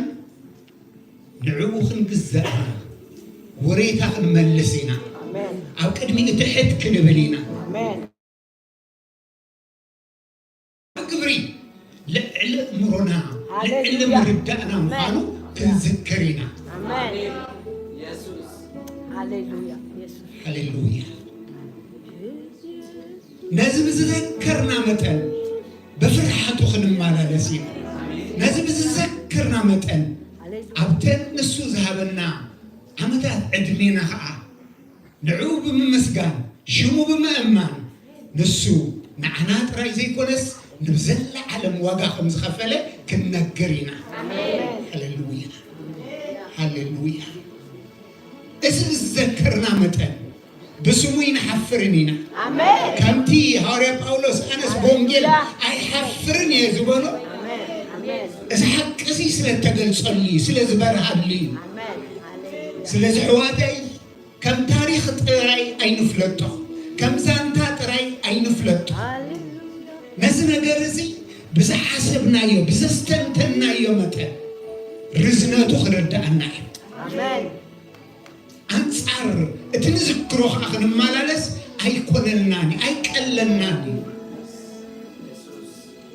ንዕኡ ክንግዛእ ኢና። ወሬታ ክንመልስ ኢና። ኣሜን። ኣብ ቅድሚኡ ትሕት ክንብል ኢና። ኣሜን። ግብሪ ልዕሊ እምሮና፣ ልዕሊ ሃሌሉያ። ምርዳእና ኣሜን። ምዃኑ ክንዝክር ኢና። ኣሜን። ሃሌሉያ። ኢየሱስ። ሃሌሉያ። ነዚ ብዝዘከርና መጠን ብፍርሓቱ ክንመላለስ ኢና። ነዚ ብዝዘከርና መጠን ኣብተን ንሱ ዝሃበና ዓመታት ዕድሜና ኸዓ ንዕኡ ብምምስጋን፣ ሽሙ ብምእማን፣ ንሱ ንዓና ጥራይ ዘይኮነስ ንብዘለዓለም ዋጋ ከም ዝኸፈለ ክንነግር ኢና። ኣሜን። ሃሌሉያ። ሃሌሉያ። እዚ ብዝዘከርና መጠን ብስሙ ኣይንሓፍርን ኢና። ኣሜን። ከምቲ ሃዋርያ ጳውሎስ ኣነስ ብወንጌል ኣይሓፍርን እየ ዝበሎ፣ ኣሜን። ኣሜን። እዚ ሓቂ እዚ ስለ እተገልጸሉ እዩ፣ ስለ ዝበርሃሉ እዩ። ኣሜን። ሃሌሉያ። ስለዚ ኣሕዋተይ ከም ታሪኽ ጥራይ ኣይንፍለጦ፣ ከም ዛንታ ጥራይ ኣይንፍለጦ። ሃሌሉያ። ነዚ ነገር እዚ ብዝሓሰብናዮ፣ ብዘስተንተናዮ መጠን ርዝነቱ ክርድኣና እዩ። ኣሜን። ኣንጻር እቲ ንዝክሮ ኸዓ ክንመላለስ ኣይኮነልናን እዩ፣ ኣይቀለልናን እዩ።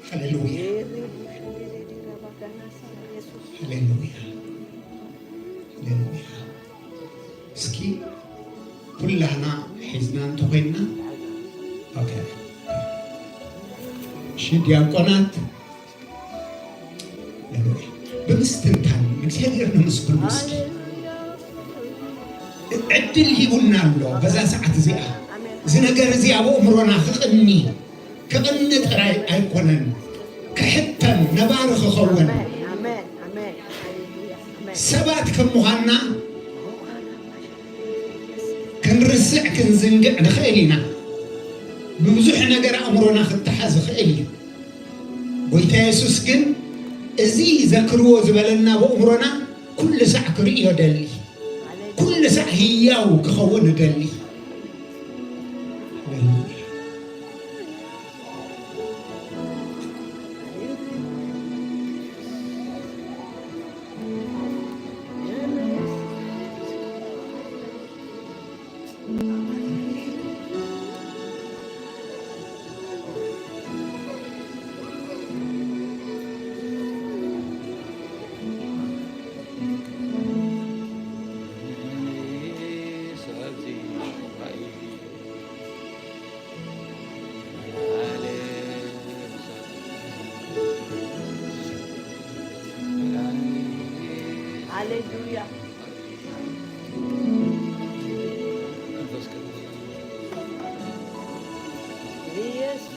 ሃሌሉያ። ሃሌሉያ። ሃሌሉያ። እስኪ ኩላህና ሒዝና እንተኾይንና፣ ኦኬ። እሺ፣ ዲያቆናት፣ ሃሌሉያ። ብምስትንታን ንእግዚኣብሔር ነመስግኖ እስኪ። ዕድል ሂቡና ኣሎ በዛ ሰዓት እዚኣ። እዚ ነገር እዚ ኣብ ኣእምሮና ክቕኒ፣ ክቕኒ ጥራይ ኣይኮነን፣ ክሕተም፣ ነባሪ ክኸውን። ኣሜን፣ ኣሜን፣ ኣሜን። ሰባት ከም ምዃንና ክንርስዕ፣ ክንዝንግዕ ንኽእል ኢና። ብብዙሕ ነገር ኣእምሮና ክተሓዝ ይኽእል እዩ። ጎይታ የሱስ ግን እዚ ዘክርዎ ዝበለና ብኣእምሮና ኩሉ ሳዕ ክርእዮ ደሊ፣ ኩሉ ሳዕ ህያው ክኸውን ደሊ። ሃሌሉያ። ሃሌሉያ። መንፈስ ቅዱስ። ኢየሱስ።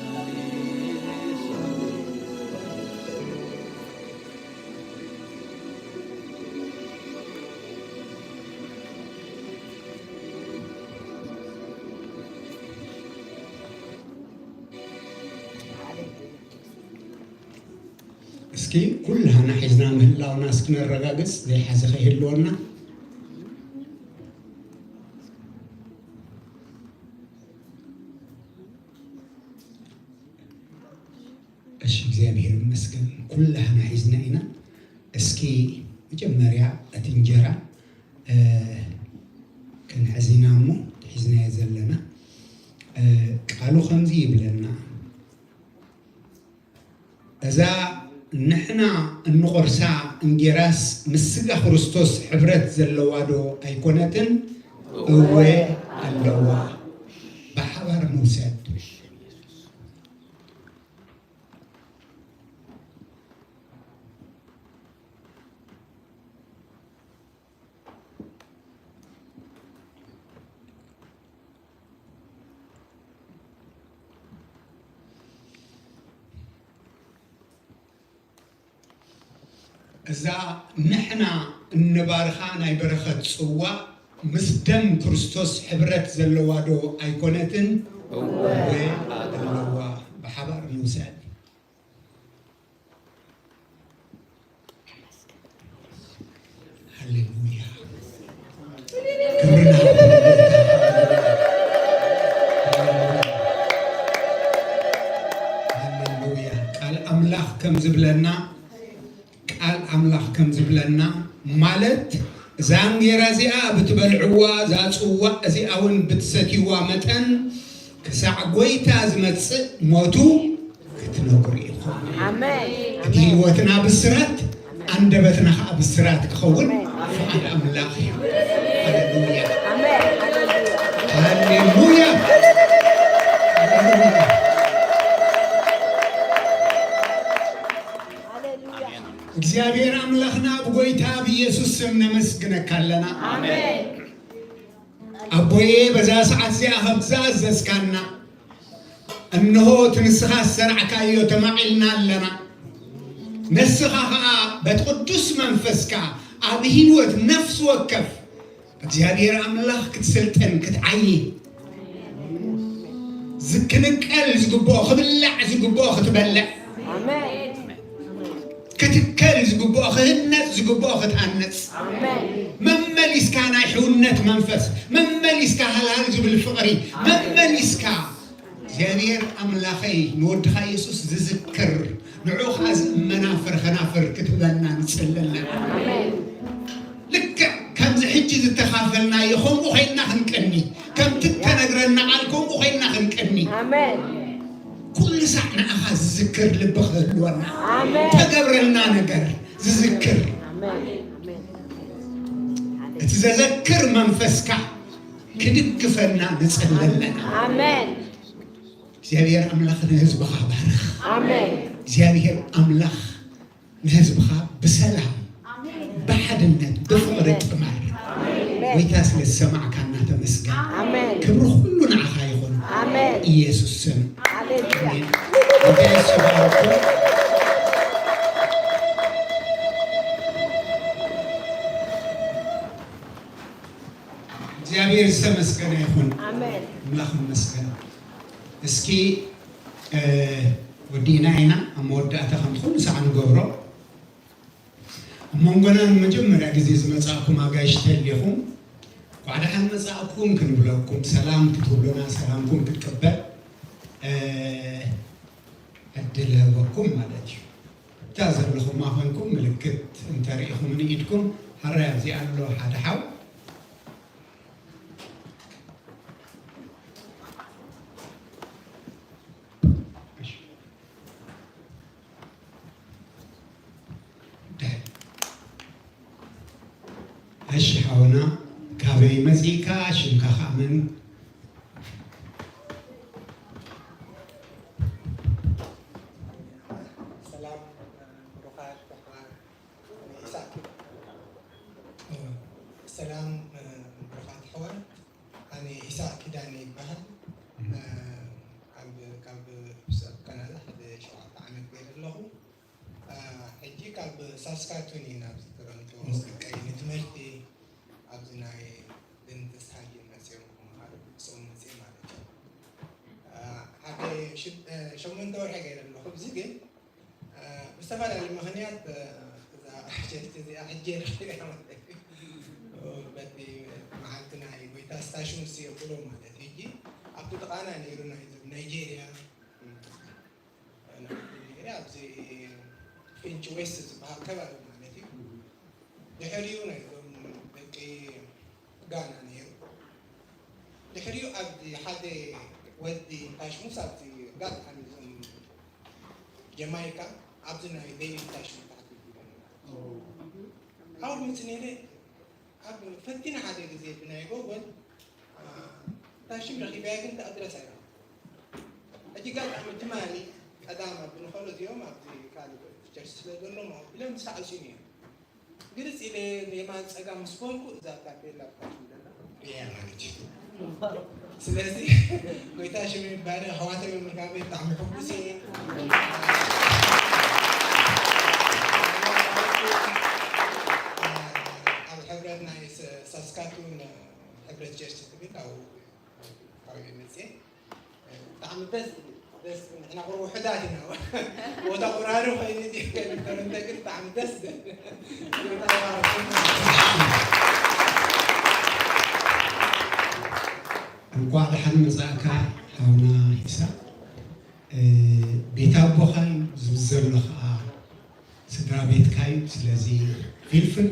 እስኪ ኩላህና ሒዝና ምህላውና እስኪ ነረጋግጽ፣ ዘይሓዘ ከይህልወና። ኩላህና ሒዝና ኢና። እስኪ መጀመርያ እቲ እንጀራ፣ እ፣ ክንሕዝ ኢና እሞ፣ ሒዝናዮ ዘለና፣ እ፣ ቃሉ ከምዚ ይብለና። እዛ ንሕና እንቖርሳ እንጌራስ ምስ ስጋ ክርስቶስ ሕብረት ዘለዋ ዶ ኣይኮነትን? እወ ኣለዋ። ብሓባር ንውሰድ። እዛ ንሕና እንባርኻ ናይ በረኸት ጽዋ ምስ ደም ክርስቶስ ሕብረት ዘለዋ ዶ ኣይኮነትን? እወ ኣለዋ። ብሓባር ንውሰድ። ሃሌሉያ። ክብሪ ንሃብተሉ። ሃሌሉያ። ቃል ኣምላኽ ከም ዝብለና፣ ቃል ኣምላኽ ከም ዝብለና፣ ማለት እዛ እንጌራ እዚኣ ብትበልዕዋ፣ እዛ ጽዋእ እዚኣ እውን ብትሰትይዋ መጠን፣ ክሳዕ ጐይታ ዝመጽእ ሞቱ ክትነግሩ ኢኹም። ኣሜን። እቲ ህይወትና ብስራት፣ ኣንደበትና ኸዓ ብስራት ክኸውን ፍቓድ ኣምላኽ እዩ። ሃሌሉያ። ኣሜን። ሃሌሉያ። ሃሌሉያ። እግዚኣብሔር ኣምላኽና ብጎይታ ብኢየሱስ ስም ነመስግነካ ኣለና። ኣሜን። ኣቦዬ በዛ ሰዓት እዚኣ ከም ዝኣዘዝካና፣ እንሆ እቲ ንስኻ ዝሰራዕካዮ ተማቒልና ኣለና። ንስኻ ኸዓ በቲ ቅዱስ መንፈስካ ኣብ ህይወት ነፍሲ ወከፍ እግዚኣብሔር ኣምላኽ ክትስልጥን ክትዓዪ፣ ዝክንቀል ዝግብኦ ክብላዕ ዝግብኦ ክትበልዕ፣ ኣሜን። ክትከል ዝግብኦ ክህነጽ ዝግብኦ ክትሃንጽ፣ ኣሜን። መመሊስካ ናይ ሕውነት መንፈስ፣ መመሊስካ ሃልሃል ዝብል ፍቕሪ፣ መመሊስካ እግዚኣብሔር ኣምላኸይ ንወድኻ የሱስ ዝዝክር፣ ንዕኡ ኸዓ ዝእመናፍር ኸናፍር ክትህበና ንጽሊ ኣለና። ኣሜን። ልክዕ ከምዚ ሕጂ ዝተኻፈልናዮ ከምኡ ኸይንና ክንቅኒ፣ ከምቲ እተነግረና ቃል ከምኡ ኸይንና ክንቅኒ። ኣሜን። ኩሉ ሳዕ ንኣኻ ዝዝክር ልቢ ክህልወና። ኣሜን። ተገብረልና ነገር ዝዝክር። ኣሜን። እቲ ዘዘክር መንፈስካ ክድግፈና ንጽሊ ኣለና። ኣሜን። እግዚኣብሔር ኣምላኽ ንህዝብኻ ባርኽ። ኣሜን። እግዚኣብሔር ኣምላኽ ንህዝብኻ ብሰላም፣ ኣሜን። ብሓድነት፣ ብፍቕሪ ኣሜን። ጥመር። ኣሜን። ጎይታ ስለ ዝሰማዕካና ተመስገን። ኣሜን። ክብሪ ኩሉ ንዓኻ ይኹን። ኣሜን። ኢየሱስ ስም። ሃሌሉያ። ኣሜን። ጎይታ የሱስ ይባርኩም። እግዚኣብሔር ዝተመስገነ ይኹን። ኣሜን። ኣምላኽ ይመስገን። እስኪ፣ እ፣ ወዲእና ኢና። ኣብ መወዳእታ ከምቲ ኩሉ ሳዕ ንገብሮ፣ ኣብ መንጎና ንመጀመርያ ግዜ ዝመጻእኩም ኣጋይሽ ተሊኹም፣ እንኳዕ ደሓን መጻእኩም ክንብለኩም፣ ሰላም ክትብሉና፣ ሰላምኩም ክንቅበል፣ እ፣ ዕድል ህበኩም ማለት እዩ። እታ ዘለኹማ ኾንኩም ምልክት እንተርኢኹምኒ ኢድኩም፣ ሓራይ ኣብዚ ኣሎ ሓደ ሓው። እሺ ሓውና፣ ካበይ መጺእካ? ሽምካ ኸኣ መን? ሰላም ብሩኻት ኣሕዋት። ኢሳቅ። ሰላም ብሩኻት ኣሕዋት። ኣነ ኢሳቅ ኪዳነ ይበሃል። ኣብ፣ ካብ፣ ኣብ ካናዳ ሕደ ሸውዓተ ዓመት ገይረ ኣለኹ። ሕጂ ካብ ሳስካቱን እዩ ናብዚ ቶሮንቶ ንትምህርቲ ኣብዚ ናይ ደንተስ ሃይጂን መፅዮም ክመሃሩ፣ ንሶም መፅዮም ማለት እዩ። ሓደ ሸሞንተ ወርሒ ገይረ ኣለኹ። ኣብዚ ግን ብዝተፈላለየ ምኽንያት እዛ ቸርች እዚኣ ሕጂ ረኺበያ ማለት እዩ። በቲ መዓልቲ ናይ ጎይታ ስታሽን ምስ የብሎም ማለት እዩ። ሕጂ ኣብቲ ጥቓና ነይሩ ናይ ናይጄርያ፣ ናይጄርያ ኣብዚ ፊንች ዌስት ዝበሃል ከባቢ ማለት እዩ። ድሕሪኡ ናይዞም ደቂ ጋና ነይሩ። ድሕሪኡ ኣብዚ ሓደ ወዲ ታሽሙስ ኣብዚ ጋጣሚ እዞም ጀማይካ ኣብዚ ናይ ሌኒ ታሽሙ ታሕቲ ይብሉ። ካብኡ መፅእ ነይረ። ኣብ ፈቲነ ሓደ ግዜ ብናይ ጎጎል ታሽም ረኺበያ ግን ኣድረስ ኣይረኸብኩን። ሕጂ ጋጣሚ ትማሊ ቀዳም ኣብ ንኸሎ እዚኦም ኣብዚ ካልእ ቸርች ስለ ዘሎ ማወቅ ኢሎም ተሳዕስዩኒ እዮም። ግልጽ ኢለ የማን ጸጋም ምስ ኮንኩ እዛ ታፔላ ኣብ ታሽም ዘላ ርእያ ማለት እዩ። ስለዚ ጎይታ ሽሙ ይባረክ። ኣሕዋተይ ብምርካበይ ብጣዕሚ ሕጉስ እየ። ኣብ ሕብረት ናይ ሳስካቱን ሕብረት ቸርች ትብል ኣብኡ ካብኡ መፅየ። ብጣዕሚ ደስ ዝብል፣ ደስ ዝብል። ንሕና ቁሩብ ውሑዳት ኢና። ቦታ ቁራሪ ኮይኑ ድዩ ከይንበር እንተ ግን ብጣዕሚ ደስ ዝብል። ጎይታ ይባርኩም። እንኳዕ ደሓን መጻእካ ሓውና ይስሐቅ። ቤት ኣቦኻ እዩ፣ ዝብል ዘሎ ኸዓ ስድራ ቤትካ እዩ። ስለዚ ፊልፍል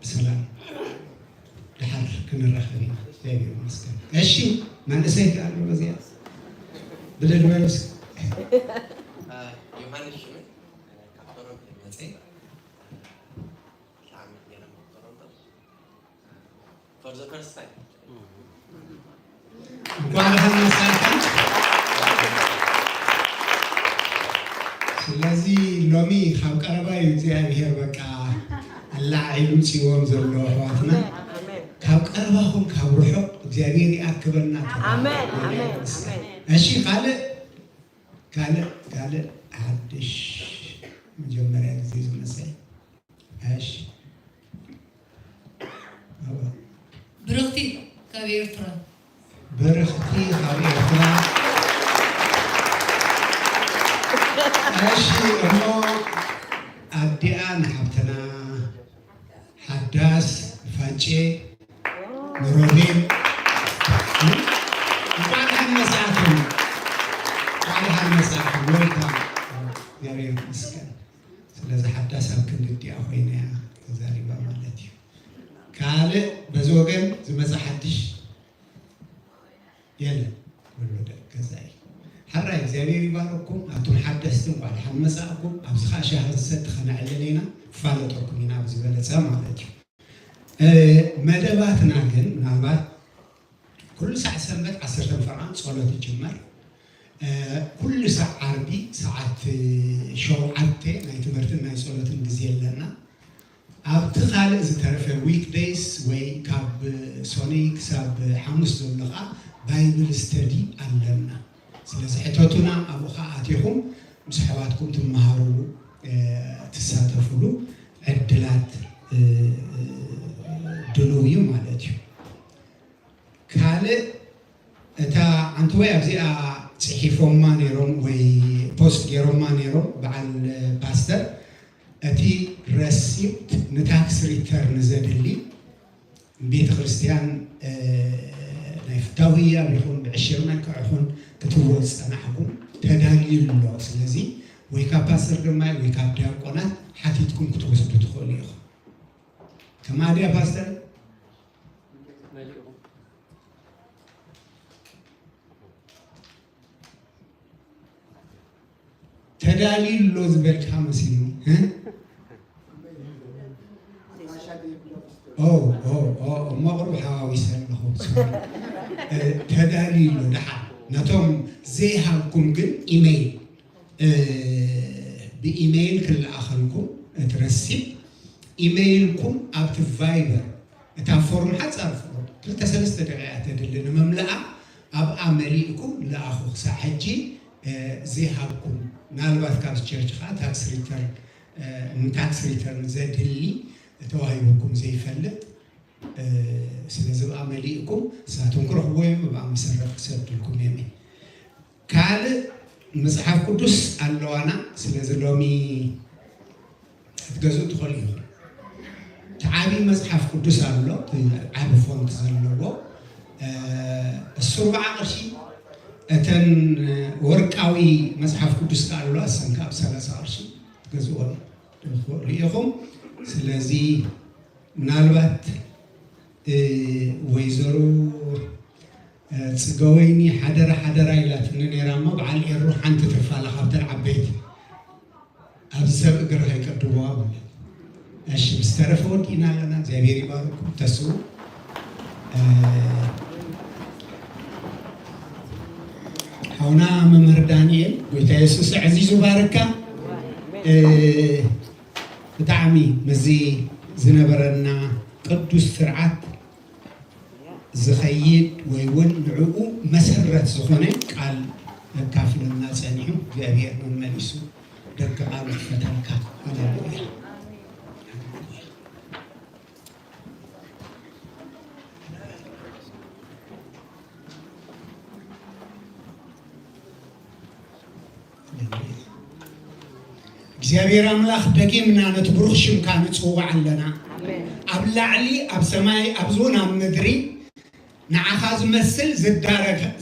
ብሰላም ደሓር ክንራኸብ ኢና። እግዚኣብሔር ይመስገን። እሺ መንእሰይ ከ ኣሎ በዚኣ ብልል በሉ እስኪ። ዮሃንስ ሽምን ካብ ቶሮንቶ መፀ ብጣዕሚ ገለ ቶሮንቶ for the first time እንኳን ደሓን መጻእካ። ስለዚ ሎሚ ካብ ቀረባ እዩ እግዚኣብሔር በቃ ኣላዒሉ ጽዎም ዘሎ ኣሕዋትና። ካብ ቀረባኹም ካብ ርሑቕ እግዚኣብሔር ይኣክበና። ኣሜን፣ ኣሜን፣ ኣሜን። እሺ ካልእ ካልእ ካልእ ሓድሽ መጀመርያ ግዜ ዝመጸ እሺ ብርኽቲ ካብ ኤርትራ ብርኽቲ ካብ ኤርትራ። እሺ እሞ ኣዲኣ ንሓብትና ሓዳስ ፋንጬ ንሮቤል እንኳን ደሓን መጻእኩም። እንኳን ደሓን መጻእኩም። ዌልካም። እግዚኣብሔር ይመስገን። ስለዚ ሓዳስ ኣብ ክንዲ ኣዲኣ ኮይና እያ ተዛሪባ ማለት እዩ። ካልእ በዚ ወገን ዝመጸ ሓድሽ የለን ወሎ ደቂ ገዛኢ። ሕራይ እግዚኣብሔር ይባረኩም ኣቱም ሓደስቲ እንኳዕ ደሓን መጻእኩም። ኣብዚ ከዓ ሻሂ ክንሰቲ ከነዕልል ኢና ክፋለጠኩም ኢና ብዝበለጸ ማለት እዩ። መደባትና ግን ምናልባት ኩሉ ሳዕ ሰንበት ዓሰርተ ፈርቓን ጸሎት ይጅመር። ኩሉ ሳዕ ዓርቢ ሰዓት ሸውዓተ ናይ ትምህርትን ናይ ጸሎትን ግዜ ኣለና። ኣብቲ ካልእ ዝተረፈ ዊክ ደይስ ወይ ካብ ሶኒ ክሳብ ሓሙስ ዘሎ ከዓ ባይብል ስተዲ ኣለና። ስለዚ ሕተቱና ኣብኡ ከዓ ኣቲኹም ምስ ኣሕዋትኩም ትመሃሩሉ ትሳተፉሉ ዕድላት ድልው እዩ ማለት እዩ። ካልእ እታ ዓንተወይ ኣብዚኣ ፅሒፎማ ነይሮም ወይ ፖስት ገይሮማ ነይሮም በዓል ፓስተር እቲ ረሲፕት ንታክስ ሪተርን ዘድሊ ቤተ ክርስቲያን ናይ ፍታው ህያብ ይኹን ብዕሽር መልክዕ ይኹን ክትህቦ ዝፀናሕኩም ተዳልዩ ኣሎ። ስለዚ ወይ ካብ ፓስተር ግርማይ ወይ ካብ ዲያቆናት ሓቲትኩም ክትወስዱ ትኽእሉ ኢኹም። ከማድያ ፓስተር ተዳልዩ ኣሎ ዝበልካ መሲሉ እሞ ቁሩብ ሓዋዊሰ ኣለኹ። ተዳልዩ ኣሎ ደሓን ነቶም ዘይሃብኩም ግን ኢመይል ብኢመይል ክለኣኸልኩም እቲ ረሲፕ ኢመይልኩም ኣብቲ ቫይበር እታ ፎርም ሓፃር ፍሮ ክልተ ሰለስተ ደቂቃ ተድሊ ንምምላኣ ኣብኣ መሊእኩም ለኣኹ። ክሳዕ ሕጂ ዘይሃብኩም ምናልባት ካብ ቸርች ከዓ ታክስ ሪተርን ንታክስ ሪተርን ዘድሊ ተዋሂቡኩም ዘይፈልጥ ስለዚ ብኣ መሊእኩም ንሳቶም ክረኽብዎ እዮም። ብኣ መሰረት ክሰዱልኩም እዮም። ካልእ መፅሓፍ ቅዱስ ኣለዋና። ስለዚ ሎሚ ክትገዝኡ ትኽእሉ ኢኹም። እቲ ዓብዪ መፅሓፍ ቅዱስ ኣሎ፣ እቲ ዓቢ ፎንት ዘለዎ እሱ ርብዓ ቅርሺ። እተን ወርቃዊ መፅሓፍ ቅዱስ ከኣ ኣለዋ፣ እሰን ከኣ ብሰላሳ ቅርሺ። ገዝእዎም ትኽእሉ ኢኹም። ስለዚ ምናልባት ወይዘሮ ፅገወይኒ ሓደራ ሓደራ ኢላትኒ ነይራ እሞ በዓል ኤሩ ሓንቲ ትርፋላ ካብተን ዓበይቲ ኣብዚ ሰብ እግሪ ከይቀድዋ ብለ። እሺ፣ ብዝተረፈ ወዲእና ኣለና። እግዚኣብሔር ይባርኩም። ተስኡ ሓውና መምህር ዳንኤል፣ ጎይታ የሱስ ኣዕዚዙ ባርካ። ብጣዕሚ ምስዚ ዝነበረና ቅዱስ ስርዓት ዝኸይድ ወይ እውን ንዕኡ መሰረት ዝኾነ ቃል ኣካፍለና ጸኒሑ እግዚኣብሔር መመሊሱ ደቂ ቃሉ ክፈተልካ። ሃሌሉያ። እግዚኣብሔር ኣምላኽ ደጊምና ነቲ ብሩኽ ሽምካ ንጽውዕ ኣለና። ኣብ ላዕሊ ኣብ ሰማይ ኣብዚ እውን ኣብ ምድሪ ንዓኻ ዝመስል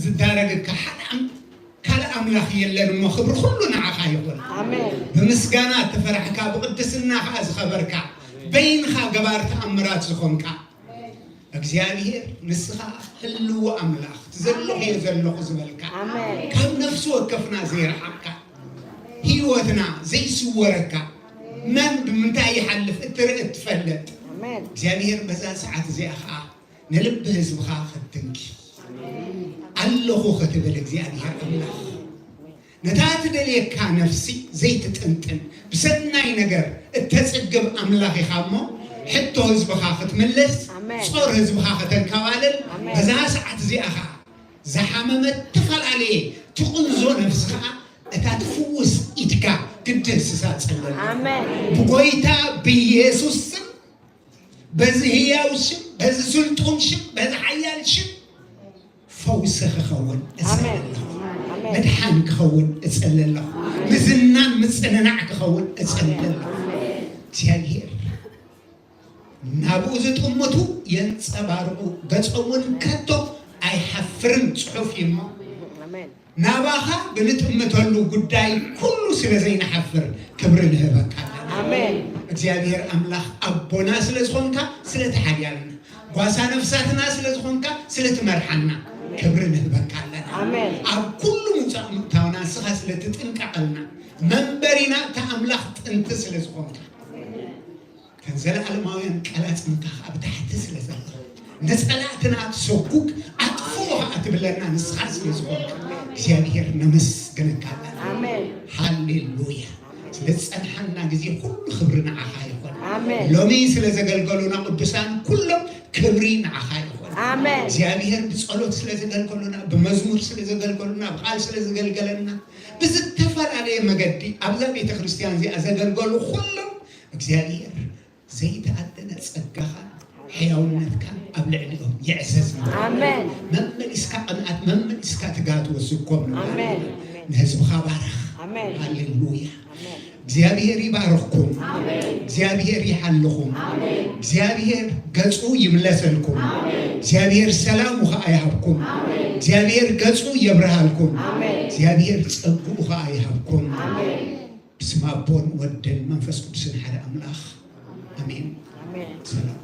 ዝዳረገካ ሓደ ካልእ ኣምላኽ የለን እሞ ክብሪ ኩሉ ንዓኻ ይኹን። ብምስጋና እተፈራሕካ ብቕድስና ኸኣ ዝኸበርካ በይንኻ ገባር ተኣምራት ዝኾንካ እግዚኣብሔር ንስኻ ህልው ኣምላኽ ዘለኹ እየ ዘለኹ ዝበልካ ካብ ነፍሲ ወከፍና ዘይረሓቕካ ህይወትና ዘይስወረካ መን ብምንታይ ይሓልፍ እትርኢ እትፈልጥ እግዚኣብሔር በዛ ሰዓት እዚኣ ኸዓ ንልቢ ህዝብኻ ክትትንኪ ኣለኹ ክትብል እግዚኣብሔር ኣምላኽ ነታ ትደልየካ ነፍሲ ዘይትጥንጥን ብሰናይ ነገር እተጽግብ ኣምላኽ ኢኻ እሞ ሕቶ ህዝብኻ ክትምልስ ጾር ህዝብኻ ከተንከባልል በዛ ሰዓት እዚኣ ኸዓ ዝሓመመት ተፈላለየ ትቕንዞ ነፍሲ ኸዓ እታ ትፍውስ ኢድካ ክትድህስሳ ጸለና ብጎይታ ብኢየሱስ ስም በዚ ህያው ሽም በዚ ስልጡን ሽም በዚ ሓያል ሽም ፈውሲ ክኸውን እጸሊ ኣለኹ። ምድሓን ክኸውን እጸሊ ኣለኹ። ምዝናን ምጽንናዕ ክኸውን እጸሊ ኣለኹ። እግዚኣብሔር ናብኡ ዝጥምቱ የንጸባርቑ፣ ገጾም እውን ከቶ ኣይሓፍርን ጽሑፍ እዩ እሞ ናባኻ ብንጥምተሉ ጉዳይ ኩሉ ስለ ዘይንሓፍር ክብሪ ንህበካ ኣለና። እግዚኣብሔር ኣምላኽ ኣቦና ስለ ዝኾንካ ስለቲ ሓያልና ጓሳ ነፍሳትና ስለ ዝኾንካ ስለቲ መርሓና ክብሪ ንህበካ ኣለና። ኣብ ኩሉ ምውፃእ ምእታውና ንስኻ ስለ ትጥንቀቐልና መንበሪና እታ ኣምላኽ ጥንቲ ስለ ዝኾንካ እተን ዘለኣለማውያን ቀላጽምካ ከኣ ብታሕቲ ስለ ዘለዉ ንጸላእትና ትሰጉግ ኣጥፍኡ ከኣ ትብለና ንስኻ ስለ ዝኾንካ እግዚኣብሔር ነመስግነካ ኣለና። ሃሌሉያ። ስለ ዝጸንሓና ግዜ ኩሉ ክብሪ ንዓኻ ይኹን። ሎሚ ስለ ዘገልገሉና ቅዱሳን ኩሎም ክብሪ ንዓኻ ይኹን። እግዚኣብሔር ብጸሎት ስለ ዘገልገሉና፣ ብመዝሙር ስለ ዘገልገሉና፣ ብቓል ስለ ዘገልገለና፣ ብዝተፈላለየ መገዲ ኣብዛ ቤተ ክርስቲያን እዚኣ ዘገልገሉ ኩሎም እግዚኣብሔር ዘይተኣደነ ጸጋኻን ሕያውነትካን ኣብ ልዕሊኦም ይዕዘዝ። መመሊስካ ቅንኣት፣ መመሊስካ ትግሃት ወስኮም። ንህዝብኻ ባርኽ። ሃሌሉያ። እግዚኣብሔር ይባርኽኩም። እግዚኣብሔር ይሓልኹም። እግዚኣብሔር ገጹ ይምለሰልኩም። እግዚኣብሔር ሰላሙ ኸዓ ይሃብኩም። እግዚኣብሔር ገጹ የብርሃልኩም። እግዚኣብሔር ጸግኡ ኸዓ ይሃብኩም። ብስም ኣቦን ወድን መንፈስ ቅዱስን ሓደ ኣምላኽ ኣሜን። ሰላም።